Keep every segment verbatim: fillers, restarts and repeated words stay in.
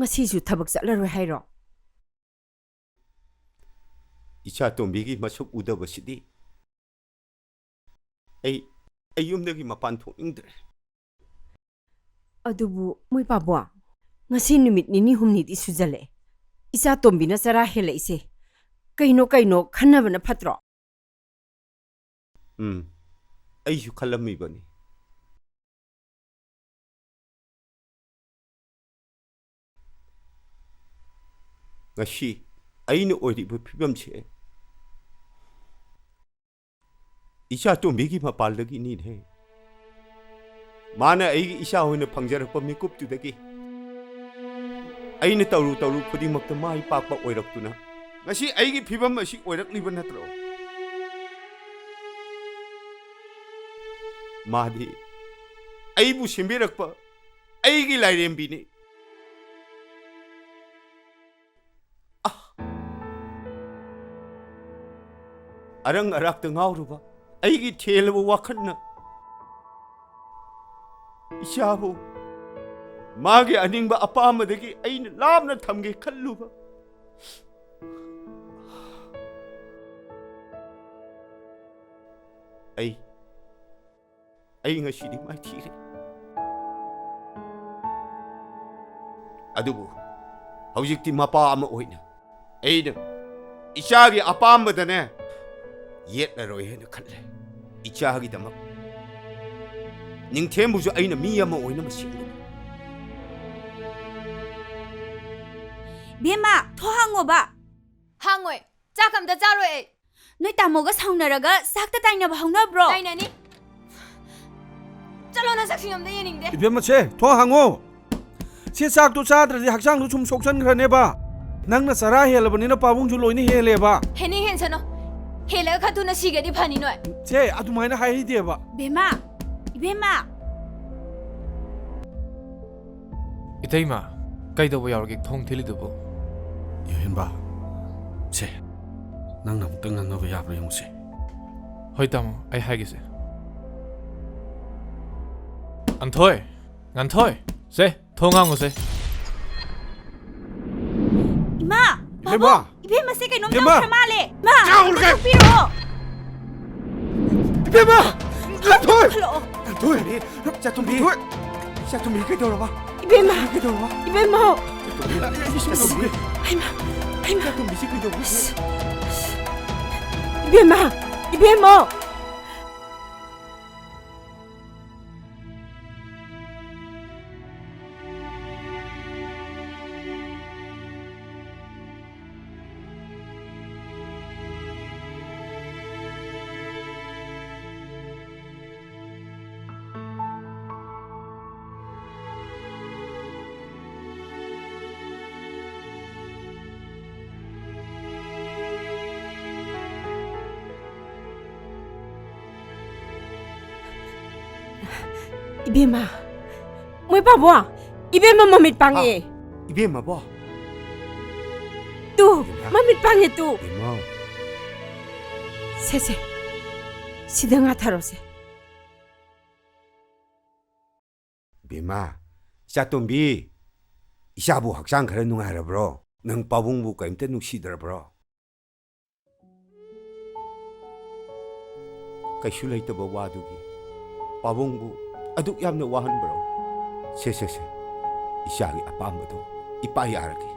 ꯉꯁꯤꯁꯨ ꯊꯕꯛ ꯆꯠꯂꯔꯣꯏ ꯍꯥꯏꯔꯣ? ꯏꯆꯥ ꯇꯣꯝꯕꯤꯒꯤ ꯃꯁꯛ ꯎꯗꯕꯁꯤꯗꯤ ꯑꯩ, ꯑꯩ ꯌꯨꯝꯗꯒꯤ ꯃꯄꯥꯟ ꯊꯣꯛꯅꯤꯡꯗ꯭ꯔꯦ꯫ ꯑꯗꯨꯕꯨ ꯃꯣꯏ ꯄꯥꯕꯣ, ꯉꯁꯤ ꯅꯨꯃꯤꯠ ꯅꯤꯅꯤ ꯍꯨꯝꯅꯤꯗꯤ ꯁꯨꯖꯜꯂꯛꯑꯦ꯫ ꯏꯆꯥ ꯇꯣꯝꯕꯤꯅ ꯆꯔꯥ ꯍꯦꯜꯂꯛꯏꯁꯦ ꯀꯩꯅꯣ ꯀꯩꯅꯣ ꯈꯟꯅꯕꯅ ꯐꯠꯇ꯭ꯔꯣ? ꯎꯝ, ꯑꯩꯁꯨ ꯈꯜꯂꯝꯃꯤꯕꯅꯤ꯫ ꯉꯁꯤ ꯑꯩꯅ ꯑꯣꯏꯔꯤꯕ ꯐꯤꯕꯝꯁꯦ ꯏꯆꯥ ꯇꯣꯝꯕꯤꯒꯤ ꯃꯄꯥꯜꯗꯒꯤꯅꯤꯅꯦ꯫ ꯃꯥꯅ ꯑꯩꯒꯤ ꯏꯆꯥ ꯑꯣꯏꯅ ꯐꯪꯖꯔꯛꯄ ꯃꯤꯀꯨꯞꯇꯨꯗꯒꯤ ꯑꯩꯅ ꯇꯧꯔꯨ ꯇꯧꯔꯨ ꯈꯨꯗꯤꯡꯃꯛꯇ ꯃꯥꯏ ꯄꯥꯛꯄ ꯑꯣꯏꯔꯛꯇꯨꯅ ꯉꯁꯤ ꯑꯩꯒꯤ ꯐꯤꯕꯝ ꯑꯁꯤ ꯑꯣꯏꯔꯛꯂꯤꯕ ꯅꯠꯇ꯭ꯔꯣ? ꯃꯥꯗꯤ ꯑꯩꯕꯨ ꯁꯦꯝꯕꯤꯔꯛꯄ ꯑꯩꯒꯤ ꯂꯥꯏꯔꯦꯝꯕꯤꯅꯤ꯫ ꯑꯥ! ꯑꯔꯪ ꯑꯔꯥꯛꯇ ꯉꯥꯎꯔꯨꯕ ꯑꯩꯒꯤ ꯊꯦꯜꯂꯕ ꯋꯥꯈꯜꯅ ꯏꯆꯥꯕꯨ ꯃꯥꯒꯤ ꯑꯅꯤꯡꯕ ꯑꯄꯥꯝꯕꯗꯒꯤ ꯑꯩꯅ ꯂꯥꯞꯅ ꯊꯝꯒꯦ ꯈꯜꯂꯨꯕ꯫ ꯑꯩ, ꯑꯩ ꯉꯁꯤꯗꯤ ꯃꯥꯏꯊꯤꯔꯦ꯫ ꯑꯗꯨꯕꯨ ꯍꯧꯖꯤꯛꯇꯤ ꯃꯄꯥ ꯑꯃ ꯑꯣꯏꯅ ꯑꯩꯅ ꯏꯆꯥꯒꯤ ꯑꯄꯥꯝꯕꯗꯅꯦ ꯌꯦꯠꯂꯔꯣꯏ ꯍꯥꯏꯅ ꯈꯜꯂꯦ꯫ ꯏꯆꯥꯒꯤꯗꯃꯛ ꯅꯤꯡꯊꯦꯝꯕꯨꯁꯨ ꯑꯩꯅ ꯃꯤ ꯑꯃ ꯑꯣꯏꯅꯕ ꯁꯦꯝꯒꯅꯤ꯫ ꯕꯦꯝꯃ, ꯊꯣ ꯍꯥꯡꯉꯣꯕ꯫ ꯍꯥꯡꯉꯣꯏ꯫ ꯆꯥꯛ ꯑꯝꯇ ꯆꯥꯔꯣꯏ ꯑꯩ꯫ ꯅꯣꯏ ꯇꯥꯃꯣꯒ ꯁꯥꯎꯅꯔꯒ ꯆꯥꯛꯇ ꯇꯥꯏꯅꯕ ꯍꯧꯅꯕ꯭ꯔꯣ? ꯇꯥꯏꯅꯅꯤ꯫ ꯆꯠꯂꯣ, ꯅꯁꯛꯁꯤꯡ ꯑꯝꯇ ꯌꯦꯡꯅꯤꯡꯗꯦ꯫ ꯏꯕꯦꯝꯃ, ꯁꯦ, ꯊꯣ ꯍꯥꯡꯉꯣ꯫ ꯁꯤ ꯆꯥꯛꯇꯣ ꯆꯥꯗ꯭ꯔꯗꯤ ꯍꯛꯆꯥꯡꯗꯣ ꯁꯨꯝ ꯁꯣꯛꯆꯟꯈ꯭ꯔꯅꯦꯕ꯫ ꯅꯪꯅ ꯆꯔꯥ ꯍꯦꯜꯂꯕꯅꯤꯅ ꯄꯥꯕꯨꯡꯁꯨ ꯂꯣꯏꯅ ꯍꯦꯜꯂꯦꯕ꯫ ꯍꯦꯟꯅꯤꯡ ꯍꯦꯟꯁꯅꯨ꯫ ꯍꯦꯜꯂꯒ ꯈꯔ ꯊꯨꯅ ꯁꯤꯒ꯭ꯔꯗꯤ ꯐꯅꯤ ꯅꯣꯏ꯫ ꯁꯦ, ꯑꯗꯨꯃꯥꯏꯅ ꯍꯥꯏꯍꯩꯗꯦꯕ꯫ ꯕꯦꯝꯃ, ꯏꯕꯦꯝꯃ꯫ ꯏꯇꯩꯃ, ꯀꯩꯗꯧꯕ ꯌꯥꯎꯔꯒꯦ ꯊꯣꯡ ꯊꯤꯜꯂꯤꯗꯨꯕꯨ? ꯌꯨꯍꯦꯟꯕ, ꯁꯦ, ꯅꯪꯅ ꯑꯃꯨꯛꯇ ꯉꯥꯡꯅꯕ ꯌꯥꯕ꯭ꯔꯥ ꯌꯦꯡꯉꯨꯁꯦ꯫ ꯍꯣꯏ ꯇꯥꯃꯣ, ꯑꯩ ꯍꯥꯏꯒꯦꯁꯦ꯫ ꯉꯟꯊꯣꯏ! ꯉꯟꯊꯣꯏ! ꯁꯦ, ꯊꯣꯡ ꯍꯥꯡꯉꯨꯁꯦ꯫ ꯏꯕꯦꯝꯃ! ꯏꯕꯦꯝꯃꯁꯦ ꯀꯩꯅꯣꯝ ꯏꯕꯦꯝꯃ! ꯇꯧꯈ꯭ꯔ ꯃꯥꯜꯂꯦ꯫ ꯃꯥ! ꯆꯥꯎꯔꯒ! ꯄꯤꯔꯛꯑꯣ! ꯏꯕꯦꯝꯃ! ꯂꯥꯟꯊꯣꯏ! ꯈꯜꯂꯛꯑꯣ! ꯂꯥꯟꯊꯣꯏ! ꯏꯆꯥꯇꯣꯝꯕꯤ! ꯂꯥꯟꯊꯣꯏ! ꯏꯆꯥꯇꯣꯝꯕꯤ ꯀꯩꯗꯧꯔꯕ? ꯏꯕꯦꯝꯃ! ꯀꯩꯗꯧꯔꯕ? ꯏꯕꯦꯝꯃ! ꯏꯆꯥꯇꯣꯝꯕꯤ! ꯍꯩꯃꯥ! ꯍꯩꯃꯥ! ꯏꯆꯥꯇꯣꯝꯕꯤꯁꯤ ꯀꯩꯗꯧꯕ? ꯏꯕꯦꯝꯃ! ꯏꯕꯦꯝꯃ! ꯏꯕꯦꯝꯃ, ꯃꯣꯏ ꯄꯥꯕꯣ, ꯏꯕꯦꯝꯃ ꯃꯃꯤꯠ ꯄꯥꯡꯉꯦ꯫ ꯍꯥ? ꯏꯕꯦꯝꯃꯕꯣ? ꯇꯨ, ꯏꯕꯦꯝꯃ꯫ ꯃꯃꯤꯠ ꯄꯥꯡꯉꯦ ꯇꯨ꯫ ꯏꯕꯦꯝꯃ꯫ ꯁꯦ, ꯁꯦ, ꯁꯤꯗ ꯉꯥꯊꯔꯣꯁꯦ꯫ ꯕꯦꯝꯃ, ꯏꯆꯥꯇꯣꯝꯕꯤ, ꯏꯆꯥꯕꯨ ꯍꯛꯆꯥꯡ ꯈꯔ ꯅꯨꯡꯉꯥꯏꯔꯕ꯭ꯔꯣ? ꯅꯪ ꯄꯥꯕꯨꯡꯕꯨ ꯀꯔꯤꯝꯇ ꯅꯨꯡꯁꯤꯗ꯭ꯔꯕ꯭ꯔꯣ? ꯀꯩꯁꯨ ꯂꯩꯇꯕ ꯋꯥꯗꯨꯒꯤ ꯄꯥꯕꯨꯡꯕꯨ ꯑꯗꯨꯛ ꯌꯥꯝꯅ ꯋꯥꯍꯟꯕ꯭ꯔꯣ? ꯁꯦ, ꯁꯦ, ꯁꯦ, ꯏꯆꯥꯒꯤ ꯑꯄꯥꯝꯕꯗꯣ ꯏꯄꯥ ꯌꯥꯔꯒꯦ꯫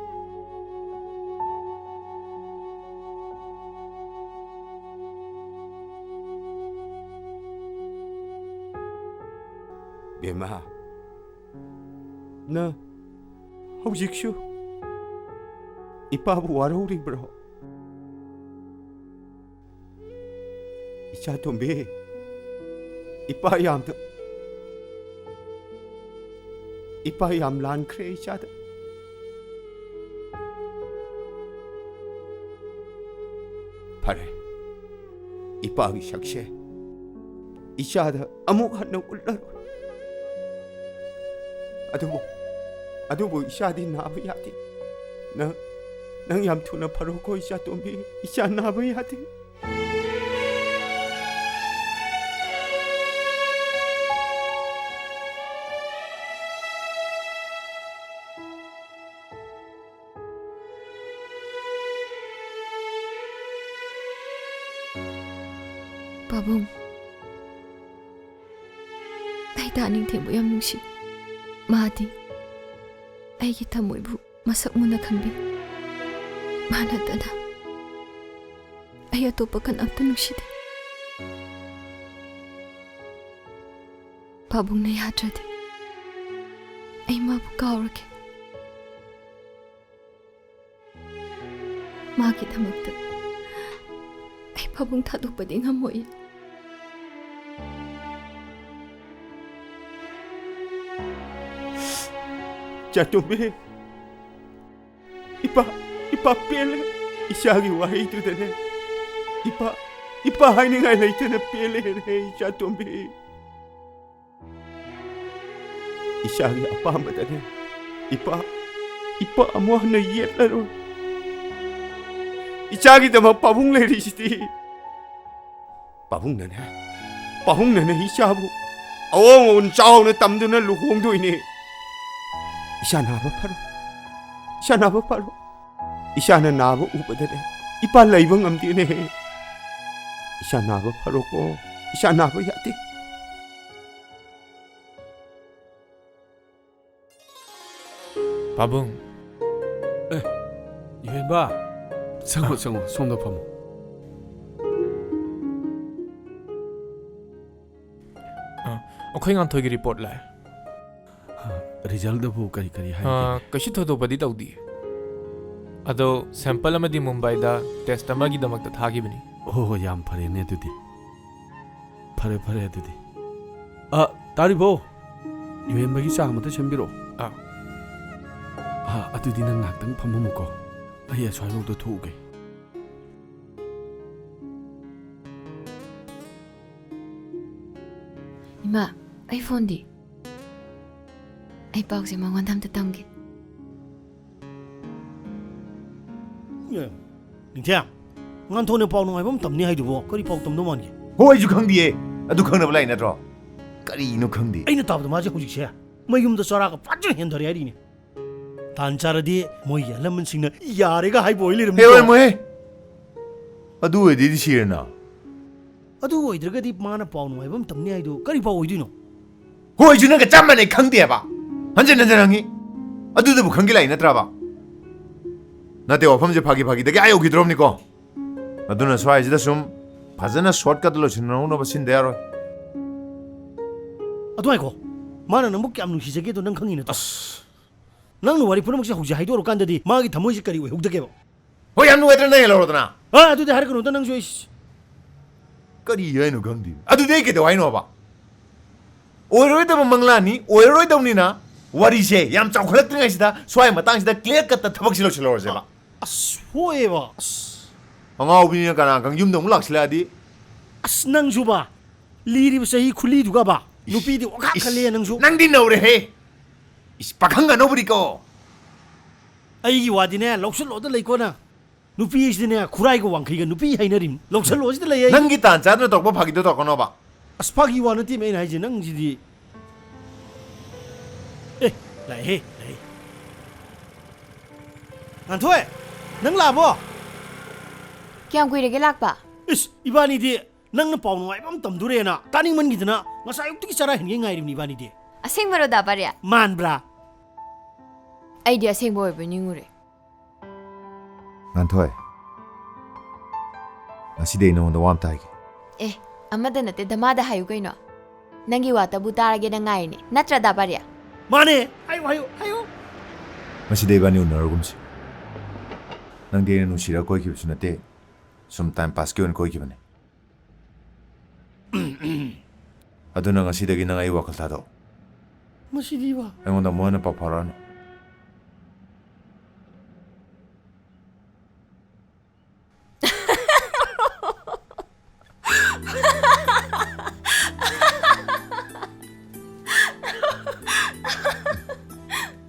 ꯕꯦꯝꯃ, ꯅꯪ ꯍꯧꯖꯤꯛꯁꯨ ꯏꯄꯥꯕꯨ ꯋꯥꯔꯧꯔꯤꯕ꯭ꯔꯣ? ꯏꯆꯥꯇꯣꯝꯕꯤ, ꯏꯄꯥ ꯌꯥꯝꯅ, ꯏꯄꯥ ꯌꯥꯝ ꯂꯥꯟꯈ꯭ꯔꯦ ꯏꯆꯥꯗ꯫ ꯐꯔꯦ, ꯏꯄꯥꯒꯤ ꯁꯛꯁꯦ ꯏꯆꯥꯗ ꯑꯃꯨꯛ ꯍꯟꯅ ꯎꯠꯂꯔꯣꯏ꯫ ꯑꯗꯨꯕꯨ, ꯑꯗꯨꯕꯨ ꯏꯆꯥꯗꯤ ꯅꯥꯕ ꯌꯥꯗꯦ꯫ ꯅꯪ, ꯅꯪ ꯌꯥꯝ ꯊꯨꯅ ꯐꯔꯣꯀꯣ ꯏꯆꯥꯇꯣꯝꯕꯤ꯫ ꯏꯆꯥ ꯅꯥꯕ ꯌꯥꯗꯦ꯫ ꯄꯥꯕꯨꯡ, ꯑꯩ ꯗꯥ ꯅꯤꯡꯊꯦꯝꯕꯨ ꯌꯥꯝ ꯅꯨꯡꯁꯤ꯫ ꯃꯥꯗꯤ ꯑꯩꯒꯤ ꯊꯃꯣꯏꯕꯨ ꯃꯁꯛ ꯃꯨꯟꯅ ꯈꯪꯕꯤ꯫ ꯃꯥ ꯅꯠꯇꯅ ꯑꯩ ꯑꯇꯣꯞꯄ ꯀꯅꯥꯝꯇ ꯅꯨꯡꯁꯤꯗꯦ꯫ ꯄꯥꯕꯨꯡꯅ ꯌꯥꯗ꯭ꯔꯗꯤ ꯑꯩ ꯃꯥꯕꯨ ꯀꯥꯎꯔꯒꯦ꯫ ꯃꯥꯒꯤꯗꯃꯛꯇ ꯑꯩ ꯄꯥꯕꯨꯡ ꯊꯥꯗꯣꯛꯄꯗꯤ ꯉꯝꯃꯣꯏ꯫ ꯏꯆꯥꯇꯣꯝꯕꯤ, ꯏꯄꯥ, ꯏꯄꯥ ꯄꯦꯜꯂꯦ꯫ ꯏꯆꯥꯒꯤ ꯋꯥꯍꯩꯗꯨꯗꯅꯦ, ꯏꯄꯥ, ꯏꯄꯥ ꯍꯥꯏꯅꯤꯡꯉꯥꯏ ꯂꯩꯇꯅ ꯄꯦꯜꯂꯦꯅꯦ, ꯏꯆꯥꯇꯣꯝꯕꯤ꯫ ꯏꯆꯥꯒꯤ ꯑꯄꯥꯝꯕꯗꯅꯦ, ꯏꯄꯥ, ꯏꯄꯥ ꯑꯃꯨꯛ ꯍꯟꯅ ꯌꯦꯠꯂꯔꯣꯏ꯫ ꯏꯆꯥꯒꯤꯗꯃꯛ ꯄꯥꯕꯨꯡ ꯂꯩꯔꯤꯁꯤꯗꯤ꯫ ꯄꯥꯕꯨꯡꯅꯅꯦ, ꯄꯥꯕꯨꯡꯅꯅꯦ ꯏꯆꯥꯕꯨ ꯑꯋꯣꯡ ꯑꯋꯣꯟ ꯆꯥꯎꯅ ꯇꯝꯗꯨꯅ ꯂꯨꯍꯣꯡꯗꯣꯏꯅꯦ꯫ ꯏꯆꯥ ꯅꯥꯕ ꯐꯔꯣ, ꯏꯆꯥ ꯅꯥꯕ ꯐꯔꯣ꯫ ꯏꯆꯥꯅ ꯅꯥꯕ ꯎꯕꯗꯅꯦ, ꯏꯄꯥ ꯂꯩꯕ ꯉꯝꯗꯦꯅꯦ꯫ ꯏꯆꯥ ꯅꯥꯕ ꯐꯔꯣꯀꯣ, ꯏꯆꯥ ꯅꯥꯕ ꯌꯥꯗꯦ꯫ ꯄꯥꯕꯨꯡ꯫ ꯑꯦ, ꯏꯍꯦꯟꯕ꯫ ꯆꯪꯉꯣ, ꯑ꯫ ꯆꯪꯉꯣ, ꯁꯣꯝꯗ ꯐꯝꯃꯣ꯫ ꯑ, ꯑꯩꯈꯣꯏ ꯉꯥꯟꯊꯣꯏꯒꯤ ꯔꯤꯄꯣꯔꯠ ꯂꯥꯛꯑꯦ꯫ ꯑ, ꯔꯤꯖꯜꯗꯕꯨ ꯀꯔꯤ ꯀꯔꯤ ꯍꯥꯏꯒꯦ? ꯑ, ꯀꯩꯁꯨ ꯊꯣꯏꯗꯣꯛꯄꯗꯤ ꯇꯧꯗꯤꯌꯦ꯫ ꯑꯗꯣ ꯁꯦꯝꯄꯜ ꯑꯃꯗꯤ ꯃꯨꯝꯕꯥꯏꯗ ꯇꯦꯁ ꯑꯃꯒꯤꯗꯃꯛꯇ ꯊꯥꯈꯤꯕꯅꯤ꯫ ꯍꯣ, ꯍꯣ, ꯌꯥꯝ ꯐꯔꯦꯅꯦ ꯑꯗꯨꯗꯤ꯫ ꯐꯔꯦ, ꯐꯔꯦ ꯑꯗꯨꯗꯤ꯫ ꯑ, ꯇꯥꯔꯤꯕꯣ? ꯌꯨꯍꯦꯟꯕꯒꯤ ꯆꯥ ꯑꯃꯇ ꯁꯦꯝꯕꯤꯔꯛꯑꯣ꯫ ꯑꯥ꯫ ꯑ, ꯑꯗꯨꯗꯤ ꯅꯪ ꯉꯥꯏꯍꯥꯛꯇꯪ ꯐꯝꯃꯝꯃꯨꯀꯣ꯫ ꯑꯩ ꯑꯁ꯭ꯋꯥꯏꯐꯥꯎꯗ ꯊꯣꯛꯎꯒꯦ꯫ ꯏꯃꯥ, ꯑꯩ ꯐꯣꯟꯗꯤ? ꯑꯩ ꯄꯥꯎꯁꯦ ꯃꯉꯣꯟꯗ ꯑꯝꯇ ꯇꯝꯒꯦ꯫ ꯑꯦ, ꯅꯤꯡꯊꯦꯝ, ꯉꯥꯟꯊꯣꯏꯅ ꯄꯥꯎ ꯅꯨꯡꯉꯥꯏꯕ ꯑꯃ ꯇꯝꯅꯤ ꯍꯥꯏꯗꯨꯕꯨ ꯀꯔꯤ ꯄꯥꯎ ꯇꯝꯗꯧ ꯃꯥꯟꯒꯦ? ꯍꯣ, ꯑꯩꯁꯨ ꯈꯪꯗꯤꯌꯦ꯫ ꯑꯗꯨ ꯈꯪꯅꯕ ꯂꯥꯛꯏ ꯅꯠꯇ꯭ꯔꯣ? ꯀꯔꯤꯅꯣ ꯈꯪꯗꯦ꯫ ꯑꯩꯅ ꯇꯥꯕꯗ ꯃꯥꯁꯦ ꯍꯧꯖꯤꯛꯁꯦ ꯃꯌꯨꯝꯗ ꯆꯔꯥꯒ ꯐꯖꯅ ꯍꯦꯟꯊꯔꯦ ꯍꯥꯏꯔꯤꯅꯦ꯫ ꯇꯥꯟ ꯆꯥꯔꯗꯤ ꯃꯣꯏꯒꯤ ꯑꯍꯜ ꯂꯃꯟꯁꯤꯡꯅ ꯌꯥꯔꯦꯒ ꯍꯥꯏꯕ ꯑꯣꯏ ꯂꯩꯔꯝꯅꯤꯀꯣ꯫ ꯍꯦ, ꯑꯣꯏꯔꯝꯃꯣꯏꯍꯦ꯫ ꯑꯗꯨ ꯑꯣꯏꯔꯗꯤ ꯁꯤꯔꯦꯅ꯫ ꯑꯗꯨ ꯑꯣꯏꯗ꯭ꯔꯒꯗꯤ ꯃꯥꯅ ꯄꯥꯎ ꯅꯨꯡꯉꯥꯏꯕ ꯑꯃ ꯇꯝꯅꯤ ꯍꯥꯏꯗꯨ ꯀꯔꯤ ꯄꯥꯎ ꯑꯣꯏꯗꯣꯏꯅꯣ? ꯍꯣꯏ, ꯑꯩꯁꯨ ꯅꯪꯒ ꯆꯞ ꯃꯥꯟꯅꯩ, ꯈꯪꯗꯦꯕ꯫ ꯍꯟꯖꯤꯟ ꯍꯟꯖꯤꯟ ꯍꯪꯉꯤ꯫ ꯑꯗꯨꯗꯕꯨ ꯈꯪꯒꯦ ꯂꯥꯛꯏ ꯅꯠꯇ꯭ꯔꯕ? ꯅꯠꯇꯦ, ꯋꯥꯐꯝꯁꯦ ꯐꯥꯒꯤ ꯐꯥꯒꯤꯗꯒꯤ ꯑꯥ ꯌꯧꯈꯤꯗ꯭ꯔꯣꯕꯅꯤꯀꯣ꯫ ꯑꯗꯨꯅ ꯁ꯭ꯋꯥꯏꯁꯤꯗ ꯁꯨꯝ ꯐꯖꯅ shortcut ꯂꯣꯏꯁꯤꯟꯍꯧꯅꯕ ꯁꯤꯟꯗ ꯌꯥꯔꯣꯏ꯫ ꯑꯗꯨ ꯉꯥꯏꯈꯣ, ꯃꯥꯅ ꯅꯪꯕꯨ ꯀꯌꯥꯝ ꯅꯨꯡꯁꯤꯖꯒꯦꯗꯣ ꯅꯪ ꯈꯪꯉꯤ ꯅꯠꯇ꯭ꯔꯣ? ꯑꯁ꯫ ꯅꯪꯅ ꯋꯥꯔꯤ ꯄꯨꯝꯅꯃꯛꯁꯦ ꯍꯧꯖꯤꯛ ꯍꯥꯏꯗꯣꯔꯀꯥꯟꯗꯗꯤ ꯃꯥꯒꯤ ꯊꯃꯣꯏꯁꯦ ꯀꯔꯤ ꯑꯣꯏꯍꯧꯗꯒꯦꯕ? ꯍꯣꯏ, ꯌꯥꯝ ꯅꯨꯡꯉꯥꯏꯇ꯭ꯔꯦ, ꯅꯪ ꯍꯦꯛ ꯂꯧꯔꯗꯅ꯫ ꯑ, ꯑꯗꯨꯗꯤ ꯍꯥꯏꯔꯛꯀꯅꯨꯗ ꯅꯪꯁꯨ, ꯏꯁ꯫ ꯀꯔꯤ ꯍꯥꯏꯅꯣ ꯈꯪꯗꯦ꯫ ꯑꯗꯨꯗꯤ ꯑꯩ ꯀꯩꯗꯧ ꯍꯥꯏꯅꯣꯕ? ꯑꯣꯏꯔꯣꯏꯗꯕ ꯃꯪꯂꯥꯟꯅꯤ, ꯑꯣꯏꯔꯔꯣꯏꯗꯕꯅꯤꯅ ꯋꯥꯔꯤꯁꯦ ꯌꯥꯝ ꯆꯥꯎꯈꯠꯂꯛꯇ꯭ꯔꯤꯉꯩꯁꯤꯗ ꯁ꯭ꯋꯥꯏ ꯃꯇꯥꯡꯁꯤꯗ clear cutꯇ ꯊꯕꯛꯁꯤ ꯂꯣꯏꯁꯤꯜꯍꯧꯔꯁꯦꯕ꯫ ꯑꯁ, ꯍꯣꯏꯑꯦꯕ꯫ ꯑꯁ꯫ ꯑꯉꯥꯎꯕꯤꯅꯤꯅ ꯀꯅꯥ ꯈꯪ ꯌꯨꯝꯗ ꯑꯃꯨꯛ ꯂꯥꯛꯁꯤꯜꯂꯛꯑꯗꯤ꯫ ꯑꯁ, ꯅꯪꯁꯨꯕ, ꯂꯤꯔꯤꯕ ꯆꯍꯤ ꯈꯨꯂꯤꯗꯨꯒꯕ, ꯏꯁ, ꯅꯨꯄꯤꯗꯤ ꯋꯥꯈꯥ ꯏꯁ, ꯈꯜꯂꯦ ꯅꯪꯁꯨ꯫ ꯅꯪꯗꯤ ꯅꯧꯔꯦꯍꯦ꯫ ꯏꯁ, ꯄꯥꯈꯪ ꯑꯅꯧꯕꯅꯤꯀꯣ꯫ ꯑꯩꯒꯤ ꯋꯥꯗꯤꯅꯦ, ꯂꯧꯁꯜꯂꯣꯗ ꯂꯩꯀꯣ ꯅꯪ꯫ ꯅꯨꯄꯤ ꯍꯥꯏꯁꯤꯗꯤꯅꯦ, ꯈꯨꯔꯥꯏꯒ ꯋꯥꯡꯈꯩꯒ ꯅꯨꯄꯤ ꯍꯥꯏꯅꯔꯤꯝ꯫ ꯂꯧꯁꯜꯂꯣ ꯁꯤꯗ ꯂꯩ ꯑꯩ꯫ ꯅꯪꯒꯤ ꯇꯥꯟ ꯆꯥꯗꯅ ꯇꯧꯔꯛꯄ ꯐꯥꯒꯤꯗꯣ ꯇꯧꯔꯛꯀꯅꯣꯕ꯫ ꯑꯁ, ꯐꯥꯒꯤ ꯋꯥ ꯅꯠꯇꯦꯃꯦ ꯑꯩꯅ ꯍꯥꯏꯁꯦ, ꯅꯪꯁꯤꯗꯤ꯫ ꯑꯦ, ꯂꯥꯛꯑꯦꯍꯦ, ꯂꯥꯛꯑꯦ꯫ ꯉꯥꯟꯊꯣꯏ, ꯅꯪ ꯂꯥꯛꯑꯕꯣ? ꯀꯌꯥꯝ ꯀꯨꯏꯔꯒꯦ ꯂꯥꯛꯄ? ꯏꯁ, ꯏꯕꯥꯅꯤꯗꯤ ꯅꯪꯅ ꯄꯥꯎ ꯅꯨꯡꯉꯥꯏꯕ ꯑꯃ ꯇꯝꯗꯣꯔꯦꯅ ꯇꯥꯅꯤꯡꯃꯟꯈꯤꯗꯅ ꯉꯁꯥꯏ ꯑꯌꯨꯛꯇꯒꯤ ꯆꯔꯥ ꯍꯦꯟꯒꯩ ꯉꯥꯏꯔꯤꯕꯅꯤ ꯏꯕꯥꯅꯤꯗꯤ꯫ ꯑꯁꯦꯡꯕꯔꯣ, ꯗꯥ ꯄꯥꯔꯤꯌꯥ? ꯃꯥꯟꯕ꯭ꯔꯥ? ꯑꯩꯗꯤ ꯑꯁꯦꯡꯕ ꯑꯣꯏꯕꯣꯏ ꯅꯤꯡꯉꯨꯔꯦ꯫ ꯉꯥꯟꯊꯣꯏ, ꯉꯁꯤꯗꯤ ꯑꯩ ꯅꯉꯣꯟꯗ ꯋꯥ ꯑꯝꯇ ꯍꯥꯏꯒꯦ꯫ ꯑꯦ, ꯑꯃꯗ ꯅꯠꯇꯦ, ꯙꯃꯥꯗ ꯍꯥꯏꯌꯨ ꯀꯩꯅꯣ꯫ ꯅꯪꯒꯤ ꯋꯥꯇꯕꯨ ꯇꯥꯔꯒꯦꯅ ꯉꯥꯏꯔꯤꯅꯦ꯫ ꯅꯠꯇ꯭ꯔꯥ, ꯗꯥ ꯄꯥꯔꯤꯌꯥ? ꯃꯥꯅꯦ! ꯍꯥꯏꯌꯨ, ꯍꯥꯏꯌꯨ, ꯍꯥꯏꯌꯨ! ꯉꯁꯤꯗꯤ ꯏꯕꯥꯅꯤ ꯎꯅꯔꯒꯨꯝꯁꯤ꯫ ꯅꯪꯗꯤ ꯑꯩꯅ ꯅꯨꯡꯁꯤꯔꯒ ꯀꯣꯏꯈꯤꯕꯁꯨ ꯅꯠꯇꯦ, ꯁꯨꯝ time passꯀꯤ ꯑꯣꯏꯅ ꯀꯣꯏꯈꯤꯕꯅꯦ꯫ ꯑꯗꯨꯅ ꯉꯁꯤꯗꯒꯤ ꯅꯪ ꯑꯩ ꯋꯥꯈꯜ ꯊꯥꯗꯣꯛ꯫ ꯃꯁꯤꯗꯤꯕ꯫ ꯑꯩꯉꯣꯟꯗ ꯑꯃꯨꯛ ꯍꯟꯅ ꯄꯥꯎ ꯐꯥꯎꯔꯛꯑꯅꯨ꯫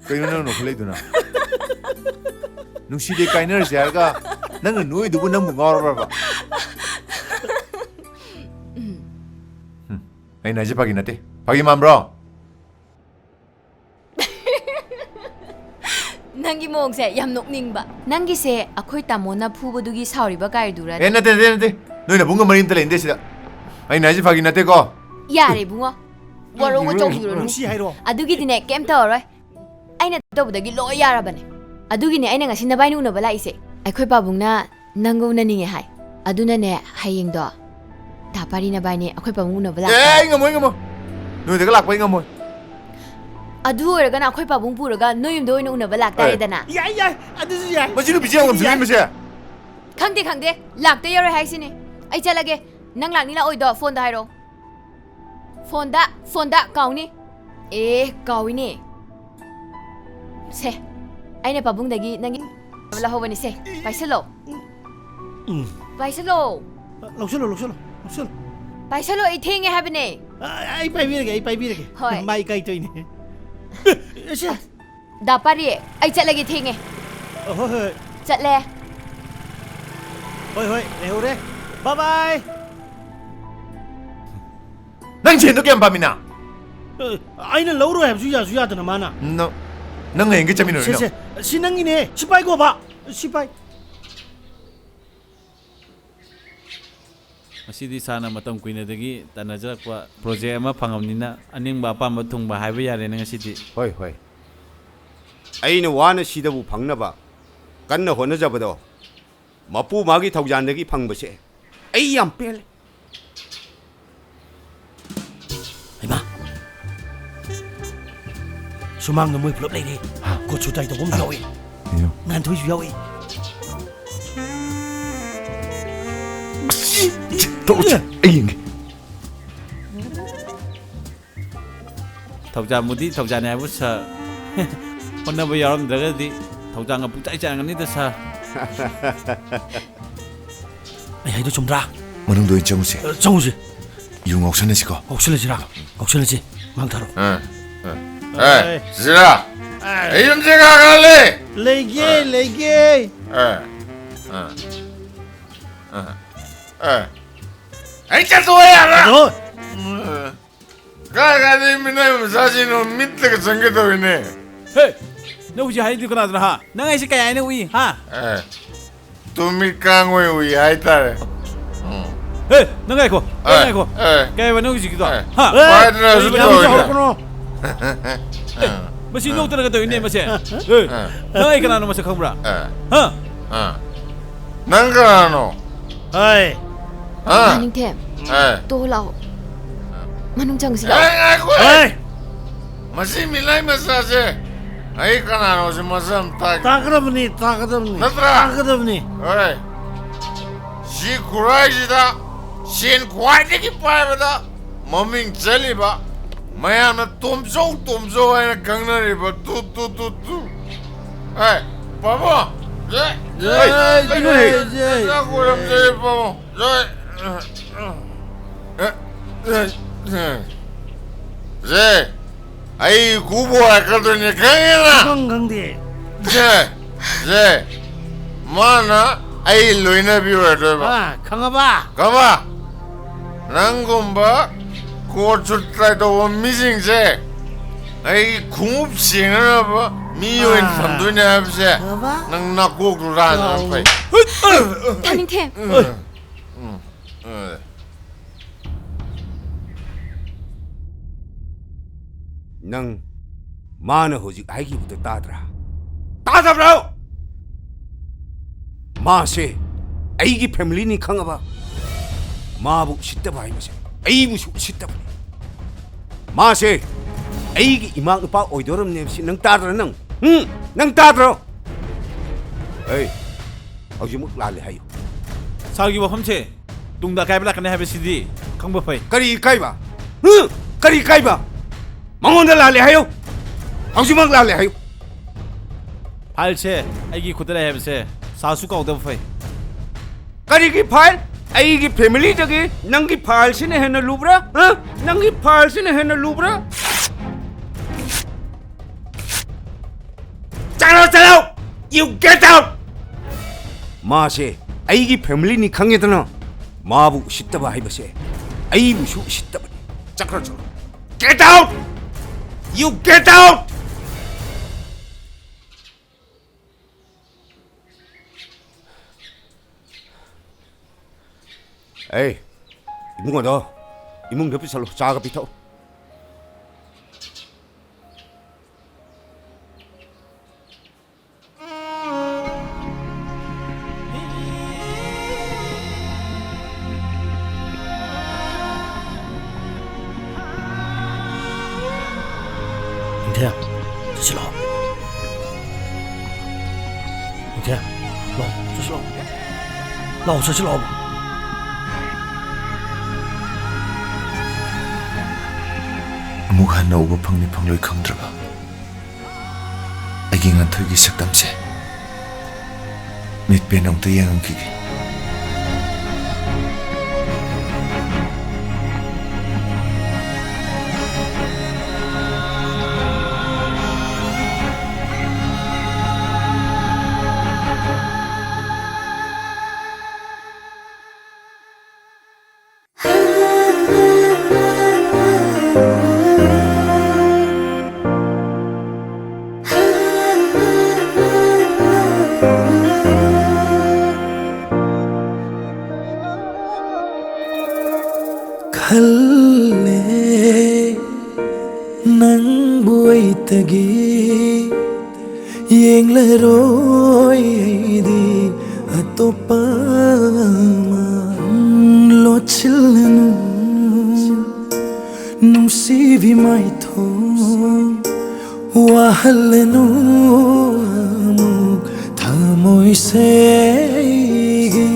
ꯀꯩꯅꯣ ꯅꯪ ꯅꯣꯛꯈꯠꯂꯛꯏꯗꯨꯅ? ꯅꯨꯡꯁꯤꯗꯦ ꯀꯥꯏꯅꯔꯁꯦ ꯍꯥꯏꯔꯒ ꯅꯪꯅ ꯅꯣꯛꯏꯗꯨꯕꯨ ꯅꯪꯕꯨ ꯉꯥꯎꯔꯕ꯭ꯔꯕ? ꯍꯨꯝ, ꯑꯩꯅ ꯍꯥꯏꯁꯦ ꯐꯥꯒꯤ ꯅꯠꯇꯦ꯫ ꯐꯥꯒꯤ ꯃꯥꯟꯕ꯭ꯔꯣ? ꯅꯪꯒꯤ ꯃꯑꯣꯡꯁꯦ ꯌꯥꯝ ꯅꯣꯛꯅꯤꯡꯕ꯫ ꯅꯪꯒꯤꯁꯦ ꯑꯩꯈꯣꯏ ꯇꯥꯃꯣꯅ ꯐꯨꯕꯗꯨꯒꯤ ꯁꯥꯎꯔꯤꯕ ꯀꯥꯏꯗꯨꯔ? ꯑꯦ, ꯅꯠꯇꯦ, ꯅꯠꯇꯦ, ꯅꯠꯇꯦ꯫ ꯅꯣꯏ ꯅꯕꯨꯡꯒ ꯃꯔꯤ ꯑꯝꯇ ꯂꯩꯅꯗꯦ ꯁꯤꯗ꯫ ꯑꯩꯅ ꯍꯥꯏꯁꯦ ꯐꯥꯒꯤ ꯅꯠꯇꯦꯀꯣ꯫ ꯌꯥꯔꯦ ꯏꯕꯨꯡꯉꯣ, ꯋꯥꯔꯧ ꯋꯥꯆꯧꯕꯤꯔꯨꯅꯨ꯫ ꯅꯨꯡꯁꯤ ꯍꯥꯏꯔꯣ? ꯑꯗꯨꯒꯤꯗꯤꯅꯦ, ꯀꯩꯝ ꯇꯧꯔꯔꯣꯏ꯫ ꯑꯩꯅ ꯇꯧꯕꯗꯒꯤ ꯂꯣꯏ ꯌꯥꯔꯕꯅꯦ꯫ ꯑꯗꯨꯒꯤꯅꯦ ꯑꯩꯅ ꯉꯁꯤ ꯅꯕꯥꯏꯅꯤ ꯎꯅꯕ ꯂꯥꯛꯏꯁꯦ꯫ ꯑꯩꯈꯣꯏ ꯄꯥꯕꯨꯡꯅ ꯅꯪꯒ ꯎꯅꯅꯤꯡꯉꯦ ꯍꯥꯏ꯫ ꯑꯗꯨꯅꯅꯦ, ꯍꯌꯦꯡꯗꯣ ꯗꯥ ꯄꯥꯔꯤ ꯅꯕꯥꯏꯅꯤ ꯑꯩꯈꯣꯏ ꯄꯥꯕꯨꯡ ꯎꯅꯕ ꯑꯦ, ꯂꯥꯛꯀꯦ꯫ ꯑꯩ ꯉꯝꯃꯣꯏ, ꯉꯝꯃꯣꯏ꯫ ꯅꯣꯏꯗꯒ ꯂꯥꯛꯄ ꯑꯩ ꯉꯝꯃꯣꯏ꯫ ꯑꯗꯨ ꯑꯣꯏꯔꯒꯅ ꯑꯩꯈꯣꯏ ꯄꯥꯕꯨꯡ ꯄꯨꯔꯒ ꯅꯣꯏ ꯌꯨꯝꯗ ꯑꯣꯏꯅ ꯎꯅꯕ ꯂꯥꯛꯇꯥꯔꯦꯗꯅ꯫ ꯌꯥꯏ, ꯌꯥꯏ, ꯑꯗꯨꯁꯨ ꯌꯥꯏ꯫ ꯃꯁꯤ ꯅꯨꯄꯤꯁꯦ ꯌꯥꯝ ꯉꯝꯁꯤꯜꯂꯤ, ꯌꯥꯏ꯫ ꯃꯁꯦ꯫ ꯈꯪꯗꯦ, ꯈꯪꯗꯦ, ꯂꯥꯛꯇ ꯌꯥꯔꯣꯏ ꯍꯥꯏꯁꯤꯅꯤ꯫ ꯑꯩ ꯆꯠꯂꯒꯦ꯫ ꯅꯪ ꯂꯥꯛꯅꯤ ꯂꯥꯛꯑꯣꯏꯗꯣ ꯐꯣꯟꯗ ꯍꯥꯏꯔꯣ꯫ ꯐꯣꯟꯗ, ꯐꯣꯟꯗ ꯀꯥꯎꯅꯤ꯫ ꯑꯦ, ꯀꯥꯎꯏꯅꯦ꯫ ꯁꯦ, ꯑꯩꯅ ꯄꯥꯕꯨꯡꯗꯒꯤ ꯅꯪꯒꯤ ꯂꯧꯍꯧꯕꯅꯤ꯫ ꯁꯦ, ꯄꯥꯏꯁꯜꯂꯣ꯫ ꯎꯝ꯫ ꯄꯥꯏꯁꯜꯂꯣ꯫ ꯂꯧꯁꯜꯂꯣ, ꯂꯧꯁꯜꯂꯣ, ꯂꯧꯁꯜꯂꯣ꯫ ꯄꯥꯏꯁꯜꯂꯣ, ꯑꯩ ꯊꯦꯡꯉꯦ ꯍꯥꯏꯕꯅꯦ꯫ ꯑ, ꯑꯩ ꯄꯥꯏꯕꯤꯔꯒꯦ, ꯑꯩ ꯄꯥꯏꯕꯤꯔꯒꯦ꯫ ꯍꯣꯏ꯫ ꯃꯥ ꯏꯀꯥꯏ ꯊꯣꯛꯏꯅꯦ꯫ ꯑꯦ, ꯁꯦ꯫ ꯗꯥ ꯄꯥꯔꯤ, ꯑꯩ ꯆꯠꯂꯒꯦ, ꯊꯦꯡꯉꯦ꯫ ꯑ, ꯍꯣꯏ, ꯍꯣꯏ꯫ ꯆꯠꯂꯦ꯫ ꯍꯣꯏ, ꯍꯣꯏ, ꯂꯩꯍꯧꯔꯦ꯫ ꯕꯥꯏ ꯕꯥꯏ꯫ ꯅꯪ ꯁꯦꯟꯗꯣ ꯀꯌꯥꯝ ꯄꯥꯝꯃꯤꯅ? ꯑ, ꯑꯩꯅ ꯂꯧꯔꯣꯏ ꯍꯥꯏꯕꯁꯨ ꯌꯥꯁꯨ ꯌꯥꯗꯅ ꯃꯥꯅ꯫ ꯅꯪ, ꯅꯪ ꯍꯌꯦꯡꯒꯩ ꯆꯠꯃꯤꯟꯅꯔꯣ, ꯁꯦ, ꯏꯅꯥꯎ꯫ ꯁꯦ, ꯁꯤ ꯅꯪꯒꯤꯅꯦ꯫ ꯁꯤ ꯄꯥꯏꯀꯣ, ꯕꯥ꯫ ꯁꯤ ꯄꯥꯏ꯫ ꯉꯁꯤꯗꯤ ꯁꯥꯔꯅ ꯃꯇꯝ ꯀꯨꯏꯅꯗꯒꯤ ꯇꯥꯟꯅꯖꯔꯛꯄ ꯄ꯭ꯔꯣꯖꯦꯛ ꯑꯃ ꯐꯪꯉꯕꯅꯤꯅ ꯑꯅꯤꯡꯕ ꯑꯄꯥꯝꯕ ꯊꯨꯡꯕ ꯍꯥꯏꯕ ꯌꯥꯔꯦꯅꯦ ꯉꯁꯤꯗꯤ꯫ ꯍꯣꯏ, ꯍꯣꯏ꯫ ꯑꯩꯅ ꯋꯥꯅ ꯁꯤꯗꯕꯨ ꯐꯪꯅꯕ ꯀꯟꯅ ꯍꯣꯠꯅꯖꯕꯗꯣ ꯃꯄꯨ ꯃꯥꯒꯤ ꯊꯧꯖꯥꯟꯗꯒꯤ ꯐꯪꯕꯁꯦ ꯑꯩ ꯌꯥꯝ ꯄꯦꯜꯂꯦ꯫ ꯍꯩꯃꯥ! ꯁꯨꯃꯥꯡꯗ ꯃꯣꯏ ꯄꯨꯂꯞ ꯂꯩꯔꯦ꯫ ꯍꯥ? ꯀꯣꯠ ꯁꯨ ꯇꯥꯏ ꯇꯧꯕ ꯑꯃꯁꯨ ꯑ꯫ ꯌꯥꯎꯏ꯫ ꯑꯌꯣ꯫ ꯉꯥꯟꯊꯣꯏꯁꯨ ꯌꯥꯎꯏ꯫ ꯇꯣꯛꯎꯁꯦ, ꯑꯩ ꯌꯦꯡꯒꯦ꯫ ꯊꯧꯖꯥꯟꯕꯨꯗꯤ ꯊꯧꯖꯥꯟꯅꯦ ꯍꯥꯏꯕꯨ ꯁꯥꯔ꯫ ꯍꯣꯠꯅꯕ ꯌꯥꯎꯔꯝꯗ꯭ꯔꯒꯗꯤ ꯊꯧꯖꯥꯟꯒ ꯄꯨꯡꯆꯥꯏ ꯆꯥꯏꯔꯝꯒꯅꯤꯗ ꯁꯥꯔ꯫ ꯑꯩ ꯍꯥꯏꯗꯣ ꯆꯨꯝꯗ꯭ꯔꯥ? ꯃꯅꯨꯡꯗ ꯑꯣꯏꯅ ꯆꯪꯉꯨꯁꯦ꯫ ꯑ, ꯆꯪꯉꯨꯁꯦ꯫ ꯌꯨ ꯉꯥꯎꯁꯟꯅꯁꯤꯀꯣ꯫ ꯉꯥꯎꯁꯜꯂꯁꯤꯔꯥ? ꯉꯥꯎꯁꯜꯂꯁꯤ꯫ ꯃꯥꯡ ꯊꯥꯔꯣ꯫ ꯑ, ꯑ꯫ ꯑꯦ, ꯑꯦ꯫ ꯁꯤꯔꯥ! ꯑꯦ꯫ ꯑꯩ ꯌꯨꯝꯁꯦ ꯀꯥ ꯀꯥ ꯂꯩ? ꯂꯩꯒꯦ, ꯑ꯫ ꯂꯩꯒꯦ꯫ ꯑ, ꯑ, ꯑ, ꯑ꯫ ꯑꯩ ꯆꯠꯊꯣꯛꯑꯣ ꯌꯥꯔꯦ꯫ ꯑꯗꯣ꯫ ꯎꯝ꯫ ꯀꯥꯏ ꯀꯥꯏꯗꯩ ꯃꯤꯅꯥꯏ ꯃꯆꯥꯁꯤꯡꯅꯣ ꯃꯤꯠꯇꯒ ꯆꯪꯒꯦ ꯇꯧꯔꯤꯅꯦ꯫ ꯍꯦ! ꯅꯪ ꯍꯧꯖꯤꯛ ꯍꯥꯏꯔꯤꯗꯨ ꯀꯅꯥꯗꯅꯣ, ꯍꯥ? ꯅꯪ ꯑꯩꯁꯦ ꯀꯌꯥ ꯍꯥꯏꯅ ꯎꯏ, ꯍꯥ? ꯑꯦ, ꯇꯨꯃꯤꯠ ꯀꯥꯡ ꯑꯣꯏ ꯎꯏ ꯍꯥꯏꯇꯥꯔꯦ꯫ ꯎꯝ꯫ ꯍꯦ, ꯅꯪ ꯉꯥꯏꯈꯣ, ꯅꯪ ꯑꯦ, ꯉꯥꯏꯈꯣ꯫ ꯑꯦ꯫ ꯀꯩ ꯍꯥꯏꯕ ꯅꯪ ꯍꯧꯖꯤꯛꯀꯤꯗꯣ? ꯑꯦ, ꯍꯥ? ꯄꯥꯏꯗꯅ ꯑꯩ ꯍꯧꯖꯤꯛ ꯌꯥꯝ ꯇꯧꯔꯤꯅꯦ꯫ ꯍꯧꯔꯛꯀꯅꯣ꯫ ꯑꯦ, ꯃꯁꯤ ꯅꯣꯛꯇꯅꯒ ꯇꯧꯔꯤꯅꯦ ꯃꯁꯦ꯫ ꯑꯦ, ꯑꯦ꯫ ꯅꯪ ꯑꯩ ꯀꯅꯥꯅꯣ ꯃꯁꯛ ꯈꯪꯕ꯭ꯔꯥ? ꯑꯦ꯫ ꯍꯥ? ꯑꯦ꯫ ꯅꯪ ꯀꯅꯥꯅꯣ? ꯍꯣꯏ꯫ ꯍꯥ? ꯃꯅꯤꯡꯊꯦꯝ, ꯑꯦ꯫ ꯇꯣ ꯂꯥꯛꯑꯣ꯫ ꯃꯅꯨꯡ ꯆꯪꯁꯤ ꯂꯥꯛꯑꯣ꯫ ꯑꯦ, ꯉꯥꯏꯈꯣ꯫ ꯍꯣꯏ꯫ ꯃꯁꯤ ꯃꯤꯂꯥꯏ ꯃꯆꯥꯁꯦ ꯑꯩ ꯀꯅꯥꯅꯣꯁꯦ ꯃꯁꯛ ꯑꯃ ꯇꯥꯛ-, ꯇꯥꯛꯀꯗꯕꯅꯤ, ꯇꯥꯛꯀꯗꯕꯅꯤ꯫ ꯅꯠꯇ꯭ꯔꯥ? ꯇꯥꯛꯀꯗꯕꯅꯤ꯫ ꯍꯣꯏ꯫ ꯁꯤ ꯈꯨꯔꯥꯏꯁꯤꯗ ꯁꯦꯟ ꯈ꯭ꯋꯥꯏꯗꯒꯤ ꯄꯥꯏꯕꯗ ꯃꯃꯤꯡ ꯆꯠꯂꯤꯕ, ꯃꯌꯥꯝꯅ ꯇꯣꯝꯆꯧ ꯇꯣꯝꯆꯧ ꯍꯥꯏꯅ ꯈꯪꯅꯔꯤꯕ ꯇꯨ, ꯇꯨ, ꯇꯨ, ꯇꯨ꯫ ꯑꯦ, ꯄꯥꯕꯨꯡ! J! J! J! J! J! J! J! ꯑꯩ ꯈꯨꯕꯨ ꯍꯥꯏꯔꯛꯀꯗꯣꯏꯅꯦ, ꯈꯪꯉꯦꯅ? ꯈꯪ ꯈꯪꯗꯦ꯫ ꯁꯦ, ꯁꯦ, ꯃꯥꯅ ꯑꯩ ꯂꯣꯏꯅꯕꯤ ꯑꯣꯏꯔꯗꯣꯏꯕ꯫ ꯑꯥ, ꯈꯪꯉꯕ? ꯈꯪꯉꯕ? ꯅꯪꯒꯨꯝꯕ ꯀꯣꯔꯠꯁꯨ ꯇ꯭ꯔꯥꯏ ꯇꯧꯕ ꯃꯤꯁꯤꯡꯁꯦ ꯑꯩ ꯈꯣꯡꯎꯞ ꯁꯦꯡꯅꯅꯕ ꯃꯤ ꯑꯣꯏꯅ ꯑꯥ꯫ ꯊꯝꯗꯣꯏꯅꯦ ꯍꯥꯏꯕꯁꯦ ꯈꯪꯉꯕ? ꯅꯪ ꯅꯀꯣꯛꯇꯨ ꯔꯥꯖ ꯌꯥꯝ ꯐꯩ꯫ ꯊꯥꯅꯤꯡꯊꯦꯝ꯫ ꯎꯝ, ꯎꯝ, ꯎꯝ꯫ ꯅꯪ ꯃꯥꯅ ꯍꯧꯖꯤꯛ ꯍꯥꯏꯈꯤꯕꯗꯣ ꯇꯥꯗ꯭ꯔꯥ? ꯇꯥꯗꯕ꯭ꯔꯣ? ꯃꯥꯁꯦ ꯑꯩꯒꯤ ꯐꯦꯃꯤꯂꯤꯅꯤ ꯈꯪꯉꯕ? ꯃꯥꯕꯨ ꯎꯁꯤꯠꯇꯕ ꯍꯥꯏꯕꯁꯦ ꯑꯩꯕꯨꯁꯨ ꯎꯁꯤꯠꯇꯕꯅꯤ꯫ ꯃꯥꯁꯦ ꯑꯩꯒꯤ ꯏꯃꯥ ꯅꯨꯄꯥ ꯑꯣꯏꯗꯣꯔꯝꯅꯦ ꯍꯥꯏꯕꯁꯤ ꯅꯪ ꯇꯥꯗ꯭ꯔꯥ ꯅꯪ? ꯎꯝ? ꯅꯪ ꯇꯥꯗ꯭ꯔꯣ? ꯑꯩ ꯍꯧꯖꯤꯛꯃꯛ ꯂꯥꯜꯂꯦ ꯍꯥꯏꯌꯨ꯫ ꯁꯥꯔꯒꯤ ꯋꯥꯐꯝꯁꯦ ꯇꯨꯡꯗ ꯑꯀꯥꯏꯕ ꯂꯥꯛꯀꯅꯤ ꯍꯥꯏꯕꯁꯤꯗꯤ ꯈꯪꯕ ꯐꯩ꯫ ꯀꯔꯤ ꯏꯀꯥꯏꯕ? ꯍꯨ? ꯀꯔꯤ ꯏꯀꯥꯏꯕ? ꯃꯉꯣꯟꯗ ꯂꯥꯜꯂꯦ ꯍꯥꯏꯌꯨ꯫ ꯍꯧꯖꯤꯛꯃꯛ ꯂꯥꯜꯂꯦ ꯍꯥꯏꯌꯨ꯫ ꯐꯥꯏꯜꯁꯦ ꯑꯩꯒꯤ ꯈꯨꯠꯇ ꯂꯩ ꯍꯥꯏꯕꯁꯦ ꯁꯥꯔꯁꯨ ꯀꯥꯎꯗꯕ ꯐꯩ꯫ ꯀꯔꯤꯒꯤ ꯐꯥꯏꯜ? ꯑꯩꯒꯤ ꯐꯦꯃꯤꯂꯤꯗꯒꯤ ꯅꯪꯒꯤ ꯐꯥꯏꯜꯁꯤꯅ ꯍꯦꯟꯅ ꯂꯨꯕ꯭ꯔꯥ? ꯍꯥ? ꯅꯪꯒꯤ ꯐꯥꯏꯜꯁꯤꯅ ꯍꯦꯟꯅ ꯂꯨꯕ꯭ꯔꯥ? ꯆꯠꯂꯣ, ꯆꯠꯂꯣ! You get out! ꯃꯥꯁꯦ ꯑꯩꯒꯤ ꯐꯦꯃꯤꯂꯤꯅꯤ ꯈꯪꯉꯦꯗꯅ꯫ ꯃꯥꯕꯨ ꯎꯁꯤꯠꯇꯕ ꯍꯥꯏꯕꯁꯦ ꯑꯩꯕꯨꯁꯨ ꯎꯁꯤꯠꯇꯕꯅꯤ꯫ ꯆꯠꯈ꯭ꯔꯣ, ꯆꯠꯂꯣ꯫ Get out! You get out! ꯑꯦ, ꯏꯕꯨꯡꯉꯣꯗꯣ ꯏꯃꯨꯡꯗ ꯄꯨꯁꯜꯂꯨ, ꯆꯥꯒ ꯄꯤꯊꯛꯎ꯫ ꯅꯤꯡꯊꯦꯝ, ꯆꯠꯁꯤ ꯂꯥꯛꯑꯣ꯫ ꯅꯤꯡꯊꯦꯝ, ꯂꯥꯛꯑꯣ, ꯆꯠꯁꯤ ꯂꯥꯛꯑꯣ꯫ ꯂꯥꯛꯑꯣ, ꯆꯠꯁꯤ ꯂꯥꯛꯑꯣ꯫ ꯑꯃꯨꯛ ꯍꯟꯅ ꯎꯕ ꯐꯪꯅꯤ ꯐꯪꯂꯣꯏ ꯈꯪꯗ꯭ꯔꯕ ꯑꯩꯒꯤ ꯉꯥꯟꯊꯣꯏꯒꯤ ꯁꯛꯇꯝꯁꯦ ꯃꯤꯠ ꯄꯦꯟꯅ ꯑꯃꯨꯛꯇ ꯌꯦꯡꯉꯝꯈꯤꯒꯦ꯫ ꯈꯜꯂꯦ ꯅꯪꯕꯨ ꯑꯩꯇꯒꯤ ꯌꯦꯡꯂꯔꯣꯏ ꯑꯩꯗꯤ ꯑꯇꯣꯞꯄ ꯑꯃ꯫ ꯂꯣꯠꯁꯤꯜꯂꯅꯨ ꯅꯨꯡꯁꯤꯕꯤ ꯃꯥꯏꯊꯣꯡ, ꯋꯥꯍꯜꯂꯅꯨ ꯑꯃꯨꯛ ꯊꯃꯣꯏꯁꯦ ꯑꯩꯒꯤ꯫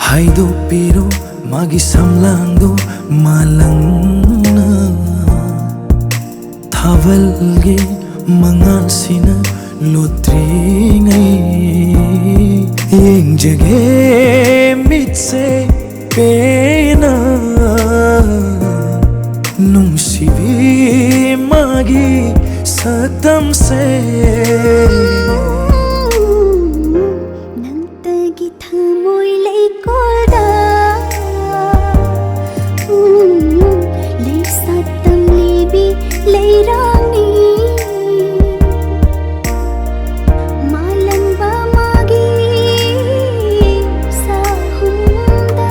ꯍꯥꯏꯗꯣꯛꯄꯤꯔꯣ ꯃꯥꯒꯤ ꯁꯝꯂꯥꯡꯗꯣ ꯃꯥꯂꯪꯅ꯫ ꯊꯥꯕꯜꯒꯤ ꯃꯉꯥꯜꯁꯤꯅ ꯂꯣꯠꯇ꯭ꯔꯤꯉꯩ ꯌꯦꯡꯖꯒꯦ ꯃꯤꯠꯁꯦ ꯄꯦꯟꯅ ꯅꯨꯡꯁꯤꯕꯤ ꯃꯥꯒꯤ ꯁꯛꯇꯝꯁꯦ꯫ ꯅꯪꯇꯒꯤ ꯊꯃꯣꯏ ꯂꯩꯀꯣꯜꯗ, ꯎꯝ, ꯂꯩ ꯁꯥꯠꯇꯝ ꯂꯤꯕꯤ ꯂꯩꯔꯥꯡꯅꯤ꯫ ꯃꯥꯂꯪꯕ ꯃꯥꯒꯤ ꯁꯥꯍꯨꯝꯗ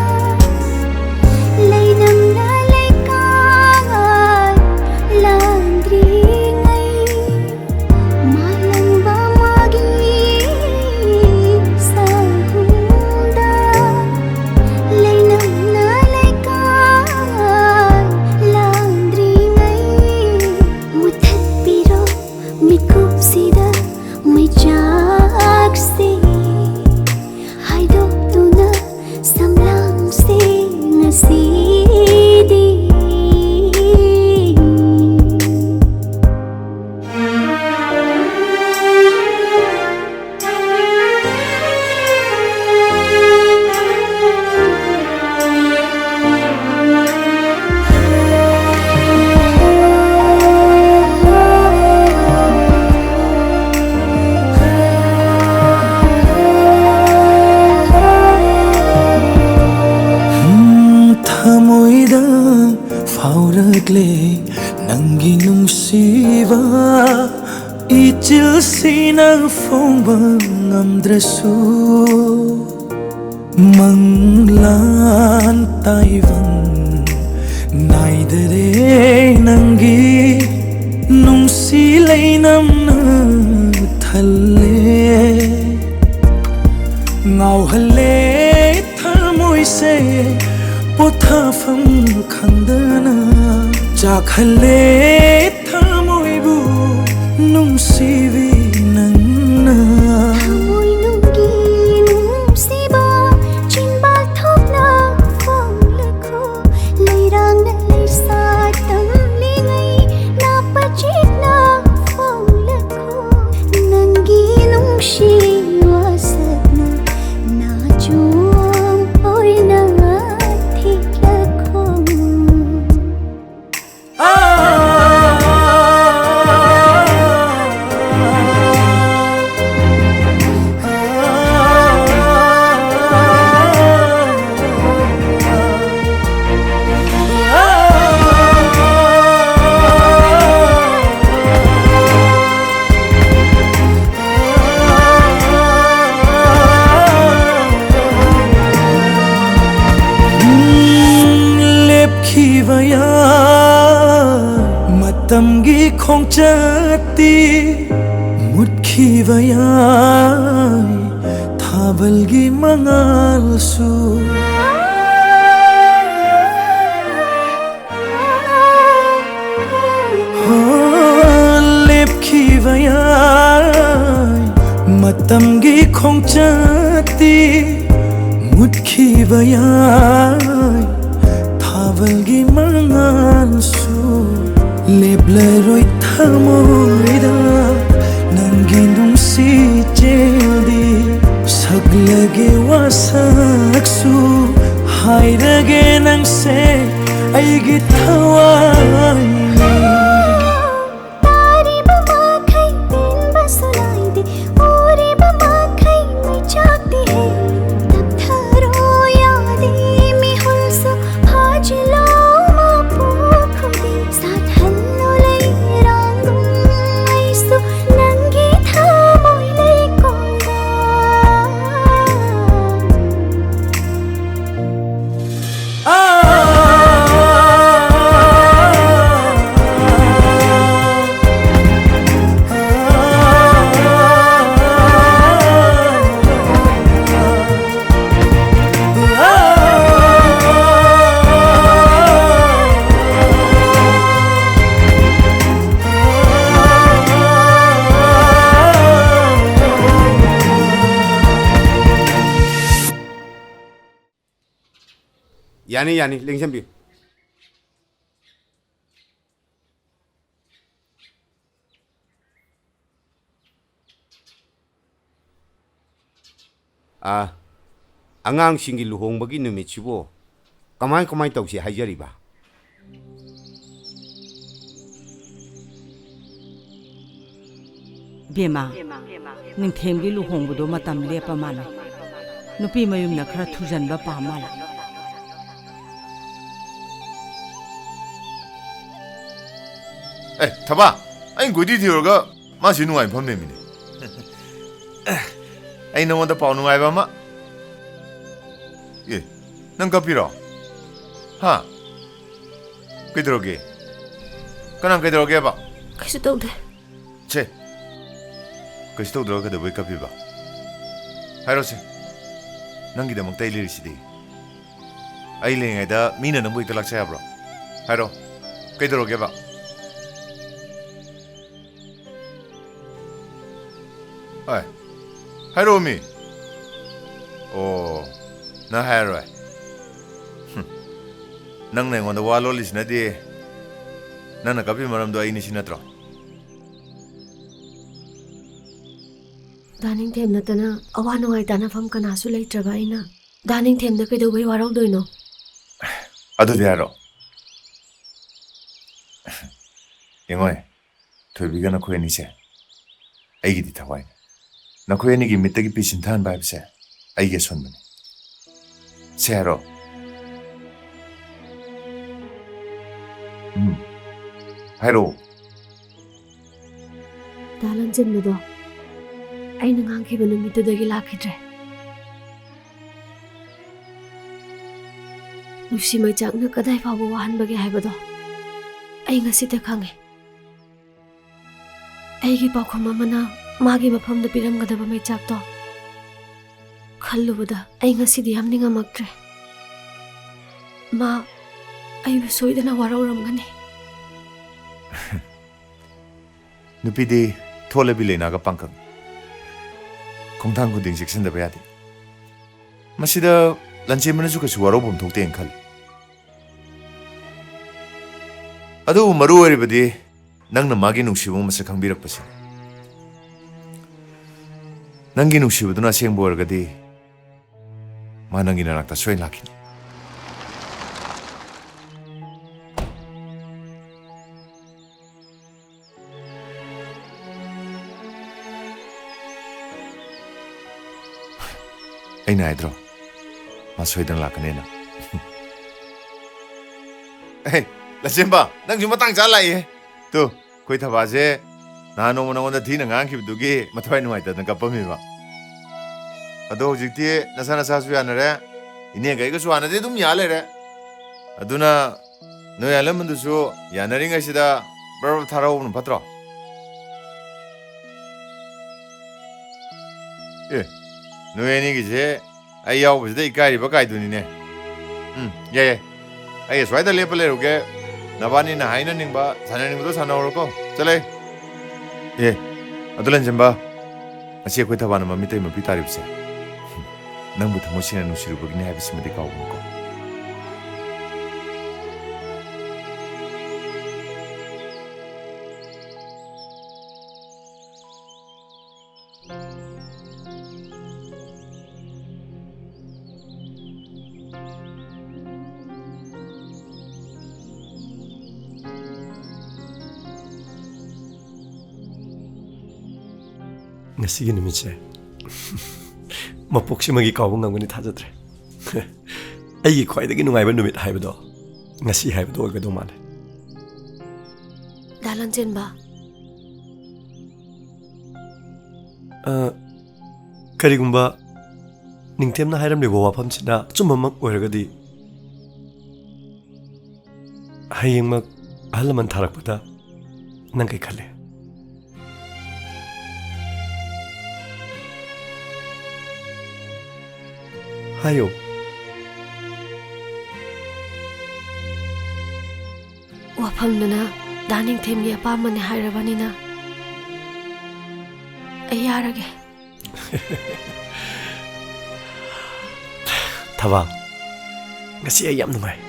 ꯏꯆꯤꯜꯁꯤꯅ ꯐꯣꯡꯕ ꯉꯝꯗ꯭ꯔꯁꯨ, ꯃꯪꯂꯥꯟ ꯇꯥꯏꯕꯪ ꯅꯥꯏꯗꯔꯦ, ꯅꯪꯒꯤ ꯅꯨꯡꯁꯤ ꯂꯩꯅꯝꯅ ꯊꯜꯂꯦ꯫ ꯉꯥꯎꯍꯜꯂꯦ ꯊꯃꯣꯏꯁꯦ ꯄꯣꯊꯥꯐꯝ ꯈꯪꯗꯅ, ꯆꯥꯛꯍꯜꯂꯦ ꯊꯃꯣꯏꯕꯨ ꯅꯨꯡꯁꯤꯕꯤ ꯅꯪꯅ꯫ ꯊꯃꯣꯏꯅꯨꯡꯒꯤ ꯅꯨꯡꯁꯤꯕ ꯆꯤꯟꯕꯥꯜ ꯊꯣꯛꯅ ꯐꯣꯡꯂꯛꯈꯣ, ꯂꯩꯔꯥꯡꯅ ꯂꯩꯁꯥ ꯇꯝꯂꯤꯉꯩ ꯅꯥꯄ ꯆꯦꯠꯅ ꯐꯣꯡꯂꯛꯈꯣ, ꯅꯪꯒꯤ ꯅꯨꯡꯁꯤ ꯋꯥꯁꯛꯅ ꯅꯥꯆꯣꯝ ꯑꯣꯏꯅ ꯊꯤꯛꯂꯛꯈꯣ꯫ ꯎꯝ, ꯂꯦꯞꯈꯤꯕ ꯌꯥꯏ ꯃꯇꯝꯒꯤ ꯈꯣꯡꯆꯠꯇꯤ, ꯃꯨꯠꯈꯤꯕ ꯌꯥꯏ ꯊꯥꯕꯜꯒꯤ ꯃꯉꯥꯜꯁꯨ꯫ ꯍꯣ, ꯂꯦꯞꯈꯤꯕ ꯌꯥꯏ ꯃꯇꯝꯒꯤ ꯈꯣꯡꯆꯠꯇꯤ, ꯃꯨꯠꯈꯤꯕ ꯌꯥꯏ ꯊꯥꯕꯜꯒꯤ ꯃꯉꯥꯜꯁꯨ꯫ ꯂꯦꯞꯂꯔꯣꯏ ꯊꯃꯣꯏꯗ ꯅꯪꯒꯤ ꯅꯨꯡꯁꯤ ꯆꯦꯜꯗꯤ, ꯁꯛꯂꯒꯦ ꯋꯥꯁꯛꯁꯨ ꯍꯥꯏꯔꯒꯦ ꯅꯪꯁꯦ ꯑꯩꯒꯤ ꯊꯋꯥꯏꯅꯤ꯫ ꯇꯥꯔꯤꯕ ꯃꯈꯩ ꯄꯦꯟꯕꯁꯨ ꯅꯥꯏꯗꯦ, ꯎꯔꯤꯕ ꯃꯈꯩ ꯃꯩꯆꯥꯛꯇꯤ ꯍꯦ꯫ ꯇꯞꯊꯔꯣ ꯌꯥꯗꯦ ꯃꯤꯍꯨꯜꯁꯨ, ꯐꯥꯖꯤꯜꯂꯣ ꯃꯄꯨ ꯈꯨꯗꯤꯡ꯫ ꯁꯥꯠꯍꯜꯂꯣ ꯂꯩꯔꯥꯡꯒꯨꯝ ꯑꯩꯁꯨ ꯌꯥꯅꯤ, ꯌꯥꯅꯤ, ꯂꯦꯡꯁꯤꯟꯕꯤꯌꯨ꯫ ꯑꯥ, ꯑꯉꯥꯡꯁꯤꯡꯒꯤ ꯂꯨꯍꯣꯡꯕꯒꯤ ꯅꯨꯃꯤꯠꯁꯤꯕꯨ ꯀꯃꯥꯏ ꯀꯃꯥꯏ ꯇꯧꯁꯤ ꯍꯥꯏꯖꯔꯤꯕ? ꯕꯦꯝꯃ, ꯅꯤꯡꯊꯦꯝꯒꯤ ꯂꯨꯍꯣꯡꯕꯗꯣ ꯃꯇꯝ ꯂꯦꯞꯄ ꯃꯥꯜꯂꯦ꯫ ꯅꯨꯄꯤ ꯃꯌꯨꯝꯅ ꯈꯔ ꯊꯨꯖꯟꯕ ꯄꯥꯝ ꯃꯥꯜꯂꯦ꯫ ꯑꯦ, ꯊꯕꯥ, ꯑꯩꯅ ꯀꯣꯏꯊꯤ ꯊꯤꯔꯨꯔꯒ ꯃꯥ ꯁꯤ ꯅꯨꯡꯉꯥꯏ ꯐꯝ ꯂꯩꯔꯝꯃꯤꯅꯦ꯫ ꯑꯩ ꯅꯉꯣꯟꯗ ꯄꯥꯎ ꯅꯨꯡꯉꯥꯏꯕ ꯑꯃ꯫ ꯑꯦ, ꯅꯪ ꯀꯞꯄꯤꯔꯣ? ꯍꯥ? ꯀꯩꯗꯧꯔꯒꯦ? ꯀꯅꯥ ꯀꯩꯗꯧꯔꯒꯦꯕ? ꯀꯩꯁꯨ ꯇꯧꯗꯦ꯫ ꯁꯦ, ꯀꯩꯁꯨ ꯇꯧꯗ꯭ꯔꯒ ꯀꯩꯗꯧꯕꯩ ꯀꯞꯄꯤꯕ? ꯍꯥꯏꯔꯣꯁꯦ, ꯅꯪꯒꯤꯗꯃꯛꯇ ꯑꯩ ꯂꯩꯔꯤꯁꯤꯗꯤ꯫ ꯑꯩ ꯂꯩꯔꯤꯉꯩꯗ ꯃꯤꯅ ꯅꯪꯕꯨ ꯍꯦꯛꯇ ꯂꯥꯛꯆ ꯌꯥꯕ꯭ꯔꯣ? ꯍꯥꯏꯔꯣ, ꯀꯩꯗꯧꯔꯒꯦꯕ? ꯑꯦ, ꯍꯥꯏꯔꯛꯑꯣꯃꯤ꯫ ꯑꯣ, ꯅꯪ ꯍꯥꯏꯔꯔꯣꯏ? ꯍꯨꯝ, ꯅꯪꯅ ꯑꯩꯉꯣꯟꯗ ꯋꯥ ꯂꯣꯜꯂꯤꯁꯤꯅꯗꯤ ꯅꯪꯅ ꯀꯞꯄꯤ ꯃꯔꯝꯗꯣ ꯑꯩꯅꯤ ꯁꯤ ꯅꯠꯇ꯭ꯔꯣ? ꯗꯥ ꯅꯤꯡꯊꯦꯝ ꯅꯠꯇꯅ ꯑꯋꯥ ꯅꯨꯡꯉꯥꯏ ꯇꯥꯅꯐꯝ ꯀꯅꯥꯁꯨ ꯂꯩꯇ꯭ꯔꯕ ꯑꯩꯅ ꯗꯥ ꯅꯤꯡꯊꯦꯝꯗ ꯀꯩꯗꯧꯕꯩ ꯋꯥꯔꯧꯗꯣꯏꯅꯣ? ꯑꯗꯨꯗꯤ ꯍꯥꯏꯔꯣ꯫ ꯌꯦꯡꯉꯣꯏ, ꯊꯣꯏꯕꯤꯒ ꯅꯈꯣꯏ ꯑꯅꯤꯁꯦ ꯑꯩꯒꯤꯗꯤ ꯊꯋꯥꯏꯅꯤ꯫ ꯅꯈꯣꯏ ꯑꯅꯤꯒꯤ ꯃꯤꯠꯇꯒꯤ ꯄꯤ ꯁꯤꯟꯊꯍꯟꯕ ꯍꯥꯏꯕꯁꯦ ꯑꯩꯒꯤ ꯑꯁꯣꯟꯕꯅꯤ꯫ ꯁꯦ ꯍꯥꯏꯔꯣ꯫ ꯎꯝ, ꯍꯥꯏꯔꯣ꯫ ꯗꯥ ꯂꯟꯆꯦꯟꯕꯗꯣ ꯑꯩꯅ ꯉꯥꯡꯈꯤꯕ ꯅꯨꯃꯤꯠꯇꯨꯗꯒꯤ ꯂꯥꯛꯈꯤꯗ꯭ꯔꯦ꯫ ꯅꯨꯡꯁꯤ ꯃꯩꯆꯥꯛꯅ ꯀꯗꯥꯏ ꯐꯥꯎꯕ ꯋꯥꯍꯟꯕꯒꯦ ꯍꯥꯏꯕꯗꯣ ꯑꯩ ꯉꯁꯤꯇ ꯈꯪꯉꯦ꯫ ꯑꯩꯒꯤ ꯄꯥꯎꯈꯨꯝ ꯑꯃꯅ ꯃꯥꯒꯤ ꯃꯐꯝꯗ ꯄꯤꯔꯝꯒꯗꯕ ꯃꯩꯆꯥꯛꯇꯣ ꯈꯜꯂꯨꯕꯗ ꯑꯩ ꯉꯁꯤꯗꯤ ꯌꯥꯝ ꯅꯤꯡꯉꯝꯃꯛꯇ꯭ꯔꯦ꯫ ꯃꯥ ꯑꯩꯕꯨ ꯁꯣꯏꯗꯅ ꯋꯥꯔꯧꯔꯝꯒꯅꯤ꯫ ꯅꯨꯄꯤꯗꯤ ꯊꯣꯠꯂꯕꯤ ꯂꯩꯅꯥꯒ ꯄꯥꯡꯀꯛ꯫ ꯈꯣꯡꯊꯥꯡ ꯈꯨꯗꯤꯡ ꯆꯦꯛꯁꯤꯟꯗꯕ ꯌꯥꯗꯦ꯫ ꯃꯁꯤꯗ ꯂꯟꯆꯦꯟꯕꯅꯁꯨ ꯀꯩꯁꯨ ꯋꯥꯔꯧꯐꯝ ꯊꯣꯛꯇꯦꯅ ꯈꯜꯂꯤ꯫ ꯑꯗꯨꯕꯨ ꯃꯔꯨ ꯑꯣꯏꯔꯤꯕꯗꯤ ꯅꯪꯅ ꯃꯥꯒꯤ ꯅꯨꯡꯁꯤꯕ ꯃꯁꯛ ꯈꯪꯕꯤꯔꯛꯄꯁꯤꯅꯤ꯫ ꯅꯪꯒꯤ ꯅꯨꯡꯁꯤꯕꯗꯨꯅ ꯑꯁꯦꯡꯕ ꯑꯣꯏꯔꯒꯗꯤ ꯃꯥ ꯅꯪꯒꯤ ꯅꯅꯥꯛꯇ ꯁꯣꯏꯅ ꯂꯥꯛꯈꯤꯅꯤ꯫ ꯑꯩꯅ ꯍꯥꯏꯗ꯭ꯔꯣ, ꯃꯥ ꯁꯣꯏꯗꯅ ꯂꯥꯛꯀꯅꯦꯅ꯫ ꯑꯦ, ꯂꯆꯦꯟꯕ, ꯅꯪꯁꯨ ꯃꯇꯥꯡ ꯆꯥ ꯂꯥꯛꯏꯍꯦ꯫ ꯇꯨ, ꯑꯩꯈꯣꯏ ꯊꯕꯥꯁꯦ ꯅꯍꯥꯟ ꯅꯣꯡꯃ ꯅꯉꯣꯟꯗ ꯊꯤꯅ ꯉꯥꯡꯈꯤꯕꯗꯨꯒꯤ ꯃꯊ꯭ꯋꯥꯏ ꯅꯨꯡꯉꯥꯏꯇꯗꯅ ꯀꯞꯄꯝꯃꯤꯕ꯫ ꯑꯗꯣ ꯍꯧꯖꯤꯛꯇꯤ ꯅꯁꯥ ꯅꯁꯥꯁꯨ ꯌꯥꯅꯔꯦ, ꯏꯅꯦꯒ ꯑꯩꯒꯁꯨ ꯍꯥꯟꯅꯗꯤ ꯑꯗꯨꯝ ꯌꯥ ꯂꯩꯔꯦ꯫ ꯑꯗꯨꯅ ꯅꯣꯏ ꯑꯍꯜ ꯂꯃꯟꯗꯨꯁꯨ ꯌꯥꯅꯔꯤꯉꯩꯁꯤꯗ ꯕ꯭ꯔ ꯕ꯭ꯔ ꯊꯥꯔꯛꯍꯧꯕꯅ ꯐꯠꯇ꯭ꯔꯣ? ꯑꯦ, ꯅꯣꯏ ꯑꯅꯤꯒꯤꯁꯦ ꯑꯩ ꯌꯥꯎꯕꯁꯤꯗ ꯏꯀꯥꯏꯔꯤꯕ ꯀꯥꯏꯗꯨꯅꯤꯅꯦ꯫ ꯎꯝ, ꯌꯥꯏ, ꯌꯥꯏ꯫ ꯑꯩ ꯑꯁ꯭ꯋꯥꯏꯗ ꯂꯦꯞꯄ ꯂꯩꯔꯨꯒꯦ꯫ ꯅꯕꯥꯅꯤꯅ ꯍꯥꯏꯅꯅꯤꯡꯕ, ꯁꯥꯟꯅꯅꯤꯡꯕꯗꯣ ꯁꯥꯟꯅꯍꯧꯔꯣꯀꯣ꯫ ꯆꯠꯂꯦ꯫ ꯑꯦ, ꯑꯗꯨ ꯂꯟꯖꯦꯝꯕ, ꯉꯁꯤ ꯑꯩꯈꯣꯏ ꯊꯕꯥꯅ ꯃꯃꯤꯇꯩ ꯃꯄꯤ ꯇꯥꯔꯤꯕꯁꯦ ꯅꯪꯕꯨ ꯊꯃꯣꯏ ꯁꯦꯡꯅ ꯅꯨꯡꯁꯤꯔꯨꯕꯒꯤꯅꯤ ꯍꯥꯏꯕꯁꯤꯃꯗꯤ ꯀꯥꯎꯒꯅꯨꯀꯣ꯫ ꯉꯁꯤꯒꯤ ꯅꯨꯃꯤꯠꯁꯦ ꯃꯄꯣꯛꯁꯤꯃꯒꯤ ꯀꯥꯎꯕ ꯉꯝꯒꯅꯤ ꯊꯥꯖꯗ꯭ꯔꯦ꯫ ꯑꯩꯒꯤ ꯈ꯭ꯋꯥꯏꯗꯒꯤ ꯅꯨꯡꯉꯥꯏꯕ ꯅꯨꯃꯤꯠ ꯍꯥꯏꯕꯗꯣ ꯉꯁꯤ ꯍꯥꯏꯕꯗꯣ ꯑꯣꯏꯒꯗꯧ ꯃꯥꯜꯂꯦ꯫ ꯗꯥ ꯂꯟꯆꯦꯟꯕ꯫ ꯑ, ꯀꯔꯤꯒꯨꯝꯕ ꯅꯤꯡꯊꯦꯝꯅ ꯍꯥꯏꯔꯝꯂꯤꯕ ꯋꯥꯐꯝꯁꯤꯅ ꯑꯆꯨꯝꯕꯃꯛ ꯑꯣꯏꯔꯒꯗꯤ, ꯍꯌꯦꯡꯃꯛ ꯑꯍꯜ ꯂꯃꯟ ꯊꯥꯔꯛꯄꯗ ꯅꯪ ꯀꯩ ꯈꯜꯂꯤ? ꯍꯥꯏꯌꯨ꯫ ꯋꯥꯐꯝꯗꯨꯅ ꯗꯥ ꯅꯤꯡꯊꯦꯝꯒꯤ ꯑꯄꯥꯝꯕꯅꯤ ꯍꯥꯏꯔꯕꯅꯤꯅ, ꯑꯩ ꯌꯥꯔꯒꯦ꯫ ꯊꯕꯥ, ꯉꯁꯤ ꯑꯩ ꯌꯥꯝ ꯅꯨꯡꯉꯥꯏ꯫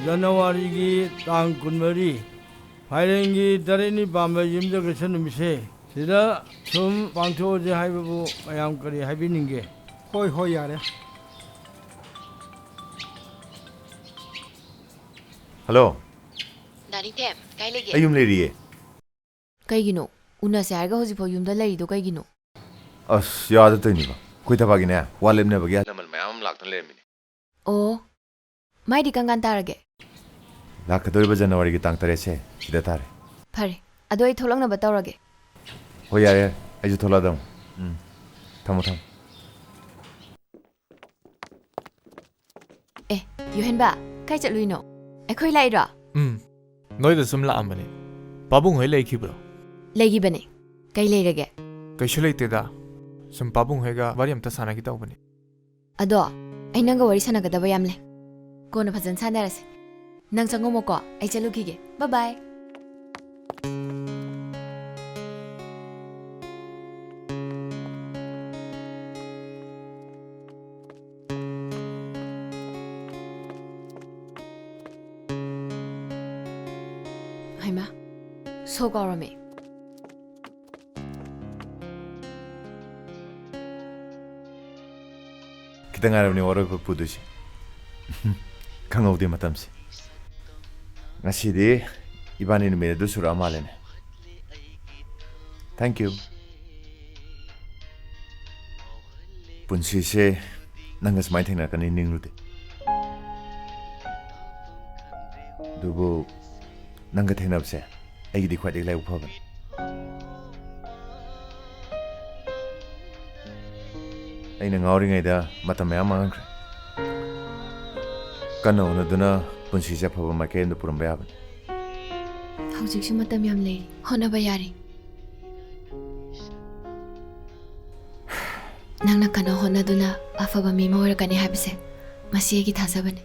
ꯖꯅꯋꯥꯔꯤꯒꯤ ꯇꯥꯡ ꯀꯨꯟꯃꯔꯤ, ꯐꯥꯏꯔꯦꯟꯒꯤ ꯇꯔꯦꯠꯅꯤ ꯄꯥꯟꯕ ꯌꯨꯝꯁꯀꯩꯁ ꯅꯨꯃꯤꯠꯁꯦ ꯁꯤꯗ ꯁꯨꯝ ꯄꯥꯡꯊꯣꯛꯑꯁꯦ ꯍꯥꯏꯕꯕꯨ ꯃꯌꯥꯝ ꯀꯔꯤ ꯍꯥꯏꯕꯤꯅꯤꯡꯒꯦ? ꯍꯣꯏ, ꯍꯣꯏ, ꯌꯥꯔꯦ꯫ ꯍꯜꯂꯣ꯫ ꯗꯥ ꯅꯤꯡꯊꯦꯝ, ꯀꯥꯏ ꯂꯩꯒꯦ? ꯑꯩ ꯌꯨꯝ ꯂꯩꯔꯤꯌꯦ꯫ ꯀꯩꯒꯤꯅꯣ? ꯎꯅꯁꯦ ꯍꯥꯏꯔꯒ ꯍꯧꯖꯤꯛꯐꯥꯎ ꯌꯨꯝꯗ ꯂꯩꯔꯤꯗꯣ ꯀꯩꯒꯤꯅꯣ? ꯑꯁ, ꯌꯥꯗ ꯇꯧꯔꯤꯅꯤꯕ꯫ ꯑꯩꯈꯣꯏ ꯊꯕꯛꯀꯤꯅꯦ, ꯋꯥ ꯂꯦꯞꯅꯕꯒꯤ ꯑꯍꯜ ꯂꯃꯟ ꯃꯌꯥꯝ ꯑꯃ ꯂꯥꯛꯇꯅ ꯂꯩꯔꯝꯃꯤꯅꯦ꯫ ꯑꯣ, ꯃꯥꯏꯗꯤ ꯀꯔꯝ ꯀꯥꯟ ꯇꯥꯔꯒꯦ? ꯂꯥꯛꯀꯗꯧꯔꯤꯕ ꯖꯅꯋꯥꯔꯤꯒꯤ ꯇꯥꯡ ꯇꯔꯦꯠꯁꯦ ꯁꯤꯗ ꯇꯥꯔꯦ꯫ ꯐꯔꯦ, ꯑꯗꯣ ꯑꯩ ꯊꯣꯛꯂꯛꯅꯕ ꯇꯧꯔꯒꯦ꯫ ꯍꯣꯏ, ꯌꯥꯔꯦ, ꯌꯥꯔꯦ꯫ ꯑꯩꯁꯨ ꯊꯣꯛꯂꯛꯑꯗꯧꯅꯤ꯫ ꯎꯝ, ꯊꯝꯃꯣ, ꯊꯝꯃꯣ꯫ ꯑꯦ, ꯌꯣꯍꯦꯟꯕ, ꯀꯥꯏ ꯆꯠꯂꯨꯏꯅꯣ? ꯑꯩꯈꯣꯏ ꯂꯥꯛꯏꯔꯣ? ꯎꯝ, ꯅꯣꯏꯗ ꯁꯨꯝ ꯂꯥꯛꯑꯝꯕꯅꯦ꯫ ꯄꯥꯕꯨꯡ ꯍꯣꯏ ꯂꯩꯈꯤꯕ꯭ꯔꯣ? ꯂꯩꯈꯤꯕꯅꯦ꯫ ꯀꯩ ꯂꯩꯔꯒꯦ? ꯀꯩꯁꯨ ꯂꯩꯇꯦꯗ꯫ ꯁꯨꯝ ꯄꯥꯕꯨꯡ ꯍꯣꯏꯒ ꯋꯥꯔꯤ ꯑꯝꯇ ꯁꯥꯟꯅꯒꯦ ꯇꯧꯕꯅꯦ꯫ ꯑꯗꯣ, ꯑꯩ ꯅꯪꯒ ꯋꯥꯔꯤ ꯁꯥꯟꯅꯒꯗꯕ ꯌꯥꯝ ꯂꯩ꯫ ꯀꯣꯟꯅ ꯐꯖꯅ ꯁꯥꯟꯅꯔꯁꯦ꯫ ꯅꯪ ꯆꯪꯉꯝꯃꯣꯀꯣ, ꯑꯩ ꯆꯠꯂꯨꯈꯤꯒꯦ꯫ ꯕꯥꯏ ꯕꯥꯏ꯫ ꯍꯩꯃꯥ, ꯁꯣ ꯀꯥꯎꯔꯝꯃꯦ꯫ ꯈꯤꯇꯪ ꯉꯥꯏꯔꯕꯅꯤ ꯋꯥꯔꯣꯏ ꯄꯨꯗꯣꯏꯁꯦ꯫ ꯈꯪꯍꯧꯗꯦ ꯃꯇꯝꯁꯦ꯫ ꯉꯁꯤꯗꯤ ꯏꯕꯥꯅꯤ ꯅꯨꯃꯤꯠ ꯑꯗꯨ ꯁꯨꯔꯛꯑ ꯃꯥꯜꯂꯦꯅꯦ꯫ Thank you꯫ ꯄꯨꯟꯁꯤꯁꯦ ꯅꯪꯒ ꯁꯨꯃꯥꯏꯅ ꯊꯦꯡꯅꯔꯛꯀꯅꯤ ꯅꯤꯡꯂꯨꯗꯦ꯫ ꯑꯗꯨꯕꯨ ꯅꯪꯒ ꯊꯦꯡꯅꯕꯁꯦ ꯑꯩꯒꯤꯗꯤ ꯈ꯭ꯋꯥꯏꯗꯒꯤ ꯂꯥꯏꯕꯛ ꯐꯕꯅꯤ꯫ ꯑꯩꯅ ꯉꯥꯎꯔꯤꯉꯩꯗ ꯃꯇꯝ ꯃꯌꯥꯝ ꯃꯥꯡꯍꯟꯈ꯭ꯔꯦ꯫ ꯀꯟꯅ ꯍꯣꯠꯅꯗꯨꯅ ꯄꯨꯟꯁꯤꯁꯦ ꯑꯐꯕ ꯃꯥꯏꯀꯩ ꯑꯃꯗ ꯄꯨꯔꯝꯕ ꯌꯥꯕꯅꯤ꯫ ꯍꯧꯖꯤꯛꯁꯨ ꯃꯇꯝ ꯌꯥꯝ ꯂꯩꯔꯤ, ꯍꯣꯠꯅꯕ ꯌꯥꯔꯤ꯫ ꯅꯪꯅ ꯀꯟꯅ ꯍꯣꯠꯅꯗꯨꯅ ꯑꯐꯕ ꯃꯤ ꯑꯃ ꯑꯣꯏꯔꯛꯀꯅꯤ ꯍꯥꯏꯕꯁꯦ ꯃꯁꯤ ꯑꯩꯒꯤ ꯊꯥꯖꯕꯅꯤ꯫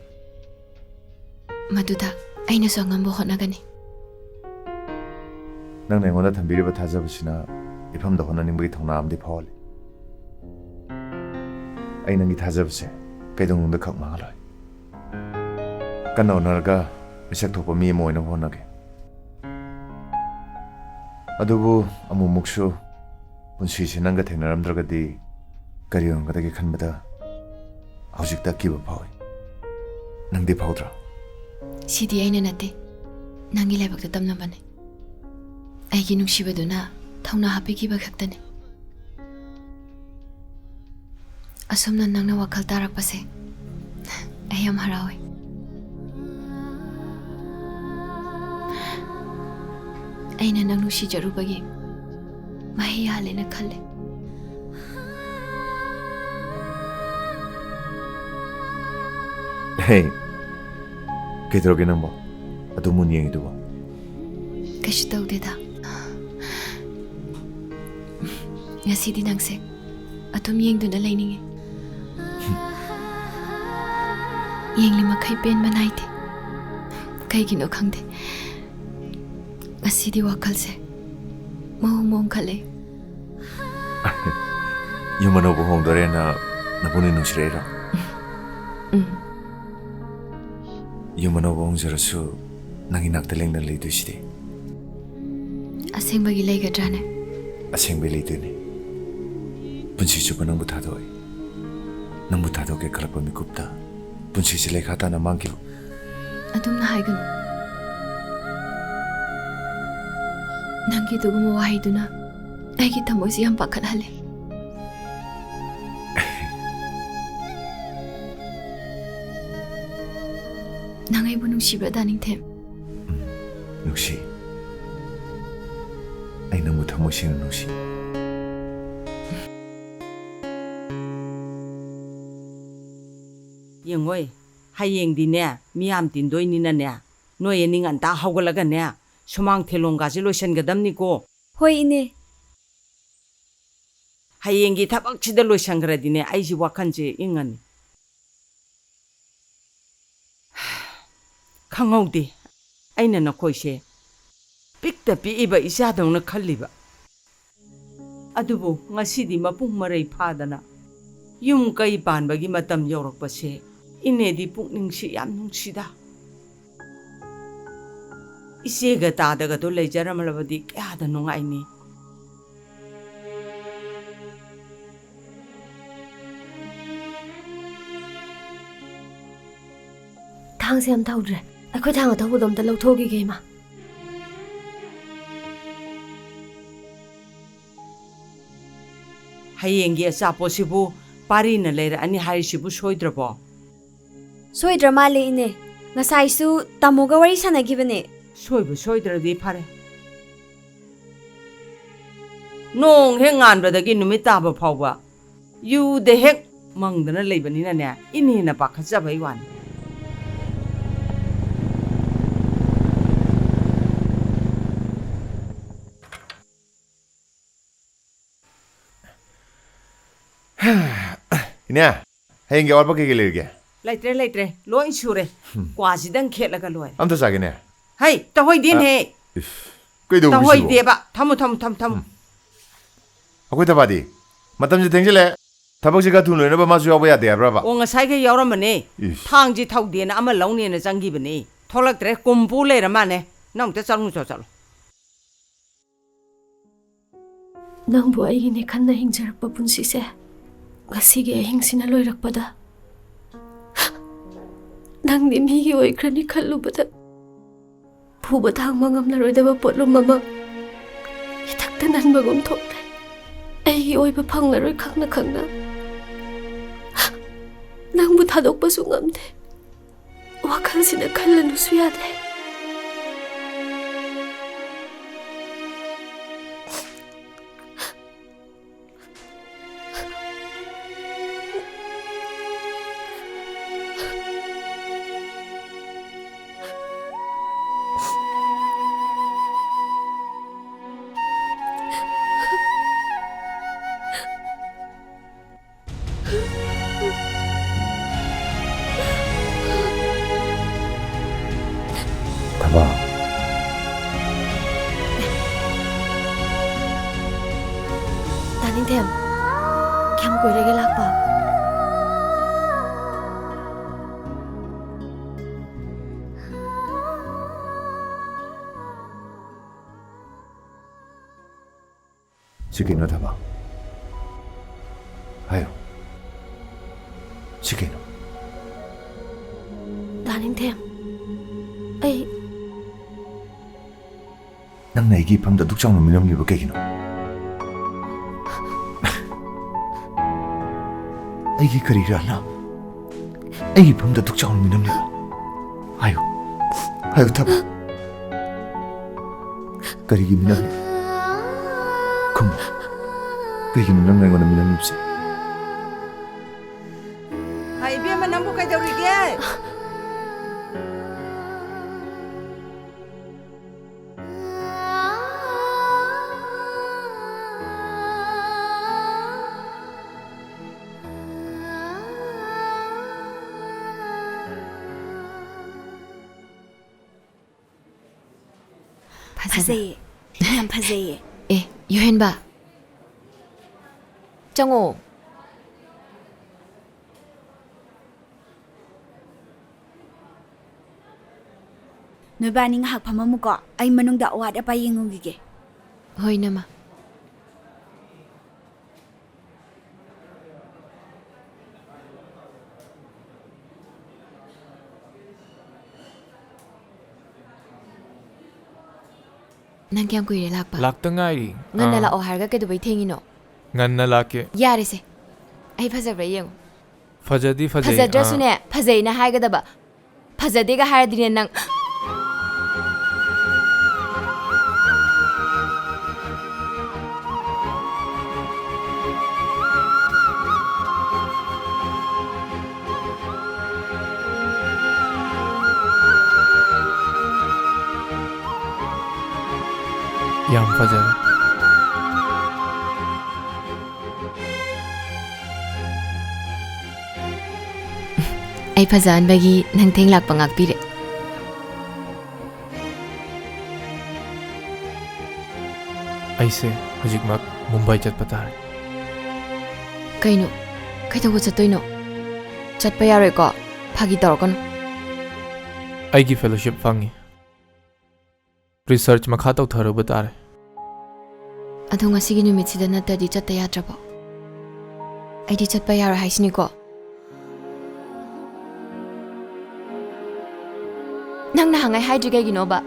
ꯃꯗꯨꯗ ꯑꯩꯅꯁꯨ ꯑꯉꯝꯕ ꯍꯣꯠꯅꯒꯅꯤ꯫ ꯅꯪꯅ ꯑꯩꯉꯣꯟꯗ ꯊꯝꯕꯤꯔꯤꯕ ꯊꯥꯖꯕꯁꯤꯅ ꯏꯐꯝꯗ ꯍꯣꯠꯅꯅꯤꯡꯕꯒꯤ ꯊꯧꯅꯥ ꯑꯃꯗꯤ ꯐꯥꯎꯍꯜꯂꯤ꯫ ꯑꯩ ꯅꯪꯒꯤ ꯊꯥꯖꯕꯁꯦ ꯀꯩꯗꯧꯅꯨꯡꯗ ꯈꯛ ꯃꯥꯡꯍꯜꯂꯣꯏ꯫ ꯀꯟꯅ ꯍꯣꯠꯅꯔꯒ ꯃꯤꯁꯛ ꯊꯣꯛꯄ ꯃꯤ ꯑꯃ ꯑꯣꯏꯅꯕ ꯍꯣꯠꯅꯒꯦ꯫ ꯑꯗꯨꯕꯨ ꯑꯃꯨꯛꯃꯨꯛꯁꯨ ꯄꯨꯟꯁꯤꯁꯦ ꯅꯪꯒ ꯊꯦꯡꯅꯔꯝꯗ꯭ꯔꯒꯗꯤ ꯀꯔꯤ ꯑꯣꯏꯔꯝꯒꯗꯒꯦ ꯈꯟꯕꯗ ꯍꯧꯖꯤꯛꯇ ꯑꯀꯤꯕ ꯐꯥꯎꯏ꯫ ꯅꯪꯗꯤ ꯐꯥꯎꯗ꯭ꯔꯣ? ꯁꯤꯗꯤ ꯑꯩꯅ ꯅꯠꯇꯦ, ꯅꯪꯒꯤ ꯂꯥꯏꯕꯛꯇ ꯇꯝꯅꯕꯅꯦ꯫ ꯑꯩꯒꯤ ꯅꯨꯡꯁꯤꯕꯗꯨꯅ ꯊꯧꯅꯥ ꯍꯥꯞꯄꯤꯈꯤꯕ ꯈꯛꯇꯅꯦ꯫ ꯑꯁꯨꯝꯅ ꯅꯪꯅ ꯋꯥꯈꯜ ꯇꯥꯔꯛꯄꯁꯦ ꯑꯩ ꯌꯥꯝ ꯍꯔꯥꯎꯋꯦ꯫ ꯑꯩꯅ ꯅꯪ ꯅꯨꯡꯁꯤꯖꯔꯨꯕꯒꯤ ꯃꯍꯩ ꯌꯥꯜꯂꯦꯅ ꯈꯜꯂꯦ꯫ ꯍꯦ, ꯀꯩꯗꯧꯔꯒꯦ ꯅꯪꯕꯣ? ꯑꯗꯨ ꯃꯨꯟ ꯌꯦꯡꯉꯤꯗꯨꯕꯣ? ꯀꯩꯁꯨ ꯇꯧꯗꯦꯗ꯫ ꯉꯁꯤꯗꯤ ꯅꯪꯁꯦ ꯑꯗꯨꯝ ꯌꯦꯡꯗꯨꯅ ꯂꯩꯅꯤꯡꯉꯤ꯫ ꯌꯦꯡꯂꯤ ꯃꯈꯩ ꯄꯦꯟꯕ ꯅꯥꯏꯗꯦ꯫ ꯀꯩꯒꯤꯅꯣ ꯈꯪꯗꯦ, ꯉꯁꯤꯗꯤ ꯋꯥꯈꯜꯁꯦ ꯃꯑꯣꯡ ꯃꯑꯣꯡ ꯈꯜꯂꯦ꯫ ꯌꯨꯝ ꯑꯅꯧꯕ ꯍꯣꯡꯗꯣꯔꯦꯅ ꯅꯕꯨꯡꯅ ꯅꯨꯡꯁꯤꯔꯛꯏꯔꯣ? ꯎꯝ꯫ ꯌꯨꯝ ꯑꯅꯧꯕ ꯍꯣꯡꯖꯔꯁꯨ ꯅꯪꯒꯤ ꯅꯥꯛꯇ ꯂꯦꯡꯗꯅ ꯂꯩꯗꯣꯏꯁꯤꯗꯤ꯫ ꯑꯁꯦꯡꯕꯒꯤ ꯂꯩꯒꯗ꯭ꯔꯥꯅꯦ? ꯑꯁꯦꯡꯕꯩ ꯂꯩꯗꯣꯏꯅꯦ꯫ ꯄꯨꯟꯁꯤ ꯆꯨꯞꯄ ꯅꯪꯕꯨ ꯊꯥꯗꯣꯛꯑꯣꯏ꯫ ꯅꯪꯕꯨ ꯊꯥꯗꯣꯛꯀꯦ ꯈꯜꯂꯛꯄ ꯃꯤꯀꯨꯞꯇ ꯄꯨꯟꯁꯤꯁꯦ ꯂꯩꯈꯥ ꯇꯥꯅ ꯃꯥꯡꯈꯤꯕ꯫ ꯑꯗꯨꯝꯅ ꯍꯥꯏꯒꯅꯨ꯫ ꯅꯪꯒꯤ ꯑꯗꯨꯒꯨꯝꯕ ꯋꯥꯍꯩꯗꯨꯅ ꯑꯩꯒꯤ ꯊꯃꯣꯏꯁꯦ ꯌꯥꯝ ꯄꯥꯈꯠꯍꯜꯂꯦ꯫ ꯅꯪ ꯑꯩꯕꯨ ꯅꯨꯡꯁꯤꯕ꯭ꯔꯥ, ꯗꯥ ꯅꯤꯡꯊꯦꯝ? ꯎꯝ, ꯅꯨꯡꯁꯤ꯫ ꯑꯩ ꯅꯪꯕꯨ ꯊꯃꯣꯏ ꯁꯦꯡꯅ ꯅꯨꯡꯁꯤ꯫ ꯌꯦꯡꯉꯣꯏ, ꯍꯌꯦꯡꯗꯤꯅꯦ, ꯃꯤꯌꯥꯝ ꯇꯤꯟꯗꯣꯏꯅꯤꯅꯅꯦ, ꯅꯣꯏ ꯑꯅꯤ ꯉꯟꯇꯥ ꯍꯧꯒꯠꯂꯒꯅꯦ, ꯁꯨꯃꯥꯡ ꯊꯦꯂꯣꯡꯒꯥꯁꯦ ꯂꯣꯏꯁꯟꯒꯗꯕꯅꯤꯀꯣ꯫ ꯍꯣꯏ, ꯏꯅꯦ꯫ ꯍꯌꯦꯡꯒꯤ ꯊꯕꯛꯁꯤꯗ ꯂꯣꯏꯁꯟꯈ꯭ꯔꯗꯤꯅꯦ, ꯑꯩꯁꯤ ꯋꯥꯈꯜꯁꯦ ꯏꯪꯉꯅꯤ꯫ ꯈꯪꯍꯧꯗꯦ, ꯑꯩꯅ ꯅꯈꯣꯏꯁꯦ ꯄꯤꯛꯇ ꯄꯤꯛꯏꯕ ꯏꯆꯥꯗꯧꯅ ꯈꯜꯂꯤꯕ꯫ ꯑꯗꯨꯕꯨ ꯉꯁꯤꯗꯤ ꯃꯄꯨꯡ ꯃꯔꯩ ꯐꯥꯗꯅ ꯌꯨꯝ ꯀꯩ ꯄꯥꯟꯕꯒꯤ ꯃꯇꯝ ꯌꯧꯔꯛꯄꯁꯦ, ꯏꯅꯦꯗꯤ ꯄꯨꯛꯅꯤꯡꯁꯤ ꯌꯥꯝ ꯅꯨꯡꯁꯤꯗ꯫ ꯏꯆꯦꯒ ꯇꯥꯗꯒꯗꯣ ꯂꯩꯖꯔꯝꯂꯕꯗꯤ ꯀꯌꯥꯗ ꯅꯨꯡꯉꯥꯏꯅꯤ꯫ ꯊꯥꯡꯁꯦ ꯑꯝꯇ ꯍꯧꯗ꯭ꯔꯦ꯫ ꯑꯩꯈꯣꯏ ꯊꯥꯡ ꯑꯊꯧꯕꯗꯣ ꯑꯝꯇ ꯂꯧꯊꯣꯛꯈꯤꯒꯦ, ꯏꯃꯥ꯫ ꯍꯌꯦꯡꯒꯤ ꯑꯆꯥꯄꯣꯠꯁꯤꯕꯨ ꯄꯥꯔꯤꯅ ꯂꯩꯔꯛꯑꯅꯤ ꯍꯥꯏꯔꯤꯁꯤꯕꯨ ꯁꯣꯏꯗ꯭ꯔꯕꯣ? ꯁꯣꯏꯗ꯭ꯔ ꯃꯥꯜꯂꯦ, ꯏꯅꯦ꯫ ꯉꯁꯥꯏꯁꯨ ꯇꯥꯃꯣꯒ ꯋꯥꯔꯤ ꯁꯥꯟꯅꯈꯤꯕꯅꯦ꯫ ꯁꯣꯏꯕꯨ ꯁꯣꯏꯗ꯭ꯔꯗꯤ ꯐꯔꯦ꯫ ꯅꯣꯡ ꯍꯦꯛ ꯉꯥꯟꯕꯗꯒꯤ ꯅꯨꯃꯤꯠ ꯇꯥꯕ ꯐꯥꯎꯕ ꯌꯨꯗ ꯍꯦꯛ ꯃꯪꯗꯅ ꯂꯩꯕꯅꯤꯅꯅꯦ, ꯏꯅ ꯍꯦꯟꯅ ꯄꯥꯈꯠꯆꯕꯩ ꯋꯥꯅꯤ꯫ ꯏꯅꯦ, ꯍꯌꯦꯡꯒꯤ ꯑꯋꯥꯠꯄ ꯀꯩ ꯀꯩ ꯂꯩꯔꯤꯒꯦ? ꯂꯩꯇ꯭ꯔꯦ, ꯂꯩꯇ꯭ꯔꯦ, ꯂꯣꯏ ꯁꯨꯔꯦ꯫ ꯀ꯭ꯋꯥꯁꯤꯗꯪ ꯈꯦꯠꯂꯒ ꯂꯣꯏꯔꯦ꯫ ꯑꯝꯇ ꯆꯥꯒꯦꯅꯦ꯫ ꯍꯩ, ꯇꯧꯍꯣꯏꯗꯦꯅꯦꯍꯦ꯫ ꯏꯁ, ꯀꯩꯗꯧꯕ ꯁꯤꯕꯣ? ꯇꯧꯍꯣꯏꯗꯦꯕ꯫ ꯊꯝꯃꯨ, ꯊꯝꯃꯨ, ꯊꯝꯃꯨ, ꯊꯝꯃꯨ꯫ ꯑꯩꯈꯣꯏ ꯊꯕꯥꯗꯤ ꯃꯇꯝꯁꯦ ꯊꯦꯡꯖꯤꯜꯂꯦ꯫ ꯊꯕꯛꯁꯦ ꯈꯔ ꯊꯨꯅ ꯂꯣꯏꯅꯕ ꯃꯥꯁꯨ ꯌꯥꯎꯕ ꯌꯥꯗꯦ ꯍꯥꯏꯕ꯭ꯔꯕ? ꯑꯣ, ꯉꯁꯥꯏꯈꯩ ꯌꯥꯎꯔꯝꯕꯅꯦ꯫ ꯏꯁ꯫ ꯊꯥꯡꯁꯤ ꯊꯧꯗꯦꯅ ꯑꯃ ꯂꯧꯅꯦꯅ ꯆꯪꯈꯤꯕꯅꯦ꯫ ꯊꯣꯛꯂꯛꯇ꯭ꯔꯦ, ꯀꯨꯝ ꯄꯨ ꯂꯩꯔ ꯃꯥꯅꯦ꯫ ꯅꯪ ꯑꯝꯇ ꯆꯠꯂꯨ ꯆꯣ, ꯆꯠꯂꯣ꯫ ꯅꯪꯕꯨ ꯑꯩꯒꯤꯅꯦ ꯈꯟꯅ ꯍꯤꯡꯖꯔꯛꯄ ꯄꯨꯟꯁꯤꯁꯦ ꯉꯁꯤꯒꯤ ꯑꯍꯤꯡꯁꯤꯅ ꯂꯣꯏꯔꯛꯄꯗ ꯅꯪꯗꯤ ꯃꯤꯒꯤ ꯑꯣꯏꯈ꯭ꯔꯅꯤ ꯈꯜꯂꯨꯕꯗ ꯐꯨꯕ ꯊꯥꯡꯕ ꯉꯝꯂꯔꯣꯏꯗꯕ ꯄꯣꯠꯂꯨꯝ ꯑꯃ ꯏꯊꯛꯇ ꯅꯟꯕꯒꯨꯝ ꯊꯣꯛꯂꯦ꯫ ꯑꯩꯒꯤ ꯑꯣꯏꯕ ꯐꯪꯂꯔꯣꯏ ꯈꯪꯅ ꯈꯪꯅ ꯅꯪꯕꯨ ꯊꯥꯗꯣꯛꯄꯁꯨ ꯉꯝꯗꯦ꯫ ꯋꯥꯈꯜꯁꯤꯅ ꯈꯜꯂꯅꯨꯁꯨ ꯌꯥꯗꯦ꯫ ꯊꯕꯥ꯫ ꯇꯥꯅꯤꯡꯊꯦꯝ, ꯀꯌꯥꯝ ꯀꯨꯏꯔꯒꯦ ꯂꯥꯛꯄ? ꯁꯤ ꯀꯩꯅꯣ, ꯊꯕ? ꯍꯥꯏꯌꯨ꯫ ꯁꯤ ꯀꯩꯅꯣ? ꯇꯥꯅꯤꯡꯊꯦꯝ, ꯑꯩ ꯅꯪꯅ ꯑꯩꯒꯤ ꯏꯐꯝꯗ ꯑꯗꯨꯛ ꯆꯥꯎꯅ ꯃꯤꯅꯝꯂꯤꯕ ꯀꯩꯒꯤꯅꯣ? ꯑꯩꯒꯤ ꯀꯔꯤꯔꯥꯅ ꯑꯩꯒꯤ ꯏꯐꯝꯗ ꯑꯗꯨꯛ ꯆꯥꯎꯅ ꯃꯤꯅꯝꯂꯤꯕ? ꯍꯥꯏꯌꯨ, ꯍꯥꯏꯌꯨ, ꯊꯕ꯫ ꯀꯔꯤꯒꯤ ꯃꯤꯅꯝꯂꯤꯕ? ꯈꯨꯝꯃꯨ꯫ ꯀꯩꯒꯤꯅꯣ ꯅꯪꯅ ꯑꯩꯉꯣꯟꯗ ꯃꯤꯅꯝꯂꯤꯕꯁꯦ? ꯍꯥꯏ, ꯏꯕꯦꯝꯃ, ꯅꯪꯕꯨ ꯀꯩꯗꯧꯔꯤꯒꯦ? ꯐꯖꯕ꯭ꯔꯥ? ꯐꯖꯩꯌꯦ꯫ ꯌꯥꯝ ꯐꯖꯩꯌꯦ꯫ ꯑꯦ, ꯌꯨꯍꯦꯟꯕ꯫ ꯆꯪꯉꯣ꯫ ꯅꯣꯏꯕꯥꯅꯤ ꯉꯥꯏꯍꯥꯛ ꯐꯝꯃꯝꯃꯨꯀꯣ, ꯑꯩ ꯃꯅꯨꯡꯗ ꯑꯋꯥꯠ ꯑꯄꯥ ꯌꯦꯡꯉꯨꯈꯤꯒꯦ꯫ ꯍꯣꯏ, ꯅꯃ꯫ ꯅꯪ ꯀꯌꯥꯝ ꯀꯨꯏꯔꯦ ꯂꯥꯛꯄ? ꯂꯥꯛꯇ ꯉꯥꯏꯔꯤ꯫ ꯉꯟꯅ ꯑꯥ꯫ ꯂꯥꯛꯑꯣ ꯍꯥꯏꯔꯒ ꯀꯩꯗꯧꯕꯩ ꯊꯦꯡꯉꯤꯅꯣ? ꯉꯟꯅ ꯂꯥꯛꯀꯦ꯫ ꯌꯥꯔꯦꯁꯦ, ꯑꯩ ꯐꯖꯕ꯭ꯔꯥ ꯌꯦꯡꯉꯨ꯫ ꯐꯖꯗꯤ ꯐꯖꯩ, ꯐꯖꯗ꯭ꯔꯁꯨꯅꯦ, ꯑꯥ꯫ ꯐꯖꯩꯅ ꯍꯥꯏꯒꯗꯕ꯫ ꯐꯖꯗꯦꯒ ꯍꯥꯏꯔꯗꯤꯅꯦ ꯅꯪ꯫ ꯌꯥꯝ ꯐꯖꯔꯦ꯫ ꯑꯩ ꯐꯖꯍꯟꯕꯒꯤ ꯅꯪ ꯊꯦꯡ ꯂꯥꯛꯄ ꯉꯥꯛꯄꯤꯔꯦ꯫ ꯑꯩꯁꯦ ꯍꯧꯖꯤꯛꯃꯛ ꯃꯨꯝꯕꯥꯏ ꯆꯠꯄ ꯇꯥꯔꯦ꯫ ꯀꯩꯅꯣ? ꯀꯩꯗꯧꯕ ꯆꯠꯇꯣꯏꯅꯣ? ꯆꯠꯄ ꯌꯥꯔꯣꯏꯀꯣ? ꯐꯥꯒꯤ ꯇꯧꯔꯛꯀꯅꯨ꯫ ꯑꯩꯒꯤ fellowship ꯐꯪꯉꯤ꯫ Research ꯃꯈꯥ ꯇꯧꯊꯔꯨꯕ ꯇꯥꯔꯦ꯫ ꯑꯗꯣ ꯉꯁꯤꯒꯤ ꯅꯨꯃꯤꯠꯁꯤꯗ ꯅꯠꯇ꯭ꯔꯗꯤ ꯆꯠꯇ ꯌꯥꯗ꯭ꯔꯕꯣ? ꯑꯩꯗꯤ ꯆꯠꯄ ꯌꯥꯔꯣꯏ ꯍꯥꯏꯁꯤꯅꯤꯀꯣ? ꯅꯪ ꯅꯍꯥꯟꯉꯩ ꯍꯥꯏꯗ꯭ꯔꯤ ꯀꯩꯒꯤꯅꯣꯕ?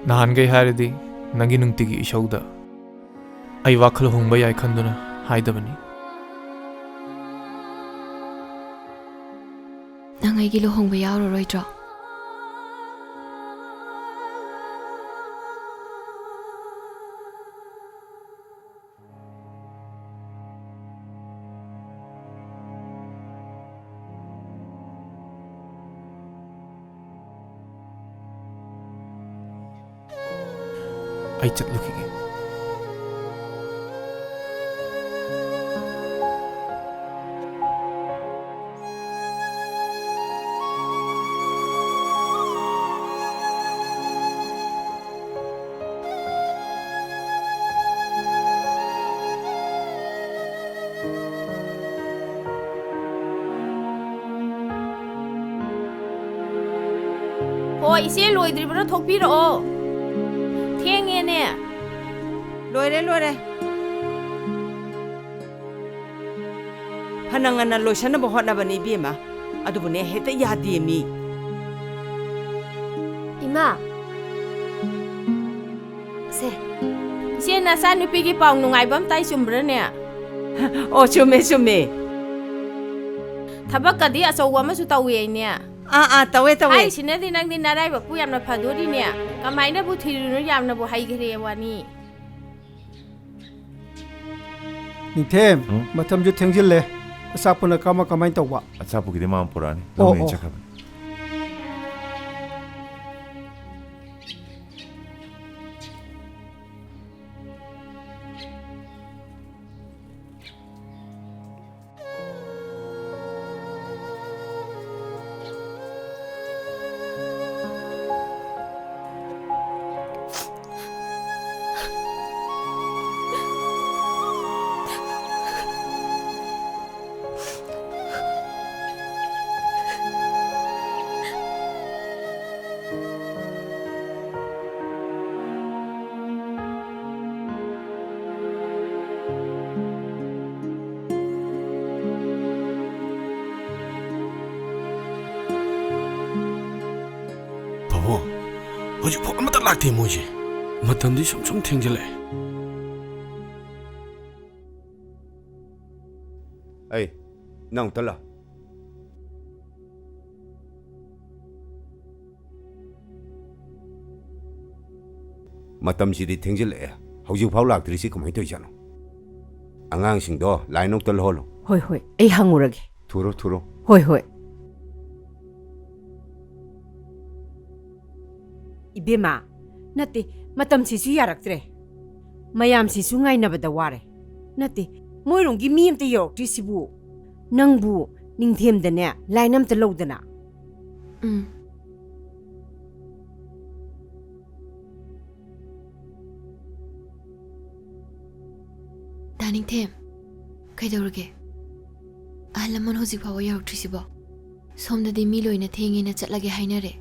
ꯅꯍꯥꯟꯈꯩ ꯍꯥꯏꯔꯗꯤ ꯅꯪꯒꯤ ꯅꯨꯡꯇꯤꯒꯤ ꯏꯁꯧꯗ ꯑꯩ ꯋꯥꯈꯜ ꯍꯣꯡꯕ ꯌꯥꯏ ꯈꯟꯗꯨꯅ ꯍꯥꯏꯗꯕꯅꯤ꯫ ꯅꯪ ꯑꯩꯒꯤ ꯂꯨꯍꯣꯡꯕ ꯌꯥꯎꯔꯔꯣꯏꯗ꯭ꯔꯣ? ꯑꯩ ꯆꯠꯂꯨꯈꯤꯒꯦ꯫ ꯍꯣ, ꯏꯆꯦ ꯂꯣꯏꯗ꯭ꯔꯤꯕ꯭ꯔꯣ? ꯊꯣꯛꯄꯤꯔꯛꯑꯣ꯫ ꯊꯦꯡꯉꯦꯅꯦ꯫ ꯂꯣꯏꯔꯦ, ꯂꯣꯏꯔꯦ꯫ ꯐꯅ ꯉꯟꯅ ꯂꯣꯏꯁꯟꯅꯕ ꯍꯣꯠꯅꯕꯅꯤ ꯏꯕꯦꯝꯃ, ꯑꯗꯨꯕꯨꯅꯦ ꯍꯦꯛꯇ ꯌꯥꯗꯦ ꯃꯤ꯫ ꯏꯃꯥ꯫ ꯁꯦ꯫ ꯏꯆꯦ, ꯅꯆꯥꯅꯨꯄꯤꯒꯤ ꯄꯥꯎ ꯅꯨꯡꯉꯥꯏꯕ ꯑꯝꯇ ꯍꯥꯏ ꯆꯨꯝꯕ꯭ꯔꯅꯦ? ꯑꯣ, ꯆꯨꯝꯃꯦ, ꯆꯨꯝꯃꯦ꯫ ꯊꯕꯛꯀꯗꯤ ꯑꯆꯧꯕ ꯑꯃꯁꯨ ꯇꯧꯋꯦ ꯍꯥꯏꯅꯦ꯫ ꯑꯥ, ꯑꯥ, ꯇꯧꯋꯦ, ꯇꯧꯋꯦ꯫ ꯍꯥꯏꯔꯤꯁꯤꯅꯗꯤ ꯅꯪꯗꯤ ꯅꯔꯥꯏꯕꯛꯄꯨ ꯌꯥꯝꯅ ꯐꯗꯣꯔꯤꯅꯦ꯫ ꯀꯃꯥꯏꯅꯕꯨ ꯊꯤꯔꯨꯅꯨ, ꯌꯥꯝꯅꯕꯨ ꯍꯩꯈ꯭ꯔꯦ ꯋꯥꯅꯤ꯫ ꯅꯤꯡꯊꯦꯝ, ꯎꯝ? ꯃꯇꯝꯁꯨ ꯊꯦꯡꯖꯤꯜꯂꯦ꯫ ꯑꯆꯥꯄꯣꯠꯅ ꯀꯃ-, ꯀꯃꯥꯏꯅ ꯇꯧꯕ? ꯑꯆꯥꯄꯣꯠꯀꯤꯗꯤ ꯃꯥ ꯄꯨꯔꯛꯑꯅꯤ꯫ ꯑꯣ, ꯂꯧꯅꯦꯅ ꯑꯣ꯫ ꯆꯠꯈ꯭ꯔꯕꯅꯤ꯫ ꯍꯧꯖꯤꯛꯐꯥꯎ ꯑꯃꯠꯇ ꯂꯥꯛꯇꯦ ꯃꯣꯏꯁꯦ꯫ ꯃꯇꯝꯗꯤ ꯁꯨꯝ ꯁꯨꯝ ꯊꯦꯡꯖꯤꯜꯂꯛꯑꯦ꯫ ꯑꯩ, ꯅꯪ ꯑꯝꯇ ꯂꯥꯛ꯫ ꯃꯇꯝꯁꯤꯗꯤ ꯊꯦꯡꯖꯤꯜꯂꯛꯑꯦ, ꯍꯧꯖꯤꯛꯐꯥꯎ ꯂꯥꯛꯇ꯭ꯔꯤꯁꯤ ꯀꯃꯥꯏꯅ ꯇꯧꯔꯤꯖꯥꯠꯅꯣ? ꯑꯉꯥꯡꯁꯤꯡꯗꯣ line ꯑꯝꯇ ꯂꯧꯍꯜꯂꯣ꯫ ꯍꯣꯏ, ꯍꯣꯏ, ꯑꯩ ꯍꯪꯉꯨꯔꯒꯦ꯫ ꯊꯨꯔꯣ, ꯊꯨꯔꯣ꯫ ꯍꯣꯏ, ꯍꯣꯏ꯫ ꯏꯕꯦꯝꯃ, ꯅꯠꯇꯦ, ꯃꯇꯝꯁꯤꯁꯨ ꯌꯥꯔꯛꯇ꯭ꯔꯦ꯫ ꯃꯌꯥꯝꯁꯤꯁꯨ ꯉꯥꯏꯅꯕꯗ ꯋꯥꯔꯦ꯫ ꯅꯠꯇꯦ, ꯃꯣꯏꯔꯣꯝꯒꯤ ꯃꯤ ꯑꯝꯇ ꯌꯧꯔꯛꯇ꯭ꯔꯤꯁꯤꯕꯨ꯫ ꯅꯪꯕꯨ ꯅꯤꯡꯊꯦꯝꯗꯅꯦ, line ꯑꯝꯇ ꯂꯧꯗꯅ꯫ ꯎꯝ꯫ ꯗꯥ ꯅꯤꯡꯊꯦꯝ, ꯀꯩꯗꯧꯔꯒꯦ? ꯑꯍꯜ ꯂꯃꯟ ꯍꯧꯖꯤꯛ ꯐꯥꯎꯕ ꯌꯧꯔꯛꯇ꯭ꯔꯤꯁꯤꯕꯣ? ꯁꯣꯝꯗꯗꯤ ꯃꯤ ꯂꯣꯏꯅ ꯊꯦꯡꯉꯦꯅ ꯆꯠꯂꯒꯦ ꯍꯥꯏꯅꯔꯦ꯫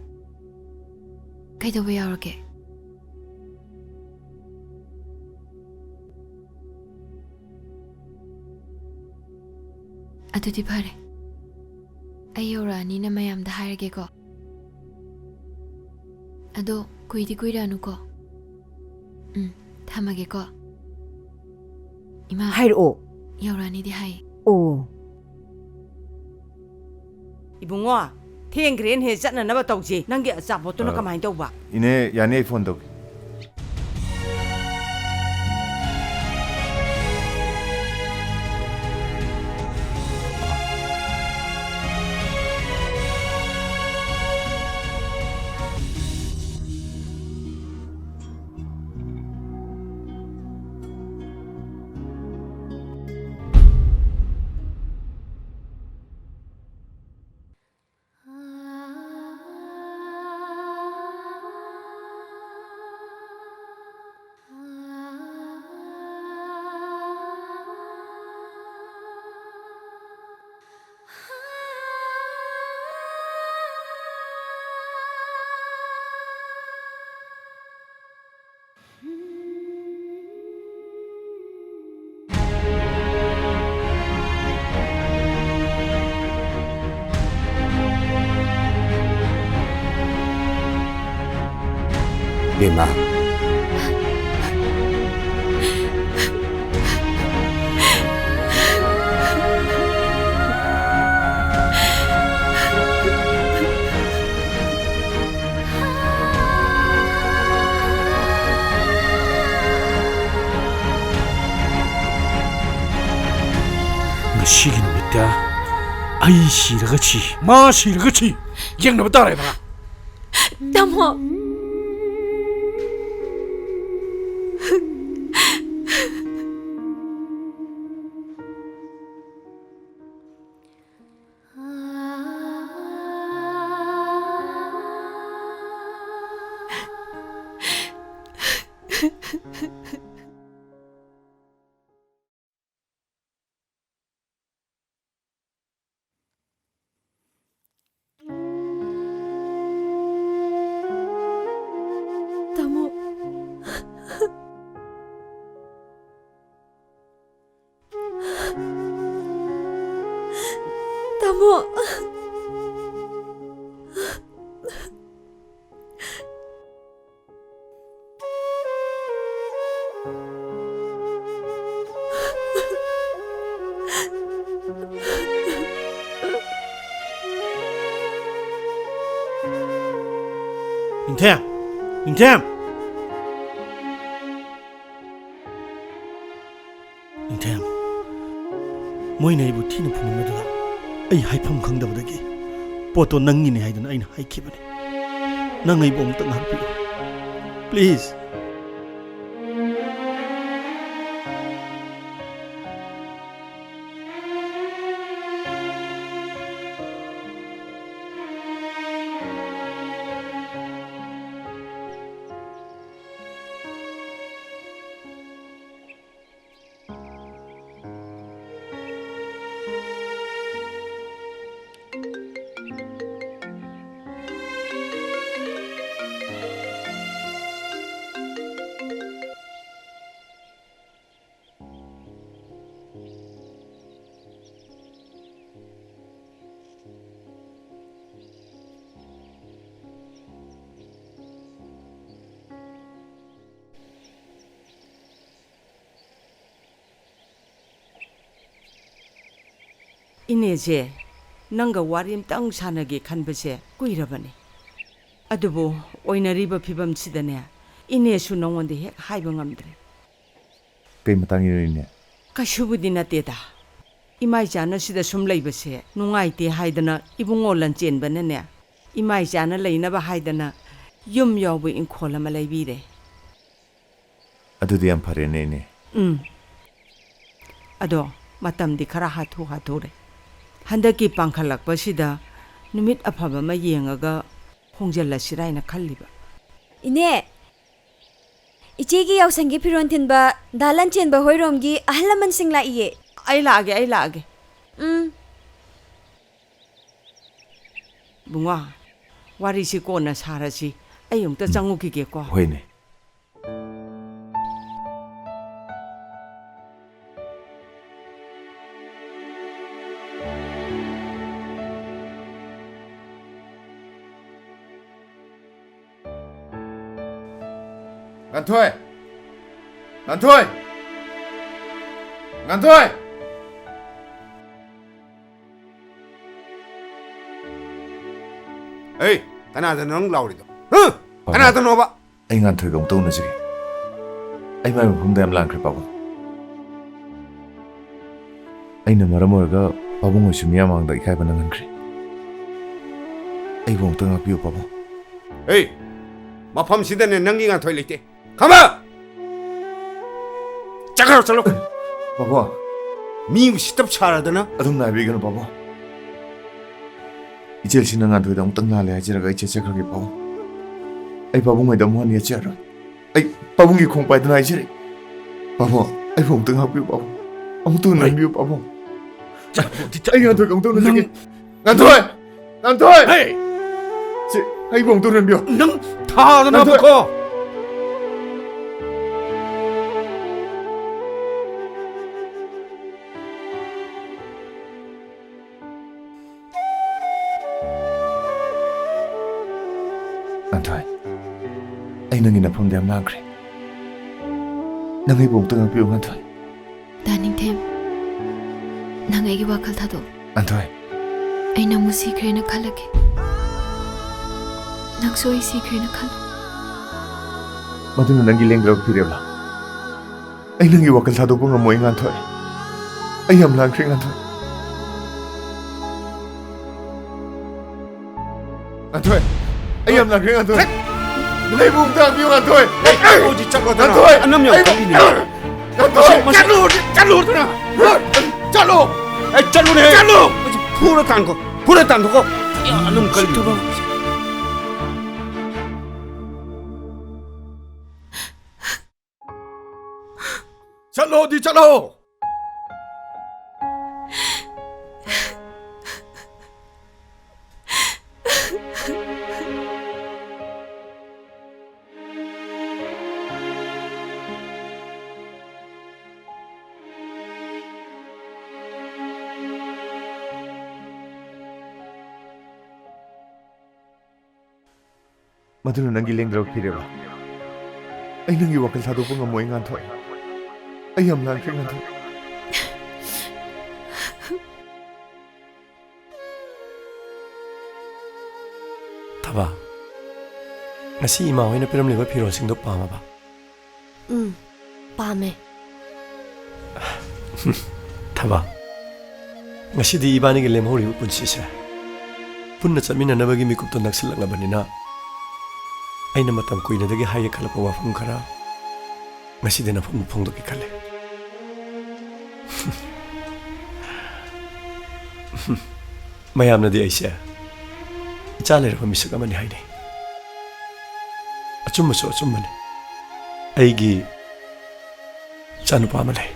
ꯀꯩꯗꯧꯕ ꯌꯥꯎꯔꯒꯦ? ꯑꯗꯨꯗꯤ ꯐꯔꯦ꯫ ꯑꯩ ꯌꯧꯔꯛꯑꯅꯤꯅ ꯃꯌꯥꯝꯗ ꯍꯥꯏꯔꯒꯦꯀꯣ꯫ ꯑꯗꯣ ꯀꯨꯏꯗꯤ ꯀꯨꯏꯔꯛꯑꯅꯨꯀꯣ꯫ ꯎꯝ, ꯊꯝꯃꯒꯦꯀꯣ꯫ ꯏꯃꯥ꯫ ꯍꯥꯏꯔꯛꯑꯣ꯫ ꯌꯧꯔꯛꯑꯅꯤꯗꯤ ꯍꯥꯏ꯫ ꯑꯣ꯫ ꯏꯕꯨꯡꯉꯣ, ꯊꯦꯡꯈ꯭ꯔꯦꯅꯦꯍꯦ, ꯆꯠꯅꯅꯕ ꯇꯧꯁꯤ꯫ ꯅꯪꯒꯤ ꯑꯆꯥꯄꯣꯠꯇꯨꯅ ꯑ, ꯀꯃꯥꯏꯅ ꯇꯧꯕ? ꯏꯅꯦ, ꯌꯥꯅꯤ, ꯑꯩ phone ꯇꯧꯒꯦ꯫ ꯏꯕꯦꯝꯃ꯫ ꯉꯁꯤꯒꯤ ꯅꯨꯃꯤꯠꯇ ꯑꯩ ꯁꯤꯔꯒ ꯁꯤ, ꯃꯥ ꯁꯤꯔꯒ ꯁꯤ, ꯌꯦꯡꯅꯕ ꯇꯥꯔꯦꯗꯅ꯫ ꯇꯥꯃꯣ꯫ ꯇꯥꯃꯣ꯫ ꯇꯥꯃꯣ꯫ ꯅꯤꯡꯊꯦꯝ! ꯅꯤꯡꯊꯦꯝ! ꯅꯤꯡꯊꯦꯝ, ꯃꯣꯏꯅ ꯑꯩꯕꯨ ꯊꯤꯅ ꯐꯨꯅꯤꯡꯕꯗꯨꯗ ꯑꯩ ꯍꯥꯏꯐꯝ ꯈꯪꯗꯕꯗꯒꯤ ꯄꯣꯠꯇꯣ ꯅꯪꯒꯤꯅꯤ ꯍꯥꯏꯗꯨꯅ ꯑꯩꯅ ꯍꯥꯏꯈꯤꯕꯅꯤ꯫ ꯅꯪ ꯑꯩꯕꯨ ꯑꯃꯨꯛꯇ ꯉꯥꯛꯄꯤꯌꯨ, please꯫ ꯏꯅꯦꯁꯦ ꯅꯪꯒ ꯋꯥꯔꯤ ꯑꯝꯇꯪ ꯁꯥꯟꯅꯒꯦ ꯈꯟꯕꯁꯦ ꯀꯨꯏꯔꯕꯅꯤ꯫ ꯑꯗꯨꯕꯨ ꯑꯣꯏꯅꯔꯤꯕ ꯐꯤꯕꯝꯁꯤꯗꯅꯦ, ꯏꯅꯦꯁꯨ ꯅꯉꯣꯟꯗ ꯍꯦꯛ ꯍꯥꯏꯕ ꯉꯝꯗ꯭ꯔꯦ꯫ ꯀꯩ ꯃꯇꯥꯡꯒꯤꯅꯣ, ꯏꯅꯦ? ꯀꯩꯁꯨꯕꯨꯗꯤ ꯅꯠꯇꯦꯗ꯫ ꯏꯃꯥ ꯏꯆꯥꯅ ꯁꯤꯗ ꯁꯨꯝ ꯂꯩꯕꯁꯦ ꯅꯨꯡꯉꯥꯏꯇꯦ ꯍꯥꯏꯗꯅ ꯏꯕꯨꯡꯉꯣ ꯂꯟꯆꯦꯟꯕꯅꯅꯦ, ꯏꯃꯥ ꯏꯆꯥꯅ ꯂꯩꯅꯕ ꯍꯥꯏꯗꯅ ꯌꯨꯝ ꯌꯥꯎꯕ ꯏꯪꯈꯣꯜ ꯑꯃ ꯂꯩꯕꯤꯔꯦ꯫ ꯑꯗꯨꯗꯤ ꯌꯥꯝ ꯐꯔꯦꯅꯦ, ꯏꯅꯦ꯫ ꯎꯝ꯫ ꯑꯗꯣ ꯃꯇꯝꯗꯤ ꯈꯔ ꯍꯥꯊꯨ ꯍꯥꯊꯨꯔꯦ꯫ ꯍꯟꯗꯛꯀꯤ ꯄꯥꯡꯈꯠꯂꯛꯄꯁꯤꯗ ꯅꯨꯃꯤꯠ ꯑꯐꯕ ꯑꯃ ꯌꯦꯡꯉꯒ ꯍꯣꯡꯖꯤꯜꯂꯁꯤꯔꯥ ꯍꯥꯏꯅ ꯈꯜꯂꯤꯕ꯫ ꯏꯅꯦ, ꯏꯆꯦꯒꯤ ꯌꯥꯎꯁꯪꯒꯤ ꯐꯤꯔꯣꯜ ꯊꯤꯟꯕ ꯗꯥ ꯂꯟꯆꯦꯟꯕ ꯍꯣꯏꯔꯣꯝꯒꯤ ꯑꯍꯜ ꯂꯃꯟꯁꯤꯡ ꯂꯥꯛꯏꯌꯦ꯫ ꯑꯩ ꯂꯥꯛꯑꯒꯦ, ꯑꯩ ꯂꯥꯛꯑꯒꯦ꯫ ꯎꯝ꯫ ꯕꯨꯡꯉꯣ, ꯋꯥꯔꯤꯁꯤ ꯀꯣꯟꯅ ꯁꯥꯔꯁꯤ꯫ ꯑꯩ ꯑꯃꯨꯛꯇ ꯎꯝ꯫ ꯆꯪꯉꯨꯈꯤꯒꯦꯀꯣ꯫ ꯍꯣꯏꯅꯦ꯫ ꯉꯥꯟꯊꯣꯏ! ꯉꯥꯟꯊꯣꯏ! ꯉꯥꯟꯊꯣꯏ! ꯑꯩ, ꯀꯅꯥꯗꯅꯣ ꯅꯪ ꯂꯥꯎꯔꯤꯗꯣ? ꯍꯥ? ꯄꯥꯕꯨꯡ꯫ ꯀꯅꯥꯗꯅꯣꯕ? ꯑꯩ ꯉꯥꯟꯊꯣꯏꯒ ꯑꯃꯨꯛꯇ ꯎꯅꯖꯒꯦ꯫ ꯑꯩ ꯃꯥꯏ ꯃꯐꯝꯗ ꯌꯥꯝ ꯂꯥꯟꯈ꯭ꯔꯦ, ꯄꯥꯕꯨꯡ꯫ ꯑꯩꯅ ꯃꯔꯝ ꯑꯣꯏꯔꯒ ꯄꯥꯕꯨꯡ ꯑꯣꯏꯁꯨ ꯃꯤꯌꯥꯝ ꯃꯥꯡꯗ ꯏꯀꯥꯏꯕ ꯅꯪꯍꯟꯈ꯭ꯔꯦ꯫ ꯑꯩꯕꯨ ꯑꯃꯨꯛꯇ ꯉꯥꯛꯄꯤꯌꯨ, ꯄꯥꯕꯨꯡ꯫ ꯑꯩ, ꯃꯐꯝꯁꯤꯗꯅꯦ ꯅꯪꯒꯤ ꯉꯥꯟꯊꯣꯏ ꯂꯩꯇꯦ꯫ ꯈꯝꯕ! ꯆꯠꯈ꯭ꯔꯣ, ꯆꯠꯂꯣ꯫ ꯄꯥꯕꯨꯡ꯫ ꯃꯤ ꯎꯁꯤꯠꯇꯕ ꯁꯥꯔꯗꯅ꯫ ꯑꯗꯨꯝ ꯉꯥꯏꯕꯤꯒꯅꯨ, ꯄꯥꯕꯨꯡ꯫ ꯏꯆꯦꯜꯁꯤꯅ ꯉꯥꯟꯊꯣꯏꯗ ꯑꯃꯨꯛꯇꯪ ꯂꯥꯜꯂꯦ ꯍꯥꯏꯖꯔꯒ ꯑꯩ ꯆꯠꯆꯈ꯭ꯔꯒꯦ, ꯄꯥꯕꯨꯡ꯫ ꯑꯩ ꯄꯥꯕꯨꯡ ꯍꯣꯏꯗ ꯑꯃꯨꯛ ꯍꯟꯅ ꯌꯦꯠꯆꯔꯔꯣꯏ꯫ ꯑꯩ ꯄꯥꯕꯨꯡꯒꯤ ꯈꯣꯡ ꯄꯥꯏꯗꯨꯅ ꯍꯥꯏꯖꯔꯤ꯫ ꯄꯥꯕꯨꯡ, ꯑꯩꯕꯨ ꯑꯃꯨꯛꯇꯪ ꯉꯥꯛꯄꯤꯌꯨ, ꯄꯥꯕꯨꯡ꯫ ꯑꯃꯨꯛꯇ ꯍꯣꯏ꯫ ꯎꯅꯕꯤꯌꯨ, ꯄꯥꯕꯨꯡ꯫ ꯑꯩ ꯉꯥꯟꯊꯣꯏꯒ ꯑꯃꯨꯛꯇ ꯎꯅꯖꯒꯦ꯫ ꯅꯪ ꯉꯥꯟꯊꯣꯏ! ꯉꯥꯟꯊꯣꯏ! ꯍꯦ! ꯁꯤ, ꯑꯩꯕꯨ ꯑꯃꯨꯛꯇ ꯎꯅꯕꯤꯌꯨ꯫ ꯅꯪ ꯊꯥꯗꯅ ꯉꯥꯟꯊꯣꯏ! ꯍꯥꯞꯄꯨꯀꯣ꯫ ꯉꯥꯟꯊꯣꯏ, ꯑꯩ ꯅꯪꯒꯤ ꯅꯐꯝꯗ ꯌꯥꯝ ꯂꯥꯡꯈ꯭ꯔꯦ꯫ ꯅꯪ ꯑꯩꯕꯨ ꯑꯃꯨꯛꯇ ꯉꯥꯛꯄꯤꯌꯨ, ꯉꯥꯟꯊꯣꯏ꯫ ꯗꯥ ꯅꯤꯡꯊꯦꯝ, ꯅꯪ ꯑꯩꯒꯤ ꯋꯥꯈꯜ ꯊꯥꯗꯣꯛ꯫ ꯉꯥꯟꯊꯣꯏ꯫ ꯑꯩ ꯅꯪꯕꯨ ꯁꯤꯈ꯭ꯔꯦꯅ ꯈꯜꯂꯒꯦ꯫ ꯅꯪꯁꯨ ꯑꯩ ꯁꯤꯈ꯭ꯔꯦꯅ ꯈꯜꯂꯨ꯫ ꯃꯗꯨꯅ ꯅꯪꯒꯤ ꯂꯦꯡꯗ꯭ꯔꯕ ꯐꯤꯔꯦꯞꯂꯥ? ꯑꯩ ꯅꯪꯒꯤ ꯋꯥꯈꯜ ꯊꯥꯗꯣꯛꯄ ꯉꯝꯃꯣꯏ, ꯉꯥꯟꯊꯣꯏ꯫ ꯑꯩ ꯌꯥꯝ ꯂꯥꯟꯈ꯭ꯔꯦ, ꯉꯥꯟꯊꯣꯏ꯫ ꯉꯥꯟꯊꯣꯏ! ꯑꯩ ꯌꯥꯝ ꯂꯥꯟꯈ꯭ꯔꯦ, ꯉꯥꯟꯊꯣꯏ꯫ ꯑꯩꯕꯨ ꯑꯃꯨꯛꯇ ꯉꯥꯛꯄꯤꯌꯨ, ꯉꯥꯟꯊꯣꯏ꯫ ꯑꯦ, ꯑꯩ ꯍꯧꯖꯤꯛ ꯆꯠꯂꯣꯗꯅ꯫ ꯉꯥꯟꯊꯣꯏ! ꯑꯅꯝ ꯌꯥꯝ ꯑꯩꯕꯨ ꯀꯜꯂꯤꯅꯦ꯫ ꯉꯥꯟꯊꯣꯏ! ꯃꯁꯤ, ꯃꯁꯤ ꯆꯠꯂꯨ! ꯆꯠꯂꯨꯗꯅ! ꯆꯠꯂꯣ! ꯑꯦ, ꯆꯠꯂꯨꯅꯦ! ꯆꯠꯂꯨ! ꯃꯁꯤ ꯐꯨꯔ ꯇꯥꯟꯈꯣ! ꯐꯨꯔ ꯇꯥꯟꯊꯣꯛꯈꯣ! ꯑꯦ, ꯑꯅꯝ ꯀꯜꯂꯤ꯫ ꯆꯠꯂꯣꯗꯤ ꯆꯠꯂꯣ! ꯃꯗꯨꯅ ꯅꯪꯒꯤ ꯂꯦꯡꯗ꯭ꯔꯕ ꯐꯤꯔꯦꯞꯂꯣ? ꯑꯩ ꯅꯪꯒꯤ ꯋꯥꯈꯜ ꯊꯥꯗꯣꯛꯄ ꯉꯝꯃꯣꯏ, ꯉꯥꯟꯊꯣꯏ꯫ ꯑꯩ ꯌꯥꯝ ꯂꯥꯟꯈ꯭ꯔꯦ, ꯉꯥꯟꯊꯣꯏ꯫ ꯊꯕꯥ, ꯉꯁꯤ ꯏꯃꯥ ꯍꯣꯏꯅ ꯄꯤꯔꯝꯂꯤꯕ ꯐꯤꯔꯣꯜꯁꯤꯡꯗꯣ ꯄꯥꯝꯃꯕ? ꯎꯝ, ꯄꯥꯝꯃꯦ꯫ ꯊꯕꯥ, ꯉꯁꯤꯗꯤ ꯏꯕꯥꯅꯤꯒꯤ ꯂꯦꯝꯍꯧꯔꯤꯕ ꯄꯨꯟꯁꯤꯁꯦ ꯄꯨꯟꯅ ꯆꯠꯃꯤꯟꯅꯅꯕꯒꯤ ꯃꯤꯀꯨꯞꯇꯣ ꯅꯛꯁꯤꯜꯂꯛꯂꯕꯅꯤꯅ, ꯑꯩꯅ ꯃꯇꯝ ꯀꯨꯏꯅꯗꯒꯤ ꯍꯥꯏꯒꯦ ꯈꯜꯂꯛꯄ ꯋꯥꯐꯝ ꯈꯔ ꯉꯁꯤꯗꯤ ꯅꯐꯝꯗ ꯐꯣꯡꯗꯣꯛꯀꯦ ꯈꯜꯂꯦ꯫ ꯃꯌꯥꯝꯅꯗꯤ ꯑꯩꯁꯦ ꯏꯆꯥ ꯂꯩꯔꯕ ꯃꯤꯁꯛ ꯑꯃꯅꯤ ꯍꯥꯏꯅꯩ꯫ ꯑꯆꯨꯝꯕꯁꯨ ꯑꯆꯨꯝꯕꯅꯤ꯫ ꯑꯩꯒꯤ ꯏꯆꯥꯅꯨꯄꯥ ꯑꯃ ꯂꯩ꯫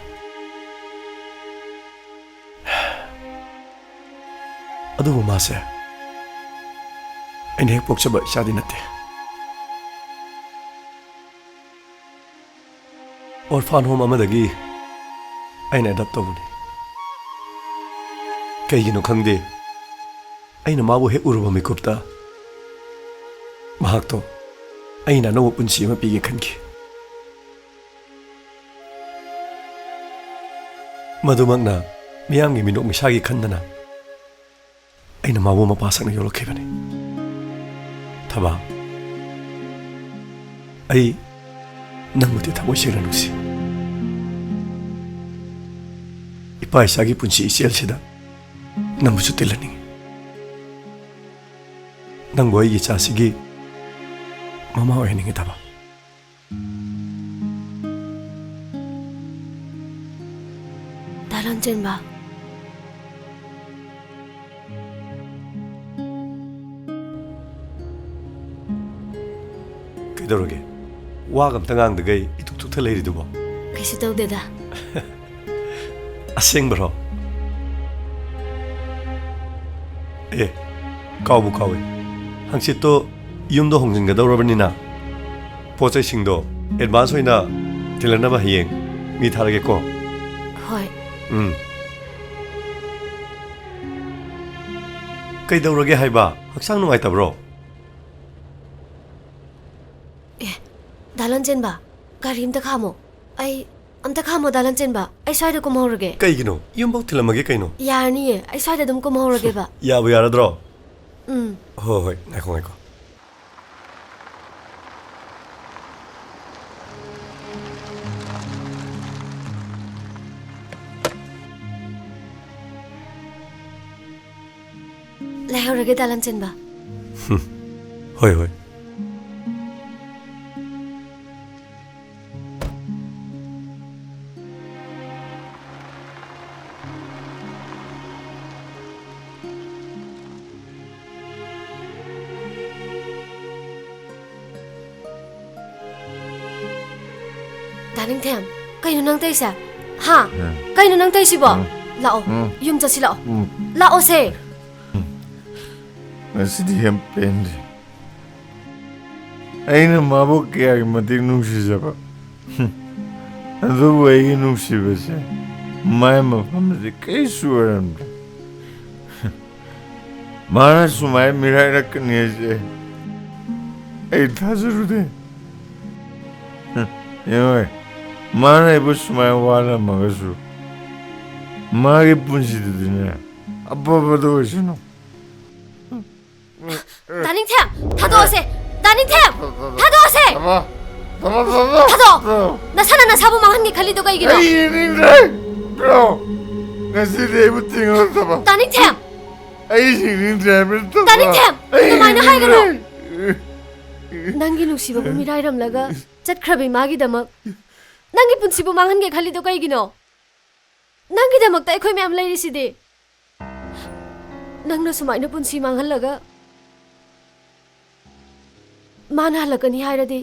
ꯑꯗꯨꯕꯨ ꯃꯥꯁꯦ ꯑꯩꯅ ꯍꯦꯛ ꯄꯣꯛꯆꯕ ꯏꯆꯥꯗꯤ ꯅꯠꯇꯦ꯫ ꯑꯣꯔꯐꯥꯟ ꯍꯣꯝ ꯑꯃꯗꯒꯤ ꯑꯩꯅ ꯑꯦꯗꯣꯞ ꯇꯧꯕꯅꯤ꯫ ꯀꯩꯒꯤꯅꯣ ꯈꯪꯗꯦ, ꯑꯩꯅ ꯃꯥꯕꯨ ꯍꯦꯛ ꯎꯔꯨꯕ ꯃꯤꯀꯨꯞꯇ ꯃꯍꯥꯛꯇꯣ ꯑꯩꯅ ꯑꯅꯧꯕ ꯄꯨꯟꯁꯤ ꯑꯃ ꯄꯤꯒꯦ ꯈꯟꯈꯤ꯫ ꯃꯗꯨꯃꯛꯅ ꯃꯤꯌꯥꯝꯒꯤ ꯃꯤꯅꯣꯛ ꯃꯤꯁꯥꯒꯤ ꯈꯟꯗꯅ ꯑꯩꯅ ꯃꯥꯕꯨ ꯃꯄꯥ ꯁꯛꯅ ꯌꯣꯛꯂꯛꯈꯤꯕꯅꯤ꯫ ꯊꯕꯥ, ꯑꯩ ꯅꯪꯕꯨꯗꯤ ꯊꯃꯣꯏ ꯁꯦꯡꯅ ꯅꯨꯡꯁꯤ꯫ ꯏꯄꯥ ꯏꯆꯥꯒꯤ ꯄꯨꯟꯁꯤ ꯏꯆꯦꯜꯁꯤꯗ ꯅꯪꯕꯨꯁꯨ ꯇꯤꯜꯍꯟꯅꯤꯡꯉꯤ꯫ ꯅꯪꯕꯨ ꯑꯩꯒꯤ ꯏꯆꯥꯁꯤꯒꯤ ꯃꯃꯥ ꯑꯣꯏꯍꯟꯅꯤꯡꯉꯤ, ꯊꯕꯥ꯫ ꯗꯥ ꯂꯟꯆꯦꯟꯕ꯫ ꯀꯩꯗꯧꯔꯒꯦ? ꯋꯥꯒ ꯑꯝꯇ ꯉꯥꯡꯗꯈꯩ ꯏꯇꯨꯛ ꯇꯨꯛꯊ ꯂꯩꯔꯤꯗꯨꯕꯣ? ꯀꯩꯁꯨ ꯇꯧꯗꯦꯗ꯫ ꯑꯁꯦꯡꯕꯔꯣ? ꯑꯦ, ꯀꯥꯎꯕꯨ ꯀꯥꯎꯏ꯫ ꯍꯪꯆꯤꯠꯇꯣ ꯌꯨꯝꯗ ꯍꯣꯡꯖꯤꯟꯒꯗꯧꯔꯕꯅꯤꯅ ꯄꯣꯠ ꯆꯩꯁꯤꯡꯗꯣ advance ꯑꯣꯏꯅ ꯊꯤꯜꯂꯛꯅꯕ ꯍꯌꯦꯡ ꯃꯤ ꯊꯥꯔꯒꯦꯀꯣ꯫ ꯍꯣꯏ꯫ ꯎꯝ꯫ ꯀꯩꯗꯧꯔꯒꯦ ꯍꯥꯏꯕ? ꯍꯛꯆꯥꯡ ꯅꯨꯡꯉꯥꯏꯇꯕ꯭ꯔꯣ? ꯑꯦ, ꯗꯥ ꯂꯟꯆꯦꯟꯕ, ꯒꯥꯔꯤ ꯑꯝꯇ ꯈꯥꯝꯃꯣ꯫ ꯑꯩ ꯑꯝꯇ ꯈꯥꯝꯃꯣ, ꯗꯥ ꯂꯟꯆꯦꯟꯕ꯫ ꯑꯩ ꯁ꯭ꯋꯥꯏꯗ ꯀꯨꯝꯍꯧꯔꯒꯦ꯫ ꯀꯩꯒꯤꯅꯣ? ꯌꯨꯝꯐꯥꯎ ꯊꯤꯜꯂꯝꯃꯒꯦ ꯀꯩꯅꯣ? ꯌꯥꯔꯅꯤꯌꯦ, ꯑꯩ ꯁ꯭ꯋꯥꯏꯗ ꯑꯗꯨꯝ ꯀꯨꯝꯍꯧꯔꯒꯦꯕ꯫ ꯌꯥꯕꯨ ꯌꯥꯔꯗ꯭ꯔꯣ? ꯎꯝ꯫ ꯍꯣꯏ, ꯍꯣꯏ, ꯉꯥꯏꯈꯣ, ꯉꯥꯏꯈꯣ꯫ ꯂꯩꯍꯧꯔꯒꯦ, ꯗꯥ ꯂꯟꯆꯦꯟꯕ꯫ ꯍꯣꯏ, ꯍꯣꯏ꯫ ꯗꯥ ꯅꯤꯡꯊꯦꯝ, ꯀꯩꯅꯣ ꯅꯪ ꯇꯧꯔꯤꯁꯦ? ꯍꯥ? ꯎꯝ꯫ ꯀꯩꯅꯣ ꯅꯪ ꯇꯧꯔꯤꯁꯤꯕꯣ? ꯎꯝ꯫ ꯂꯥꯛꯑꯣ꯫ ꯎꯝ꯫ ꯌꯨꯝ ꯆꯠꯁꯤ ꯂꯥꯛꯑꯣ꯫ ꯎꯝ꯫ ꯂꯥꯛꯑꯣꯁꯦ꯫ ꯉꯁꯤꯗꯤ ꯌꯥꯝ ꯄꯦꯟꯗꯦ꯫ ꯑꯩꯅ ꯃꯥꯕꯨ ꯀꯌꯥꯒꯤ ꯃꯇꯤꯛ ꯅꯨꯡꯁꯤꯖꯕ꯫ ꯍꯨꯝ꯫ ꯑꯗꯨꯕꯨ ꯑꯩꯒꯤ ꯅꯨꯡꯁꯤꯕꯁꯦ ꯃꯥꯏ ꯃꯐꯝꯗꯗꯤ ꯀꯩꯁꯨ ꯑꯣꯏꯔꯝꯗ꯭ꯔꯦ꯫ ꯃꯥꯅ ꯁꯨꯃꯥꯏꯅ ꯃꯤꯔꯥꯏꯔꯛꯀꯅꯤ ꯍꯥꯏꯁꯦ ꯑꯩ ꯊꯥꯖꯔꯨꯗꯦ꯫ ꯍꯨꯝ꯫ ꯌꯦꯡꯉꯣ, ꯃꯥꯅ ꯑꯩꯕꯨ ꯁꯨꯃꯥꯏꯅ ꯋꯥꯍꯜꯂꯝꯃꯒꯁꯨ ꯃꯥꯒꯤ ꯄꯨꯟꯁꯤꯗꯨꯗꯤꯅꯦ, ꯑꯐꯕꯗ ꯑꯣꯏꯁꯅꯨ꯫ ꯗꯥ ꯅꯤꯡꯊꯦꯝ, ꯊꯥꯗꯣꯛꯑꯁꯦ꯫ ꯗꯥ ꯅꯤꯡꯊꯦꯝ, ꯊꯥꯗꯣꯛꯑꯁꯦ꯫ ꯊꯝꯃꯣ꯫ ꯊꯝꯃꯣ, ꯊꯝꯃꯣ, ꯊꯝꯃꯣ꯫ ꯊꯥꯗꯣꯛꯑꯣ꯫ ꯊꯝꯃꯣ꯫ ꯅꯁꯥꯅ ꯅꯁꯥꯕꯨ ꯃꯥꯡꯍꯟꯒꯦ ꯈꯜꯂꯤꯗꯣ ꯀꯩꯒꯤꯅꯣ? ꯑꯩ ꯌꯦꯡꯅꯤꯡꯗ꯭ꯔꯦ꯫ ꯕ꯭ꯔꯣ, ꯉꯁꯤꯗꯤ ꯑꯩꯕꯨ ꯊꯤꯡꯉꯨꯔꯣ, ꯊꯝꯃꯣ꯫ ꯗꯥ ꯅꯤꯡꯊꯦꯝ! ꯑꯩ ꯌꯦꯡꯅꯤꯡꯗ꯭ꯔꯦ ꯍꯥꯏꯕ, ꯊꯝꯃꯣ꯫ ꯗꯥ ꯅꯤꯡꯊꯦꯝ, ꯑꯩ ꯑꯗꯨꯃꯥꯏꯅ ꯍꯥꯏꯒꯅꯨ꯫ ꯌꯦꯡꯅꯤꯡꯗ꯭ꯔꯦ꯫ ꯅꯪꯒꯤ ꯅꯨꯡꯁꯤꯕꯕꯨ ꯃꯤꯔꯥꯏꯔꯝꯂꯒ ꯆꯠꯈ꯭ꯔꯕ ꯏꯃꯥꯒꯤꯗꯃꯛ ꯅꯪꯒꯤ ꯄꯨꯟꯁꯤꯕꯨ ꯃꯥꯡꯍꯟꯒꯦ ꯈꯜꯂꯤꯗꯣ ꯀꯩꯒꯤꯅꯣ? ꯅꯪꯒꯤꯗꯃꯛꯇ ꯑꯩꯈꯣꯏ ꯃꯌꯥꯝ ꯂꯩꯔꯤꯁꯤꯗꯤ꯫ ꯅꯪꯅ ꯁꯨꯃꯥꯏꯅ ꯄꯨꯟꯁꯤ ꯃꯥꯡꯍꯜꯂꯒ ꯃꯥꯅ ꯍꯜꯂꯛꯀꯅꯤ ꯍꯥꯏꯔꯗꯤ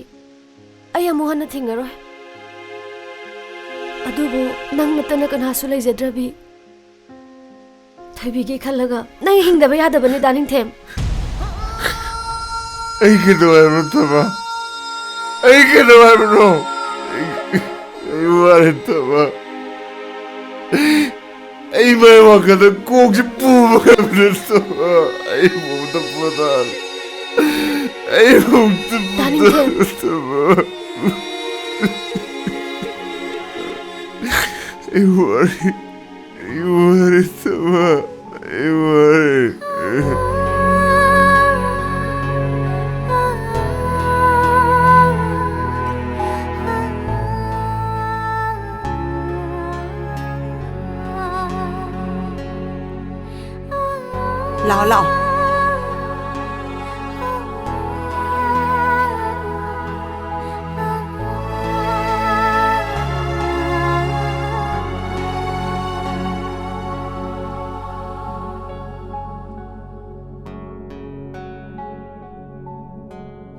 ꯑꯩ ꯑꯃꯨꯛ ꯍꯟꯅ ꯊꯤꯡꯉꯔꯣꯏ꯫ ꯑꯗꯨꯕꯨ ꯅꯪ ꯅꯠꯇꯅ ꯀꯅꯥꯁꯨ ꯂꯩꯖꯗ꯭ꯔꯕꯤ ꯊꯣꯏꯕꯤꯒꯤ ꯈꯜꯂꯒ ꯅꯪ ꯍꯤꯡꯗꯕ ꯌꯥꯗꯕꯅꯤ, ꯗꯥ ꯅꯤꯡꯊꯦꯝ꯫ ꯑꯩ ꯀꯩꯗꯧ ꯍꯥꯏꯕꯅꯣ, ꯊꯣꯏꯕ? ꯑꯩ ꯀꯩꯗꯧ ꯍꯥꯏꯕꯅꯣ? ꯑꯩ, ꯑꯩ ꯋꯥꯔꯦ, ꯊꯣꯏꯕ꯫ ꯑꯩ ꯃꯥꯏ ꯋꯥꯈꯜꯗ ꯀꯣꯛꯁꯤ ꯄꯨꯕ ꯉꯝꯗ꯭ꯔꯦ, ꯊꯣꯏꯕ꯫ ꯑꯩ ꯑꯃꯨꯛꯇ ꯄꯣꯊꯥꯒꯦ꯫ ꯑꯩ ꯑꯃꯨꯛꯇ ꯗꯥ ꯅꯤꯡꯊꯦꯝ꯫ ꯄꯣꯊꯥꯒꯦ, ꯊꯣꯏꯕ꯫ ꯑꯩ ꯋꯥꯔꯦ꯫ ꯑꯩ ꯋꯥꯔꯦ, ꯊꯣꯏꯕ꯫ ꯑꯩ ꯋꯥꯔꯦ꯫ ꯂꯥꯛꯑꯣ, ꯂꯥꯛꯑꯣ꯫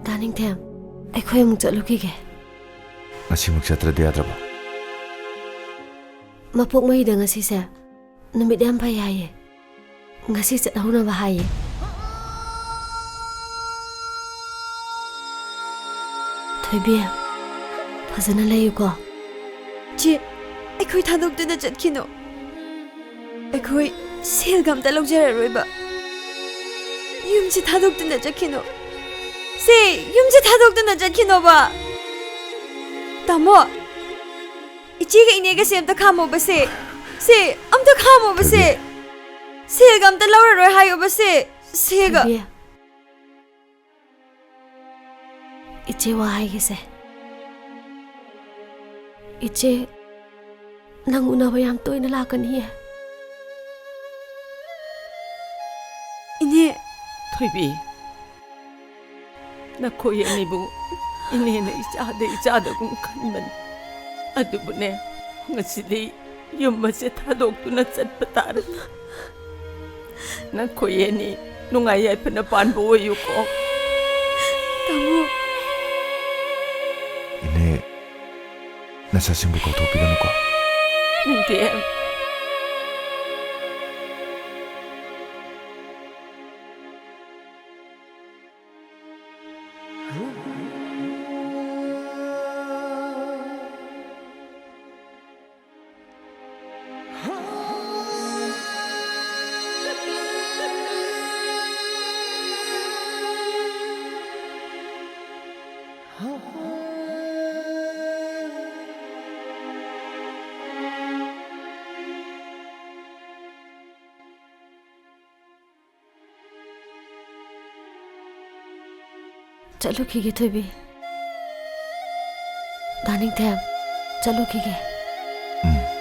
ꯗꯥ ꯅꯤꯡꯊꯦꯝ, ꯑꯩꯈꯣꯏ ꯑꯃꯨꯛ ꯆꯠꯂꯨꯈꯤꯒꯦ꯫ ꯉꯁꯤꯃꯛ ꯆꯠꯇ꯭ꯔꯗꯤ ꯌꯥꯗ꯭ꯔꯕꯣ? ꯃꯄꯣꯛ ꯃꯩꯗ ꯉꯁꯤꯁꯦ ꯅꯨꯃꯤꯠ ꯌꯥꯝ ꯐꯩ ꯍꯥꯏꯌꯦ꯫ ꯉꯁꯤ ꯆꯠꯍꯧꯅꯕ ꯍꯥꯏꯌꯦ꯫ ꯊꯣꯏꯕꯤ, ꯐꯖꯅ ꯂꯩꯌꯨꯀꯣ꯫ ꯆꯦ, ꯑꯩꯈꯣꯏ ꯊꯥꯗꯣꯛꯇꯨꯅ ꯆꯠꯈꯤꯅꯣ꯫ ꯑꯩꯈꯣꯏ ꯁꯦꯜꯒ ꯑꯝꯇ ꯂꯧꯖꯔꯔꯣꯏꯕ꯫ ꯌꯨꯝꯁꯦ ꯊꯥꯗꯣꯛꯇꯨꯅ ꯆꯠꯈꯤꯅꯣ꯫ ꯁꯦ, ꯌꯨꯝꯁꯦ ꯊꯥꯗꯣꯛꯇꯨꯅ ꯆꯠꯈꯤꯅꯣꯕ꯫ ꯇꯥꯃꯣ, ꯏꯆꯦꯒ ꯏꯅꯦꯒꯁꯦ ꯑꯝꯇ ꯈꯥꯝꯃꯣꯕꯁꯦ꯫ ꯁꯦ, ꯑꯝꯇ ꯈꯥꯝꯃꯣꯕꯁꯦ꯫ ꯊꯣꯏꯕꯤ꯫ ꯁꯦꯜꯒ ꯑꯝꯇ ꯂꯧꯔꯔꯣꯏ ꯍꯥꯏꯌꯣꯕꯁꯦ꯫ ꯁꯦꯒ꯫ ꯊꯣꯏꯕꯤ, ꯏꯆꯦ, ꯋꯥ ꯍꯥꯏꯒꯦꯁꯦ꯫ ꯏꯆꯦ, ꯅꯪ ꯎꯅꯕ ꯌꯥꯝ ꯇꯣꯏꯅ ꯂꯥꯛꯀꯅꯤꯌꯦ꯫ ꯏꯅꯦ꯫ ꯊꯣꯏꯕꯤ, ꯅꯈꯣꯏ ꯑꯅꯤꯕꯨ ꯏꯅꯦꯅ ꯏꯆꯥꯗ ꯏꯆꯥꯗꯒꯨꯝ ꯈꯟꯕꯅꯤ꯫ ꯑꯗꯨꯕꯨꯅꯦ, ꯉꯁꯤꯗꯤ ꯌꯨꯝ ꯑꯁꯦ ꯊꯥꯗꯣꯛꯇꯨꯅ ꯆꯠꯄ ꯇꯥꯔꯦ꯫ ꯅꯈꯣꯏ ꯑꯅꯤ ꯅꯨꯡꯉꯥꯏ ꯌꯥꯏꯐꯅ ꯄꯥꯟꯕ ꯑꯣꯏꯌꯨꯀꯣ꯫ ꯇꯥꯃꯣ꯫ ꯏꯅꯦ, ꯅꯆꯥꯁꯤꯡꯕꯨ ꯀꯥꯎꯊꯣꯛꯄꯤꯒꯅꯨꯀꯣ꯫ ꯅꯤꯡꯊꯦꯝ꯫ ꯆꯠꯂꯨꯈꯤꯒꯦ, ꯊꯣꯏꯕꯤ꯫ ꯗꯥ ꯅꯤꯡꯊꯦꯝ, ꯆꯠꯂꯨꯈꯤꯒꯦ꯫ ꯎꯝ꯫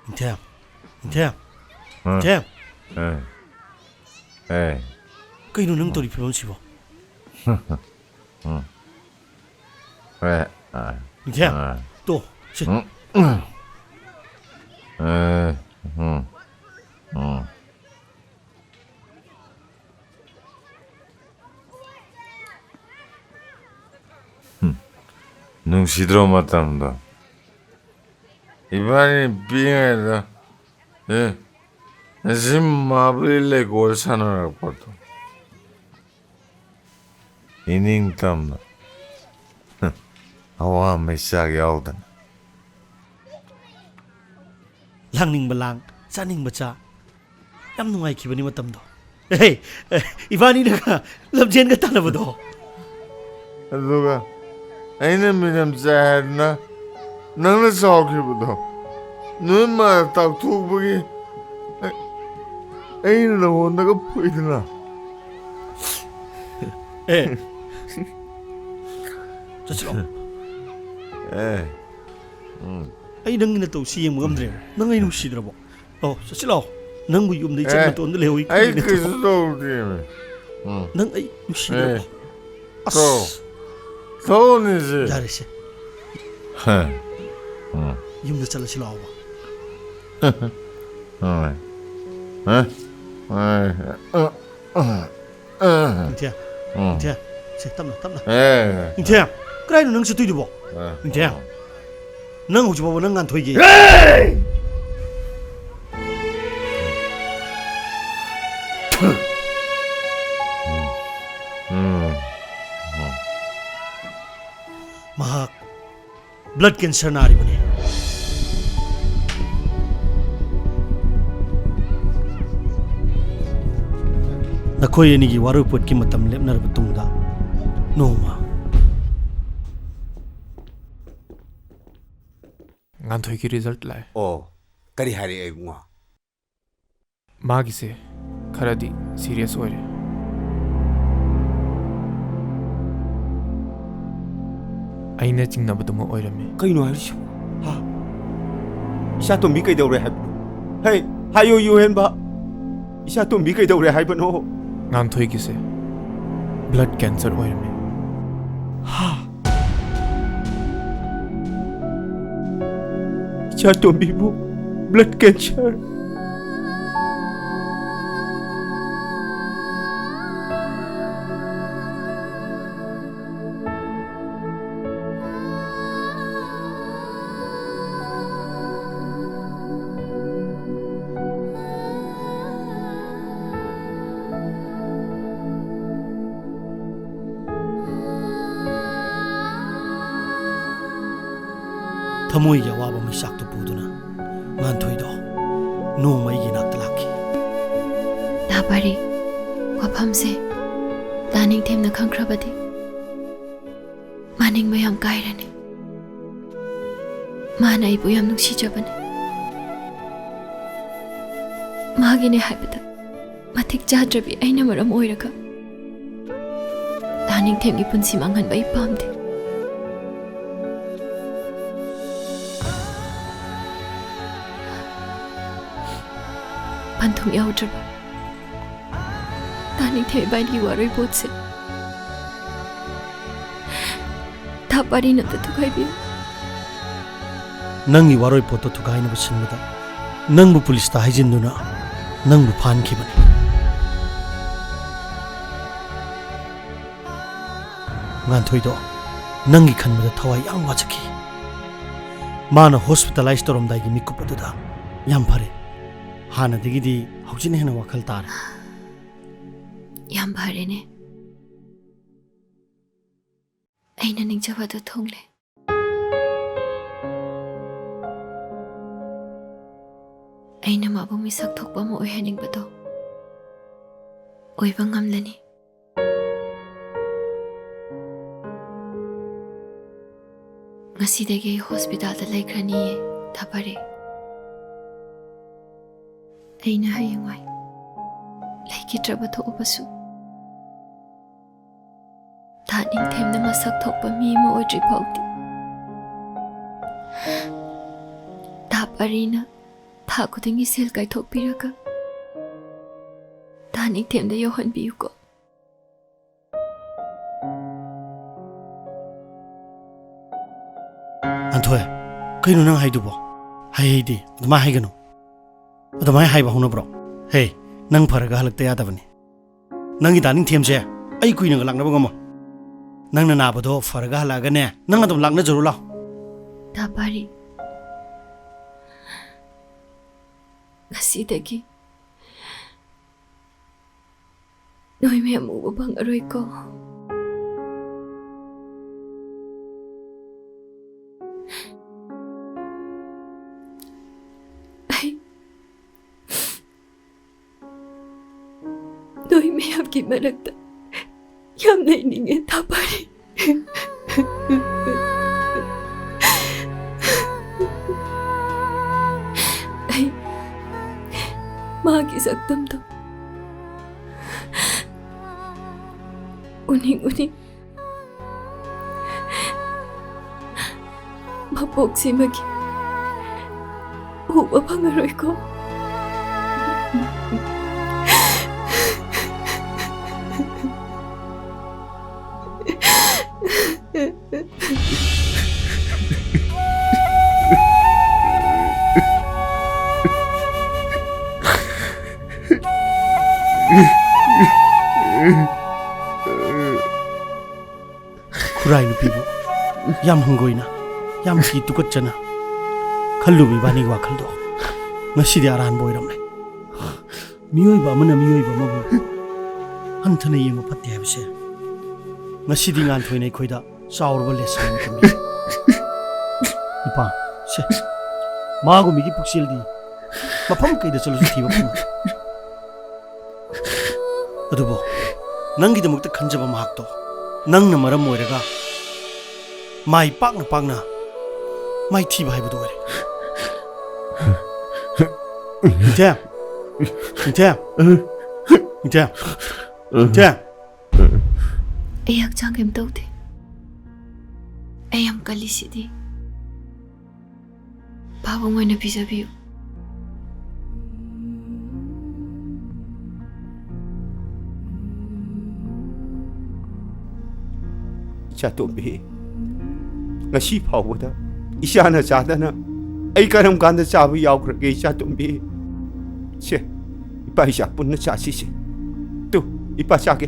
ꯅꯤꯡꯊꯦꯝ, ꯅꯤꯡꯊꯦꯝ, ꯍꯥ? ꯅꯤꯡꯊꯦꯝ꯫ ꯑꯦ, ꯑꯦ꯫ ꯀꯩꯅꯣ ꯅꯪ ꯇꯧꯔꯤ ꯐꯤꯕꯝꯁꯤꯕꯣ? ꯎꯝ꯫ ꯑꯦ, ꯑ, ꯅꯤꯡꯊꯦꯝ, ꯑ꯫ ꯇꯣ, ꯁꯦ꯫ ꯎꯝ, ꯎꯝ꯫ ꯑꯦ, ꯎꯝ, ꯎꯝ꯫ ꯎꯝ꯫ ꯅꯨꯡꯁꯤꯗ꯭ꯔꯣ ꯃꯇꯝꯗꯣ? ꯏꯕꯥꯅꯤ ꯄꯤꯛꯏꯉꯩꯗ, ꯑꯦ, ꯉꯁꯤ ꯃꯥꯕꯂꯤ ꯂꯩꯀꯣꯜ ꯁꯥꯟꯅꯔꯛꯄꯗꯣ꯫ ꯏꯅꯤꯡꯇꯝꯅ꯫ ꯑꯋꯥ ꯃꯩꯆꯥꯛ ꯌꯥꯎꯗꯅ꯫ ꯂꯥꯡꯅꯤꯡꯕ ꯂꯥꯡ, ꯆꯥꯅꯤꯡꯕ ꯆꯥ꯫ ꯌꯥꯝ ꯅꯨꯡꯉꯥꯏꯈꯤꯕꯅꯤ ꯃꯇꯝꯗꯣ꯫ ꯑꯦ, ꯏꯕꯥꯅꯤꯅꯒ ꯂꯝꯖꯦꯟꯒ ꯇꯥꯟꯅꯕꯗꯣ꯫ ꯑꯗꯨꯒ ꯑꯩꯅ ꯃꯤꯅꯝ ꯆꯥꯏ ꯍꯥꯏꯗꯅ ꯅꯪꯅ ꯆꯥꯎꯈꯤꯕꯗꯣ, ꯅꯣꯏ ꯃꯥ ꯇꯥꯛꯊꯣꯛꯄꯒꯤ ꯑꯩ-, ꯑꯩꯅ ꯅꯉꯣꯟꯗꯒ ꯐꯨꯏꯗꯅ꯫ ꯑꯦ꯫ ꯆꯠꯁꯤꯂꯣ꯫ ꯑꯦ꯫ ꯎꯝ꯫ ꯑꯩ ꯅꯪꯒꯤ ꯅꯇꯧꯁꯤ ꯌꯦꯡꯕ ꯉꯝꯗ꯭ꯔꯦ꯫ ꯅꯪ ꯑꯩ ꯅꯨꯡꯁꯤꯗ꯭ꯔꯕꯣ? ꯑꯣ, ꯆꯠꯁꯤ ꯂꯥꯛꯑꯣ꯫ ꯅꯪꯕꯨ ꯌꯨꯝꯗ ꯏꯆꯟ ꯑꯦ, ꯃꯇꯣꯟꯗ ꯂꯩꯍꯧꯏ ꯑꯩ ꯈꯜꯂꯤꯅꯦ꯫ ꯀꯩꯁꯨ ꯇꯧꯗꯦꯃꯤ꯫ ꯎꯝ꯫ ꯅꯪ ꯑꯩ ꯅꯨꯡꯁꯤꯗ꯭ꯔꯕꯣ? ꯑꯦ, ꯑꯁ꯫ ꯊꯣꯛ-, ꯊꯣꯛꯎꯅꯤꯁꯦ꯫ ꯌꯥꯔꯦꯁꯦ꯫ ꯍ꯫ ꯎꯝ꯫ ꯌꯨꯝꯗ ꯆꯠꯂꯁꯤ ꯂꯥꯛꯑꯣꯕ꯫ ꯍꯣꯏ꯫ ꯍ? ꯍꯣꯏ꯫ ꯑ, ꯑ꯫ ꯑ꯫ ꯅꯤꯡꯊꯦꯝ꯫ ꯎꯝ꯫ ꯅꯤꯡꯊꯦꯝ꯫ ꯁꯦ, ꯇꯞꯅ, ꯇꯞꯅ꯫ ꯑꯦ꯫ ꯅꯤꯡꯊꯦꯝ, ꯀꯗꯥꯏꯅꯣ ꯅꯪ ꯆꯠꯇꯣꯏꯗꯨꯕꯣ? ꯑ꯫ ꯅꯤꯡꯊꯦꯝ꯫ ꯅꯪ ꯍꯧꯖꯤꯛ ꯐꯥꯎꯕ ꯅꯪ ꯉꯥꯟꯊꯣꯏꯒꯤ꯫ ꯎꯝ꯫ ꯎꯝ꯫ ꯃꯍꯥꯛ blood cancer ꯅꯥꯔꯤꯕꯅꯤ꯫ ꯅꯈꯣꯏ ꯑꯅꯤꯒꯤ ꯋꯥꯔꯣꯏꯄꯣꯠꯀꯤ ꯃꯇꯝ ꯂꯦꯞꯅꯔꯕ ꯇꯨꯡꯗ ꯅꯣꯡꯃ꯫ ꯉꯥꯟꯊꯣꯏꯒꯤ result ꯂꯥꯛꯑꯦ꯫ ꯑꯣ, ꯀꯔꯤ ꯍꯥꯏꯔꯛꯑꯦ ꯏꯕꯨꯡꯉꯣ? ꯃꯥꯒꯤꯁꯦ ꯈꯔꯗꯤ serious ꯑꯣꯏꯔꯦ꯫ ꯑꯩꯅ ꯆꯤꯡꯅꯕꯗꯨꯃꯛ ꯑꯣꯏꯔꯝꯃꯤ꯫ ꯀꯩꯅꯣ ꯍꯥꯏꯔꯤꯁꯤꯕꯣ? ꯍꯥ? ꯏꯆꯥꯇꯣꯝꯕꯤ ꯀꯩꯗꯧꯔꯦ ꯍꯥꯏꯕꯅꯣ? ꯍꯦ, ꯍꯥꯏꯌꯣ, ꯌꯨꯍꯦꯟꯕ꯫ ꯏꯆꯥꯇꯣꯝꯕꯤ ꯀꯩꯗꯧꯔꯦ ꯍꯥꯏꯕꯅꯣ? ꯉꯥꯟꯊꯣꯏꯒꯤꯁꯦ blood cancer ꯑꯣꯏꯔꯝꯃꯤ꯫ ꯍꯥ? ꯏꯆꯥꯇꯣꯝꯕꯤꯕꯨ blood cancer? ꯊꯃꯣꯏꯒꯤ ꯑꯋꯥꯕ ꯃꯩꯆꯥꯛꯇꯨ ꯄꯨꯗꯨꯅ ꯉꯥꯟꯊꯣꯏꯗꯣ ꯅꯣꯡꯃ ꯑꯩꯒꯤ ꯏꯅꯥꯛꯇ ꯂꯥꯛꯈꯤ꯫ ꯇꯥ ꯄꯥꯔꯤ, ꯋꯥꯐꯝꯁꯦ ꯇꯥ ꯅꯤꯡꯊꯦꯝꯅ ꯈꯪꯈ꯭ꯔꯕꯗꯤ ꯃꯥ ꯅꯤꯡꯕ ꯌꯥꯝ ꯀꯥꯏꯔꯅꯤ꯫ ꯃꯥꯅ ꯑꯩꯕꯨ ꯌꯥꯝ ꯅꯨꯡꯁꯤꯖꯕꯅꯤ꯫ ꯃꯥꯒꯤꯅꯦ ꯍꯥꯏꯕꯗ ꯃꯇꯤꯛ ꯆꯥꯗ꯭ꯔꯕꯤ ꯑꯩꯅ ꯃꯔꯝ ꯑꯣꯏꯔꯒ ꯇꯥ ꯅꯤꯡꯊꯦꯝꯒꯤ ꯄꯨꯟꯁꯤ ꯃꯥꯡꯍꯟꯕ ꯑꯩ ꯄꯥꯝꯗꯦ꯫ ꯄꯟꯊꯨꯡ ꯌꯥꯎꯗ꯭ꯔꯕ ꯇꯥ ꯅꯤꯡꯊꯦꯝ ꯏꯕꯥꯅꯤꯒꯤ ꯋꯥꯔꯣꯏ ꯄꯣꯠꯁꯦ ꯇꯥ ꯄꯥꯔꯤꯅ ꯑꯝꯇ ꯊꯨꯒꯥꯏꯕꯤꯌꯨ꯫ ꯅꯪꯒꯤ ꯋꯥꯔꯣꯏ ꯄꯣꯠꯇꯣ ꯊꯨꯒꯥꯏꯅꯕ ꯁꯤꯟꯕꯗ ꯅꯪꯕꯨ ꯄꯨꯂꯤꯁꯇ ꯍꯥꯏꯖꯤꯟꯗꯨꯅ ꯅꯪꯕꯨ ꯐꯥꯍꯟꯈꯤꯕꯅꯤ꯫ ꯉꯥꯟꯊꯣꯏꯗꯣ ꯅꯪꯒꯤ ꯈꯟꯕꯗ ꯊꯋꯥꯏ ꯌꯥꯝ ꯋꯥꯖꯈꯤ꯫ ꯃꯥꯅ ꯍꯣꯁꯄꯤꯇꯥꯂꯥꯏꯁ ꯇꯧꯔꯝꯗꯥꯏꯒꯤ ꯃꯤꯀꯨꯞ ꯑꯗꯨꯗ ꯌꯥꯝ ꯐꯔꯦ꯫ ꯍꯥꯟꯅꯗꯒꯤꯗꯤ ꯍꯧꯖꯤꯛꯅ ꯍꯦꯟꯅ ꯋꯥꯈꯜ ꯇꯥꯔꯦ꯫ ꯌꯥꯝ ꯐꯔꯦꯅꯦ꯫ ꯑꯩꯅ ꯅꯤꯡꯖꯕꯗꯨ ꯊꯨꯡꯂꯦ꯫ ꯑꯩꯅ ꯃꯥꯕꯨ ꯃꯤꯁꯛ ꯊꯣꯛꯄ ꯑꯃ ꯑꯣꯏꯍꯟꯅꯤꯡꯕꯗꯣ ꯑꯣꯏꯕ ꯉꯝꯂꯅꯤ꯫ ꯉꯁꯤꯗꯒꯤ ꯑꯩ ꯍꯣꯁꯄꯤꯇꯥꯜꯗ ꯂꯩꯈ꯭ꯔꯅꯤꯌꯦ, ꯇꯥ ꯄꯥꯔꯤ꯫ ꯑꯩꯅ ꯍꯌꯦꯡꯋꯥꯏ ꯂꯩꯈꯤꯗ꯭ꯔꯕ ꯊꯣꯛꯎꯕꯁꯨ, ꯇꯥ ꯅꯤꯡꯊꯦꯝꯅ ꯃꯁꯛ ꯊꯣꯛꯄ ꯃꯤ ꯑꯃ ꯑꯣꯏꯗ꯭ꯔꯤ ꯐꯥꯎꯗꯤ, ꯇꯥ ꯄꯥꯔꯤꯅ ꯊꯥ ꯈꯨꯗꯤꯡꯒꯤ ꯁꯦꯜ ꯀꯥꯏꯊꯣꯛꯄꯤꯔꯒ ꯇꯥ ꯅꯤꯡꯊꯦꯝꯗ ꯌꯧꯍꯟꯕꯤꯌꯨꯀꯣ꯫ ꯉꯥꯟꯊꯣꯏ, ꯀꯩꯅꯣ ꯅꯪ ꯍꯥꯏꯗꯨꯕꯣ? ꯍꯩ ꯍꯩꯗꯤ ꯑꯗꯨꯃꯥꯏ ꯍꯥꯏꯒꯅꯨ꯫ ꯑꯗꯨꯃꯥꯏ ꯍꯥꯏꯕ ꯍꯧꯅꯕ꯭ꯔꯣ? ꯍꯦ, ꯅꯪ ꯐꯔꯒ ꯍꯜꯂꯛꯇ ꯌꯥꯗꯕꯅꯤ꯫ ꯅꯪꯒꯤ ꯇꯥ ꯅꯤꯡꯊꯦꯝꯁꯦ ꯑꯩ ꯀꯨꯏꯅꯒ ꯂꯥꯛꯅꯕ ꯉꯝꯃꯣꯏ꯫ ꯅꯪꯅ ꯅꯥꯕꯗꯣ ꯐꯔꯒ ꯍꯜꯂꯛꯑꯒꯅꯦ, ꯅꯪ ꯑꯗꯨꯝ ꯂꯥꯛꯅꯖꯔꯨ ꯂꯥꯎ꯫ ꯇꯥ ꯄꯥꯔꯤ, ꯉꯁꯤꯗꯒꯤ ꯅꯣꯏ ꯃꯌꯥꯝ ꯎꯕ ꯐꯪꯉꯔꯣꯏꯀꯣ꯫ ꯃꯌꯥꯝꯒꯤ ꯃꯔꯛꯇ ꯌꯥꯝ ꯂꯩꯅꯤꯡꯉꯦ, ꯊꯥꯄꯥꯔꯤ꯫ ꯑꯩ ꯃꯥꯒꯤ ꯁꯛꯇꯝꯗꯣ ꯎꯅꯤꯡ ꯎꯅꯤꯡ ꯃꯄꯣꯛꯁꯤꯃꯒꯤ ꯎꯕ ꯐꯪꯉꯔꯣꯏꯀꯣ꯫ ꯈꯨꯔꯥꯏ ꯅꯨꯄꯤꯕꯨ ꯌꯥꯝ ꯍꯪꯒꯣꯏꯅ, ꯌꯥꯝ ꯊꯤ ꯇꯨꯀꯠꯆꯅ ꯈꯜꯂꯨꯕ ꯏꯕꯥꯅꯤꯒꯤ ꯋꯥꯈꯜꯗꯣ ꯉꯁꯤꯗꯤ ꯑꯔꯥꯟꯕ ꯑꯣꯏꯔꯝꯂꯦ꯫ ꯃꯤꯑꯣꯏꯕ ꯑꯃꯅ ꯃꯤꯑꯣꯏꯕ ꯑꯃꯕꯨ ꯍꯟꯊꯅ ꯌꯦꯡꯕ ꯐꯠꯇꯦ ꯍꯥꯏꯕꯁꯦ ꯉꯁꯤꯗꯤ ꯉꯥꯟꯊꯣꯏꯅ ꯑꯩꯈꯣꯏꯗ ꯆꯥꯎꯔꯕ ꯂꯦꯁꯟ ꯑꯃ ꯇꯝꯕꯤ꯫ ꯏꯄꯥ, ꯁꯦ, ꯃꯥꯒꯨꯝ ꯃꯤꯒꯤ ꯄꯨꯛꯆꯦꯜꯗꯤ ꯃꯐꯝ ꯀꯩꯗ ꯆꯠꯂꯁꯨ ꯊꯤꯕ ꯐꯪꯉꯣꯏ꯫ ꯑꯗꯨꯕꯨ ꯅꯪꯒꯤꯗꯃꯛꯇ ꯈꯟꯖꯕ ꯃꯍꯥꯛꯇꯣ ꯅꯪꯅ ꯃꯔꯝ ꯑꯣꯏꯔꯒ ꯃꯥꯏ ꯄꯥꯛꯅ ꯄꯥꯛꯅ ꯃꯥꯏꯊꯤꯕ ꯍꯥꯏꯕꯗꯨ ꯑꯣꯏꯔꯦ꯫ ꯅꯤꯡꯊꯦꯝ! ꯅꯤꯡꯊꯦꯝ! ꯅꯤꯡꯊꯦꯝ! ꯅꯤꯡꯊꯦꯝ! ꯑꯩ ꯍꯛꯆꯥꯡ ꯀꯩꯝ ꯇꯧꯗꯦ꯫ ꯑꯩ ꯌꯥꯝ ꯀꯜꯂꯤꯁꯤꯗꯤ꯫ ꯄꯥꯕꯨꯡ ꯑꯣꯏꯅ ꯄꯤꯖꯕꯤꯌꯨ꯫ ꯏꯆꯥꯇꯣꯝꯕꯤ, ꯉꯁꯤ ꯐꯥꯎꯕꯗ ꯏꯆꯥꯅ ꯆꯥꯗꯅ ꯑꯩ ꯀꯔꯝ ꯀꯥꯟꯗ ꯆꯥꯕ ꯌꯥꯎꯈ꯭ꯔꯒꯦ, ꯏꯆꯥꯇꯣꯝꯕꯤ? ꯁꯦ, ꯏꯄꯥ ꯏꯆꯥ ꯄꯨꯟꯅ ꯆꯥꯁꯤꯁꯦ꯫ ꯇꯨ, ꯏꯄꯥ ꯆꯥꯒꯦ꯫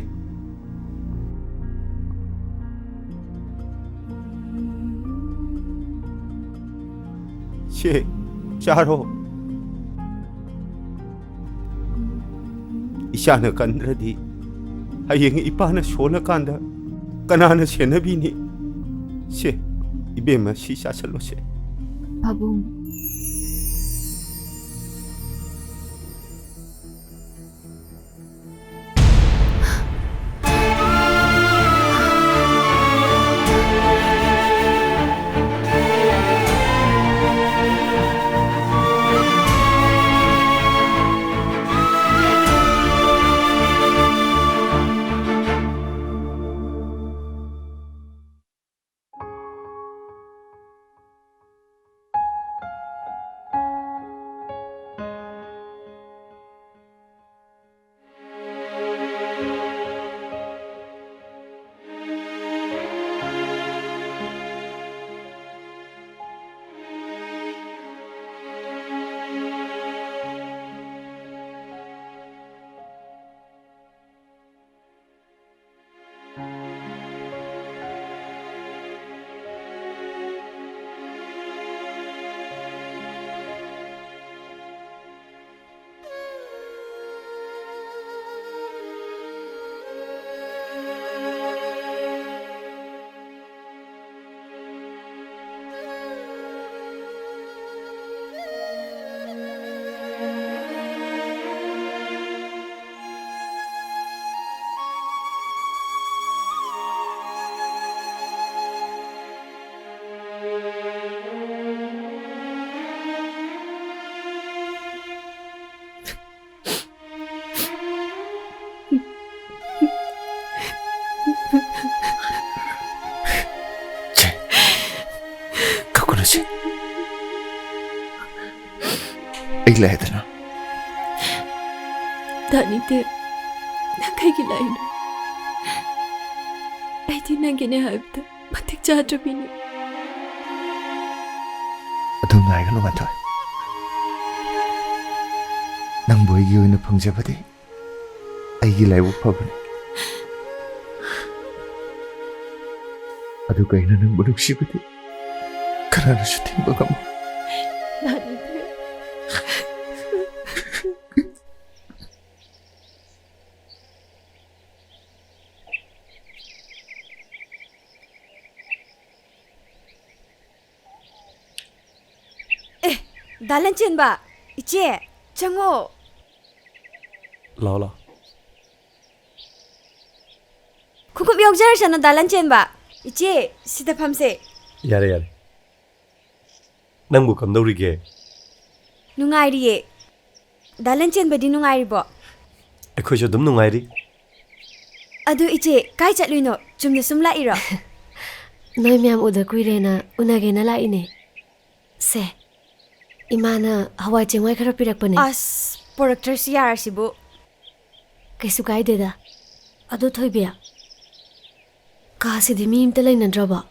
ꯁꯦ, ꯆꯥꯔꯣ꯫ ꯏꯆꯥꯅ ꯀꯟꯗ꯭ꯔꯗꯤ ꯍꯌꯦꯡ ꯏꯄꯥꯅ ꯁꯣꯜꯂꯀꯥꯟꯗ ꯀꯅꯥꯅ ꯁꯦꯟꯅꯕꯤꯅꯤ? ꯁꯦ, ꯏꯕꯦꯝꯃ, ꯁꯤ ꯆꯥꯁꯜꯂꯣꯁꯦ꯫ ꯄꯥꯕꯨꯡ꯫ ꯁꯦ, ꯀꯞꯀꯅꯨꯁꯦ꯫ ꯑꯩ ꯂꯥꯛꯑꯦꯗꯅ꯫ ꯗꯥꯅꯤꯗꯦ, ꯅꯪ ꯀꯩꯒꯤ ꯂꯥꯛꯏꯅꯣ? ꯑꯩꯗꯤ ꯅꯪꯒꯤꯅꯦ ꯍꯥꯏꯕꯗ ꯃꯇꯤꯛ ꯆꯥꯗ꯭ꯔꯕꯤꯅꯦ꯫ ꯑꯗꯨꯝ ꯉꯥꯏꯒꯅꯨ, ꯉꯥꯟꯊꯣꯏ꯫ ꯅꯪꯕꯨ ꯑꯩꯒꯤ ꯑꯣꯏꯅ ꯐꯪꯖꯕꯗꯤ ꯑꯩꯒꯤ ꯂꯥꯏꯕꯛ ꯐꯕꯅꯤ꯫ ꯑꯗꯨꯒ ꯑꯩꯅ ꯅꯪꯕꯨ ꯅꯨꯡꯁꯤꯕꯗꯤ ꯀꯅꯥꯅꯁꯨ ꯊꯤꯡꯕ ꯉꯝꯃꯣꯏ꯫ ꯗꯥꯅꯤꯗꯦ꯫ ꯑꯦ, ꯗꯥ ꯂꯟꯆꯦꯟꯕ, ꯏꯆꯦ, ꯆꯪꯉꯣ꯫ ꯂꯥꯛꯑꯣ, ꯂꯥꯛꯑꯣ꯫ ꯈꯣꯡꯎꯞ ꯌꯥꯎꯖꯔꯁꯅꯨ, ꯗꯥ ꯂꯟꯆꯦꯟꯕ꯫ ꯏꯆꯦ, ꯁꯤꯗ ꯐꯝꯁꯦ꯫ ꯌꯥꯔꯦ, ꯌꯥꯔꯦ꯫ ꯅꯪꯕꯨ ꯀꯝꯗꯧꯔꯤꯒꯦ? ꯅꯨꯡꯉꯥꯏꯔꯤꯌꯦ꯫ ꯗꯥ ꯂꯟꯆꯦꯟꯕꯗꯤ ꯅꯨꯡꯉꯥꯏꯔꯤꯕꯣ? ꯑꯩꯈꯣꯏꯁꯨ ꯑꯗꯨꯝ ꯅꯨꯡꯉꯥꯏꯔꯤ꯫ ꯑꯗꯨ ꯏꯆꯦ, ꯀꯥꯏ ꯆꯠꯂꯨꯏꯅꯣ? ꯆꯨꯝꯅ ꯁꯨꯝ ꯂꯥꯛꯏꯔꯣ? ꯅꯣꯏ ꯃꯌꯥꯝ ꯎꯗ ꯀꯨꯏꯔꯦꯅ ꯎꯅꯒꯦꯅ ꯂꯥꯛꯏꯅꯦ꯫ ꯁꯦ, ꯏꯃꯥꯅ ꯍꯋꯥꯏ ꯆꯦꯡꯋꯥꯏ ꯈꯔ ꯄꯤꯔꯛꯄꯅꯦ꯫ ꯑꯁ, ꯄꯣꯔꯛꯇ꯭ꯔꯁꯨ ꯌꯥꯔꯁꯤꯕꯨ꯫ ꯀꯩꯁꯨ ꯀꯥꯏꯗꯦꯗ꯫ ꯑꯗꯣ ꯊꯣꯏꯕꯤ, ꯀꯥꯁꯤꯗꯤ ꯃꯤ ꯑꯝꯇ ꯂꯩꯅꯗ꯭ꯔꯕꯣ?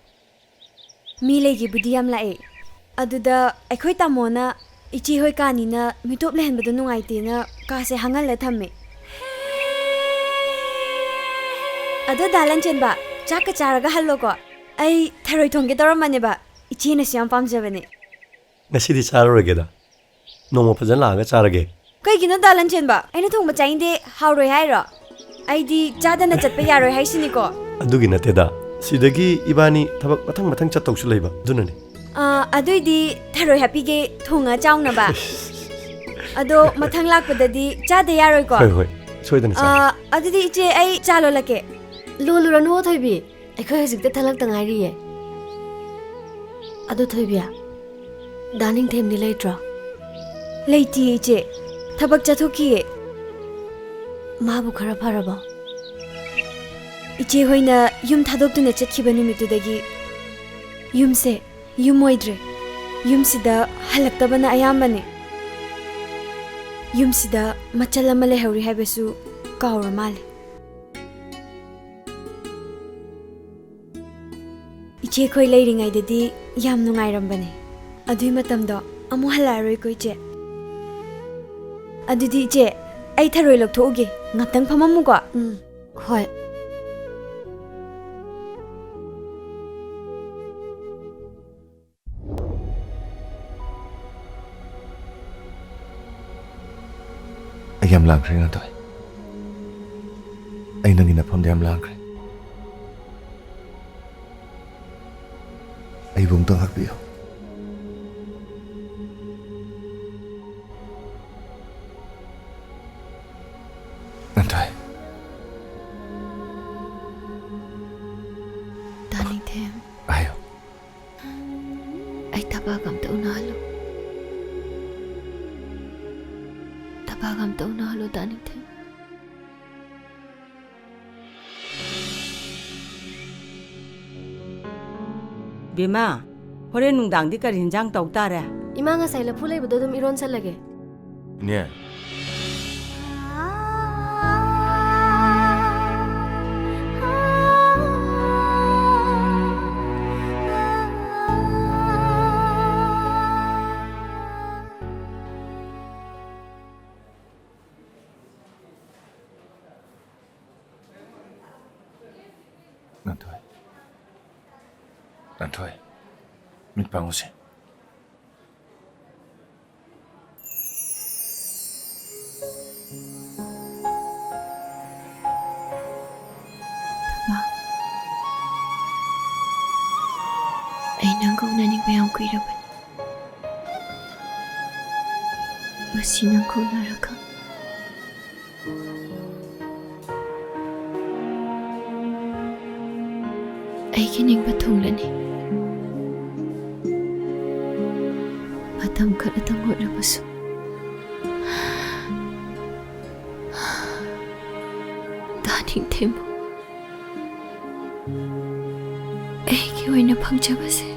ꯃꯤ ꯂꯩꯒꯦꯕꯨꯗꯤ ꯌꯥꯝ ꯂꯥꯛꯑꯦ꯫ ꯑꯗꯨꯗ ꯑꯩꯈꯣꯏ ꯇꯥꯃꯣꯅ ꯏꯆꯦ ꯍꯣꯏ ꯀꯥꯅꯤꯅ ꯃꯤꯇꯣꯞ ꯂꯩꯍꯟꯕꯗꯣ ꯅꯨꯡꯉꯥꯏꯇꯦꯅ ꯀꯥꯁꯦ ꯍꯥꯡꯍꯜꯂ ꯊꯝꯃꯦ꯫ ꯑꯗꯣ ꯗꯥ ꯂꯟꯆꯦꯟꯕ, ꯆꯥꯛꯀ ꯆꯥꯔꯒ ꯍꯜꯂꯣꯀꯣ꯫ ꯑꯩ ꯊꯔꯣꯏ ꯊꯣꯡꯒꯦ ꯇꯧꯔꯝꯕꯅꯦꯕ, ꯏꯆꯦꯅꯁꯨ ꯌꯥꯝ ꯄꯥꯝꯖꯕꯅꯦ꯫ ꯉꯁꯤꯗꯤ ꯆꯥꯔꯔꯣꯏꯒꯦꯗ꯫ ꯅꯣꯡꯃ ꯐꯖꯅ ꯂꯥꯛꯑꯒ ꯆꯥꯔꯒꯦ꯫ ꯀꯩꯒꯤꯅꯣ ꯗꯥ ꯂꯟꯆꯦꯟꯕ? ꯑꯩꯅ ꯊꯣꯡꯕ ꯆꯥꯅꯤꯡꯗꯦ, ꯍꯥꯎꯔꯣꯏ ꯍꯥꯏꯔꯣ? ꯑꯩꯗꯤ ꯆꯥꯗꯅ ꯆꯠꯄ ꯌꯥꯔꯣꯏ ꯍꯥꯏꯁꯤꯅꯤꯀꯣ꯫ ꯑꯗꯨꯒꯤ ꯅꯠꯇꯦꯗ꯫ ꯁꯤꯗꯒꯤ ꯏꯕꯥꯅꯤ ꯊꯕꯛ ꯃꯊꯪ ꯃꯊꯪ ꯆꯠꯇꯧꯁꯨ ꯂꯩꯕ, ꯑꯗꯨꯅꯅꯦ꯫ ꯑꯥ, ꯑꯗꯨꯏꯗꯤ ꯊꯔꯣꯏ ꯍꯥꯞꯄꯤꯒꯦ, ꯊꯣꯡꯉ ꯆꯥꯎꯅꯕ꯫ ꯑꯗꯣ ꯃꯊꯪ ꯂꯥꯛꯄꯗꯗꯤ ꯆꯥꯗ ꯌꯥꯔꯣꯏꯀꯣ? ꯍꯣꯏ, ꯍꯣꯏ, ꯁꯣꯏꯗꯅ ꯆꯥꯒꯦ꯫ ꯑꯥ, ꯑꯗꯨꯗꯤ ꯏꯆꯦ, ꯑꯩ ꯆꯥ ꯂꯣꯜꯂꯛꯀꯦ꯫ ꯂꯣꯜꯂꯨꯔꯅꯨ ꯊꯣꯏꯕꯤ, ꯑꯩꯈꯣꯏ ꯍꯧꯖꯤꯛꯇ ꯊꯜꯂꯛꯇ ꯉꯥꯏꯔꯤꯌꯦ꯫ ꯑꯗꯨ ꯊꯣꯏꯕꯤ, ꯗꯥ ꯅꯤꯡꯊꯦꯝꯗꯤ ꯂꯩꯇ꯭ꯔꯣ? ꯂꯩꯇꯤꯌꯦ, ꯏꯆꯦ꯫ ꯊꯕꯛ ꯆꯠꯊꯣꯛꯈꯤꯌꯦ꯫ ꯃꯥꯕꯨ ꯈꯔ ꯐꯔꯕꯣ? ꯏꯆꯦ ꯍꯣꯏꯅ ꯌꯨꯝ ꯊꯥꯗꯣꯛꯇꯨꯅ ꯆꯠꯈꯤꯕ ꯅꯨꯃꯤꯠꯇꯨꯗꯒꯤ ꯌꯨꯝꯁꯦ ꯌꯨꯝ ꯑꯣꯏꯗ꯭ꯔꯦ꯫ ꯌꯨꯝꯁꯤꯗ ꯍꯜꯂꯛꯇꯕꯅ ꯑꯌꯥꯝꯕꯅꯦ꯫ ꯌꯨꯝꯁꯤꯗ ꯃꯆꯜ ꯑꯃ ꯂꯩꯍꯧꯔꯤ ꯍꯥꯏꯕꯁꯨ ꯀꯥꯎꯔ ꯃꯥꯜꯂꯦ꯫ ꯏꯆꯦꯈꯣꯏ ꯂꯩꯔꯤꯉꯩꯗꯗꯤ ꯌꯥꯝ ꯅꯨꯡꯉꯥꯏꯔꯝꯕꯅꯦ꯫ ꯑꯗꯨꯏ ꯃꯇꯝꯗꯣ ꯑꯃꯨꯛ ꯍꯜꯂꯛꯑꯔꯣꯏꯀꯣ, ꯏꯆꯦ? ꯑꯗꯨꯗꯤ, ꯏꯆꯦ, ꯑꯩ ꯊꯔꯣꯏ ꯂꯧꯊꯣꯛꯎꯒꯦ꯫ ꯉꯥꯛꯇꯪ ꯐꯝꯃꯝꯃꯨꯀꯣ꯫ ꯎꯝ, ꯍꯣꯏ꯫ ꯑꯩ ꯌꯥꯝ ꯂꯥꯡꯈ꯭ꯔꯦ, ꯉꯥꯟꯊꯣꯏ꯫ ꯑꯩ ꯅꯪꯒꯤ ꯅꯐꯝꯗ ꯌꯥꯝ ꯂꯥꯡꯈ꯭ꯔꯦ꯫ ꯑꯩꯕꯨ ꯑꯃꯨꯛꯇ ꯉꯥꯛꯄꯤꯌꯨ, ꯉꯥꯟꯊꯣꯏ꯫ ꯗꯥ ꯅꯤꯡꯊꯦꯝ꯫ ꯍꯥꯏꯌꯨ꯫ ꯑꯩ ꯊꯕꯛ ꯑꯝꯇ ꯎꯅꯍꯜꯂꯨ꯫ ꯊꯕꯛ ꯑꯝꯇ ꯎꯅꯍꯜꯂꯨ, ꯗꯥ ꯅꯤꯡꯊꯦꯝ꯫ ꯕꯦꯝꯃ, ꯍꯣꯔꯦꯟ ꯅꯨꯡꯗꯥꯡꯗꯤ ꯀꯔꯤ ꯍꯤꯟꯖꯥꯡ ꯇꯧ ꯇꯥꯔꯦ? ꯏꯃꯥ, ꯉꯁꯥꯏ ꯂꯐꯨ ꯂꯩꯕꯗꯣ ꯑꯗꯨꯝ ꯏꯔꯣꯟꯁꯜꯂꯒꯦ꯫ ꯏꯅꯦ꯫ ꯉꯥꯟꯊꯣꯏ꯫ ꯉꯥꯟꯊꯣꯏ, ꯃꯤꯠ ꯄꯥꯡꯉꯨꯁꯦ꯫ ꯊꯕꯥ, ꯑꯩ ꯅꯪꯒ ꯎꯅꯅꯤꯡꯕ ꯌꯥꯝ ꯀꯨꯏꯔꯕꯅꯤ꯫ ꯉꯁꯤ ꯅꯪꯒ ꯎꯅꯔꯒ ꯑꯩꯒꯤ ꯅꯤꯡꯕ ꯊꯨꯡꯂꯅꯤ꯫ ꯃꯇꯝ ꯈꯔꯇꯪ ꯑꯣꯏꯔꯕꯁꯨ ꯇꯥꯅꯤꯡꯊꯦꯝꯕꯨ ꯑꯩꯒꯤ ꯑꯣꯏꯅ ꯐꯪꯖꯕꯁꯦ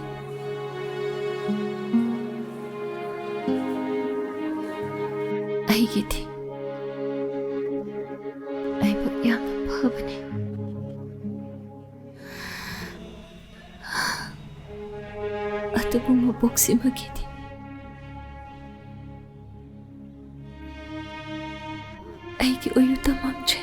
ꯑꯩꯒꯤꯗꯤ ꯂꯥꯏꯕꯛ ꯌꯥꯝꯅ ꯐꯕꯅꯤ꯫ ꯑꯗꯨꯕꯨ ꯃꯕꯣꯛꯁꯤꯃꯒꯤꯗꯤ ꯑꯩꯒꯤ ꯑꯣꯏꯌꯨ ꯇꯝꯃꯝꯗ꯭ꯔꯦ꯫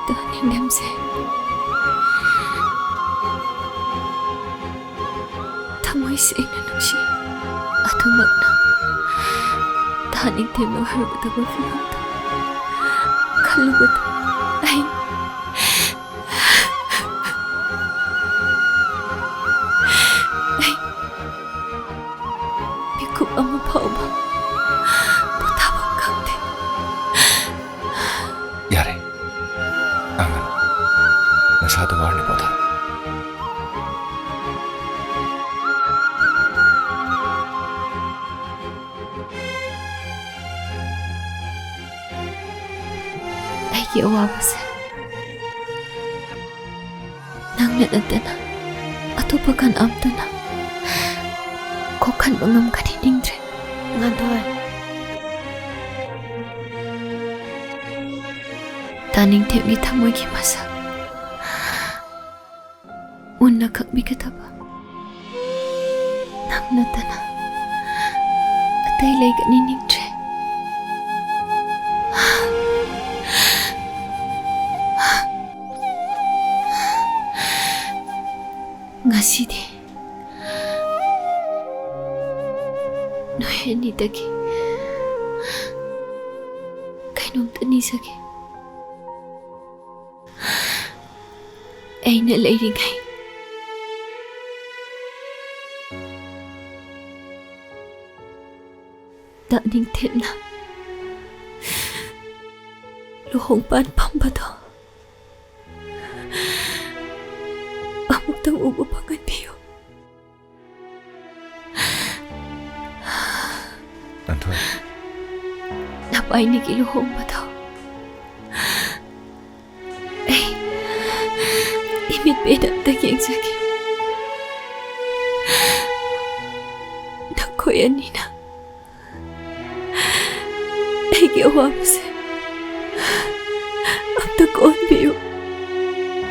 ꯇꯥꯅꯤꯡꯊꯦꯝꯁꯦ ꯊꯃꯣꯏ ꯁꯦꯡꯅ ꯅꯨꯡꯁꯤ꯫ ꯑꯗꯨꯃꯛꯅ ꯇꯥꯅꯤꯡꯊꯦꯝꯅ ꯑꯣꯏꯔꯛꯀꯗꯕ ꯐꯤꯕꯝꯗꯣ ꯈꯜꯂꯨꯕꯗ ꯑꯩ ꯑꯩ ꯃꯤꯀꯨꯞ ꯑꯃ ꯐꯥꯎꯕ ꯄꯣꯊꯥꯐꯝ ꯈꯪꯗꯦ꯫ ꯌꯥꯔꯦ, ꯑꯉꯥꯡ, ꯅꯁꯥꯗꯣ ꯋꯥꯔꯅ ꯄꯣꯊꯥ꯫ ꯑꯩꯒꯤ ꯑꯋꯥꯕꯁꯦ ꯅꯪꯅ ꯅꯠꯇꯅ ꯑꯇꯣꯞꯄ ꯀꯅꯥꯝꯇꯅ ꯀꯣꯛꯍꯟꯕ ꯉꯝꯒꯅꯤ ꯅꯤꯡꯗ꯭ꯔꯦ꯫ ꯉꯥꯟꯊꯣꯏ꯫ ꯇꯥꯅꯤꯡꯊꯦꯝꯒꯤ ꯊꯃꯣꯏꯒꯤ ꯃꯁꯛ ꯃꯨꯟꯅ ꯈꯪꯕꯤꯒꯗꯕ ꯅꯪ ꯅꯠꯇꯅ ꯑꯇꯩ ꯂꯩꯒꯅꯤ ꯅꯤꯡꯗ꯭ꯔꯦ꯫ ꯉꯁꯤꯗꯤ ꯅꯣꯏ ꯑꯅꯤꯗꯒꯤ ꯀꯩꯅꯣꯝꯇ ꯅꯤꯖꯒꯦ꯫ ꯑꯩꯅ ꯂꯩꯔꯤꯉꯩ ꯇꯥꯅꯤꯡꯊꯦꯝꯅ ꯂꯨꯍꯣꯡ ꯄꯥꯟ ꯐꯝꯕꯗꯣ ꯑꯃꯨꯛꯇꯪ ꯎꯕ ꯐꯪꯍꯟꯕꯤꯌꯨ꯫ ꯉꯥꯟꯊꯣꯏ꯫ ꯅꯕꯥꯏꯅꯤꯒꯤ ꯂꯨꯍꯣꯡꯕꯗꯣ ꯑꯩ ꯏꯃꯤꯠ ꯄꯦꯟꯅ ꯑꯝꯇ ꯌꯦꯡꯖꯒꯦ꯫ ꯅꯈꯣꯏ ꯑꯅꯤꯅ ꯑꯩꯒꯤ ꯑꯋꯥꯕꯁꯦ ꯑꯝꯇ ꯀꯣꯟꯕꯤꯌꯨ꯫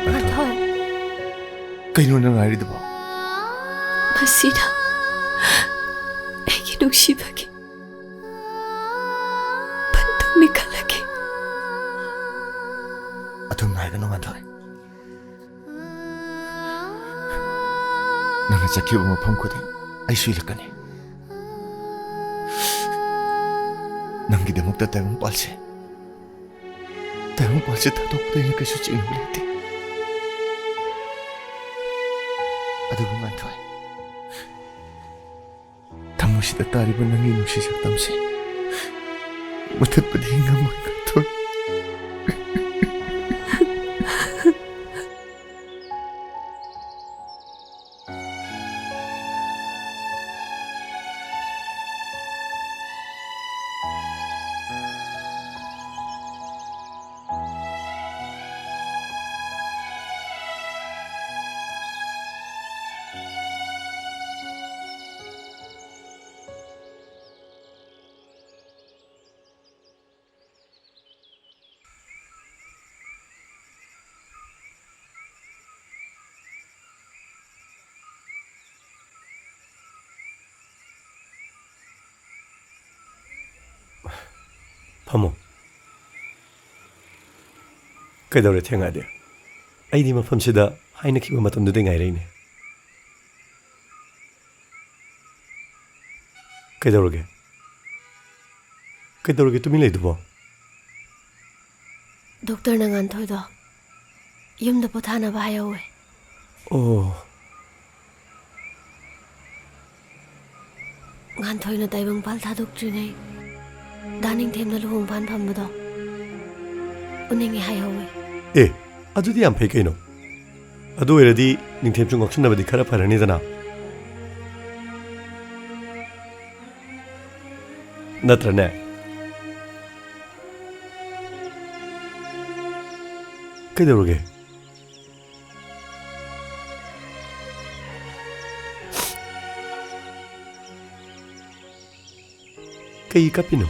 ꯉꯥꯟꯊꯣꯏ꯫ ꯀꯩꯅꯣ ꯅꯪ ꯍꯥꯏꯔꯤꯗꯨꯕꯣ? ꯃꯁꯤꯅ ꯑꯩꯒꯤ ꯅꯨꯡꯁꯤꯕꯒꯤ ꯄꯟꯊꯨꯡꯅꯤ ꯈꯜꯂꯒꯦ꯫ ꯑꯗꯨꯝ ꯍꯥꯏꯒꯅꯨ, ꯉꯥꯟꯊꯣꯏ꯫ ꯅꯪꯅ ꯆꯠꯈꯤꯕ ꯃꯐꯝ ꯈꯨꯗꯤꯡ ꯑꯩꯁꯨ ꯏꯜꯂꯛꯀꯅꯤ꯫ ꯅꯪꯒꯤꯗꯃꯛꯇ ꯇꯥꯏꯕꯪꯄꯥꯜꯁꯦ, ꯇꯥꯏꯕꯪꯄꯥꯜꯁꯦ ꯊꯥꯗꯣꯛꯄꯗ ꯑꯩꯅ ꯀꯩꯁꯨ ꯆꯤꯡꯅꯕ ꯂꯩꯇꯦ꯫ ꯑꯗꯨꯕꯨ ꯉꯥꯟꯊꯣꯏ, ꯊꯃꯣꯏꯁꯤꯗ ꯇꯥꯔꯤꯕ ꯅꯪꯒꯤ ꯅꯨꯡꯁꯤ ꯁꯛꯇꯝꯁꯦ ꯃꯨꯊꯠꯄꯗꯤ ꯉꯝꯃꯣꯏ, ꯉꯥꯟꯊꯣꯏ꯫ ꯐꯝꯃꯣ꯫ ꯀꯩꯗꯧꯔꯦ ꯊꯦꯡꯉꯛꯑꯗꯤ? ꯑꯩꯗꯤ ꯃꯐꯝꯁꯤꯗ ꯍꯥꯏꯅꯈꯤꯕ ꯃꯇꯝꯗꯨꯗꯩ ꯉꯥꯏꯔꯛꯏꯅꯦ꯫ ꯀꯩꯗꯧꯔꯒꯦ? ꯀꯩꯗꯧꯔꯒꯦ ꯇꯨꯃꯤꯟ ꯂꯩꯗꯨꯕꯣ? ꯗꯣꯛꯇꯔꯅ ꯉꯥꯟꯊꯣꯏꯗꯣ ꯌꯨꯝꯗ ꯄꯣꯊꯥꯅꯕ ꯍꯥꯏꯍꯧꯋꯦ꯫ ꯑꯣ꯫ ꯉꯥꯟꯊꯣꯏꯅ ꯇꯥꯏꯕꯪꯄꯥꯜ ꯊꯥꯗꯣꯛꯇ꯭ꯔꯤꯉꯩ ꯗꯥ ꯅꯤꯡꯊꯦꯝꯅ ꯂꯨꯍꯣꯡꯐꯥꯟ ꯐꯝꯕꯗꯣ ꯎꯅꯤꯡꯉꯦ ꯍꯥꯏꯍꯧꯋꯦ꯫ ꯑꯦ, ꯑꯗꯨꯗꯤ ꯌꯥꯝ ꯐꯩ ꯀꯩꯅꯣ꯫ ꯑꯗꯨ ꯑꯣꯏꯔꯗꯤ ꯅꯤꯡꯊꯦꯝꯁꯨ ꯉꯥꯎꯁꯤꯟꯅꯕꯗꯤ ꯈꯔ ꯐꯔꯅꯤꯗꯅ꯫ ꯅꯠꯇ꯭ꯔꯅꯦ? ꯀꯩꯗꯧꯔꯒꯦ? ꯀꯩ ꯀꯞꯄꯤꯅꯣ?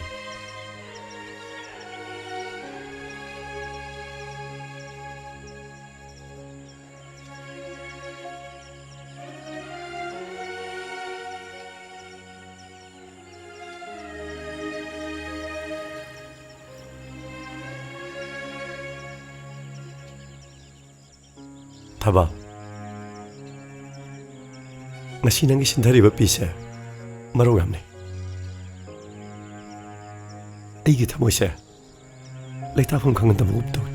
ꯊꯕ, ꯉꯁꯤ ꯅꯪꯒꯤ ꯁꯤꯟꯊꯔꯤꯕ ꯄꯤꯁꯦ ꯃꯔꯧ ꯌꯥꯝ ꯂꯩ꯫ ꯑꯩꯒꯤ ꯊꯃꯣꯏꯁꯦ ꯂꯩꯇꯥꯐꯝ ꯈꯪꯍꯟꯗꯕꯒꯨꯝ ꯇꯧꯏ꯫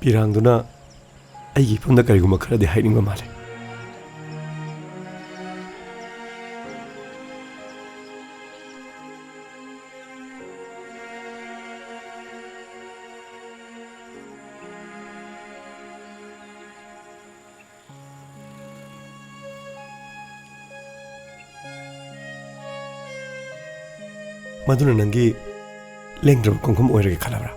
ꯄꯤꯔꯥꯡꯗꯨꯅ ꯑꯩꯒꯤ ꯏꯐꯝꯗ ꯀꯔꯤꯒꯨꯝꯕ ꯈꯔꯗꯤ ꯍꯥꯏꯅꯤꯡꯕ ꯃꯥꯜꯂꯦ꯫ ꯃꯗꯨꯅ ꯅꯪꯒꯤ ꯂꯦꯡꯗ꯭ꯔꯕ ꯈꯣꯡꯐꯝ ꯑꯣꯏꯔꯒꯦ ꯈꯜꯂꯕ꯭ꯔꯥ?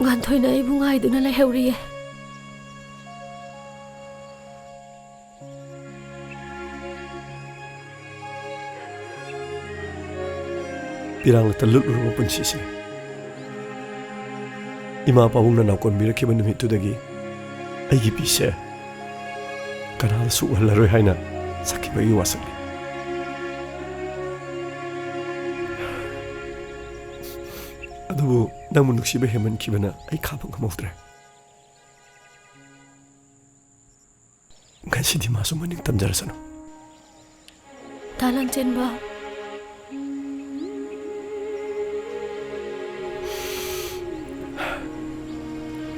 ꯉꯥꯟꯊꯣꯏꯅ ꯑꯩꯕꯨ ꯉꯥꯏꯗꯨꯅ ꯂꯩꯍꯧꯔꯤꯌꯦ꯫ ꯄꯤꯔꯥꯡꯂꯛꯇ ꯂꯨꯠꯂꯨꯔꯕ ꯄꯨꯟꯁꯤꯁꯦ꯫ ꯏꯃꯥ ꯄꯥꯕꯨꯡꯅ ꯅꯥꯎꯀꯣꯟꯕꯤꯔꯛꯈꯤꯕ ꯅꯨꯃꯤꯠꯇꯨꯗꯒꯤ ꯑꯩꯒꯤ ꯄꯤꯁꯦ ꯀꯅꯥꯗꯁꯨ ꯎꯍꯜꯂꯔꯣꯏ ꯍꯥꯏꯅ ꯁꯛꯈꯤꯕ ꯑꯩꯒꯤ ꯋꯥꯁꯛꯅꯤ꯫ ꯑꯗꯨꯕꯨ ꯅꯪꯕꯨ ꯅꯨꯡꯁꯤꯕ ꯍꯦꯟꯃꯟꯈꯤꯕꯅ ꯑꯩ ꯈꯥꯡꯕ ꯉꯝꯍꯧꯗ꯭ꯔꯦ꯫ ꯉꯁꯤꯗꯤ ꯃꯥꯁꯨ ꯃꯅꯤꯡ ꯇꯝꯖꯔꯁꯅꯨ꯫ ꯗꯥ ꯂꯥꯟꯆꯦꯟꯕ꯫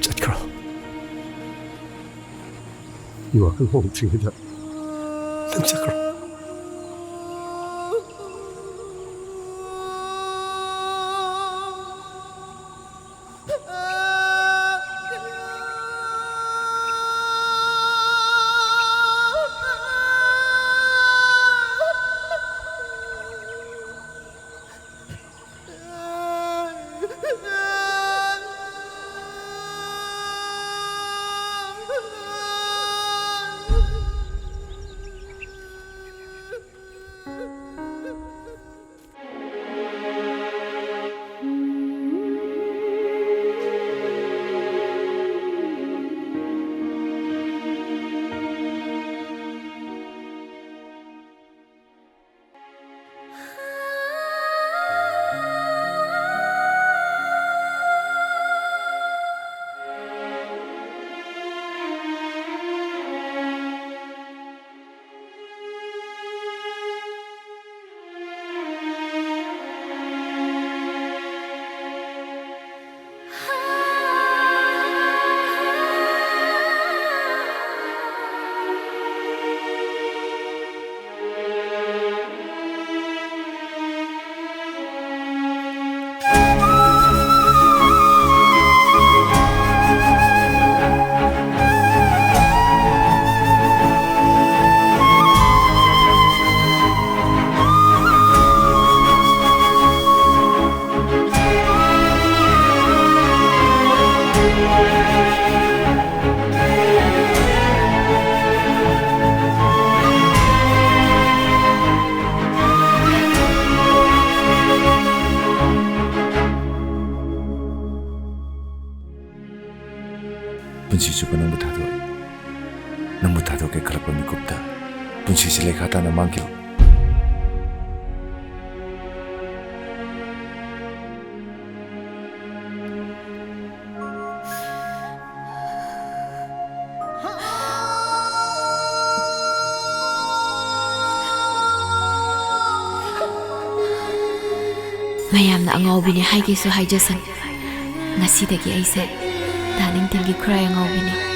ꯆꯠꯈ꯭ꯔꯣ꯫ ꯑꯩ ꯋꯥꯈꯜ ꯍꯣꯡꯗ꯭ꯔꯤꯉꯩꯗ ꯅꯪ ꯆꯠꯈ꯭ꯔꯣ꯫ ꯁꯤꯁꯨꯕ ꯅꯪꯕꯨ ꯊꯥꯗꯣꯛꯑꯦ꯫ ꯅꯪꯕꯨ ꯊꯥꯗꯣꯛꯀꯦ ꯈꯜꯂꯛꯄ ꯃꯤꯀꯨꯞꯇ ꯄꯨꯟꯁꯤꯁꯦ ꯂꯩꯈꯥ ꯇꯥꯅ ꯃꯥꯡꯈꯤꯕ꯫ ꯃꯌꯥꯝꯅ ꯑꯉꯥꯎꯕꯤꯅꯦ ꯍꯥꯏꯒꯦꯁꯨ ꯍꯥꯏꯖꯁꯅꯨ, ꯉꯁꯤꯗꯒꯤ ꯑꯩꯁꯦ ꯗꯥ ꯅꯤꯡꯊꯦꯝꯒꯤ ꯈꯨꯔꯥꯏ ꯑꯉꯥꯎꯕꯤꯅꯤ꯫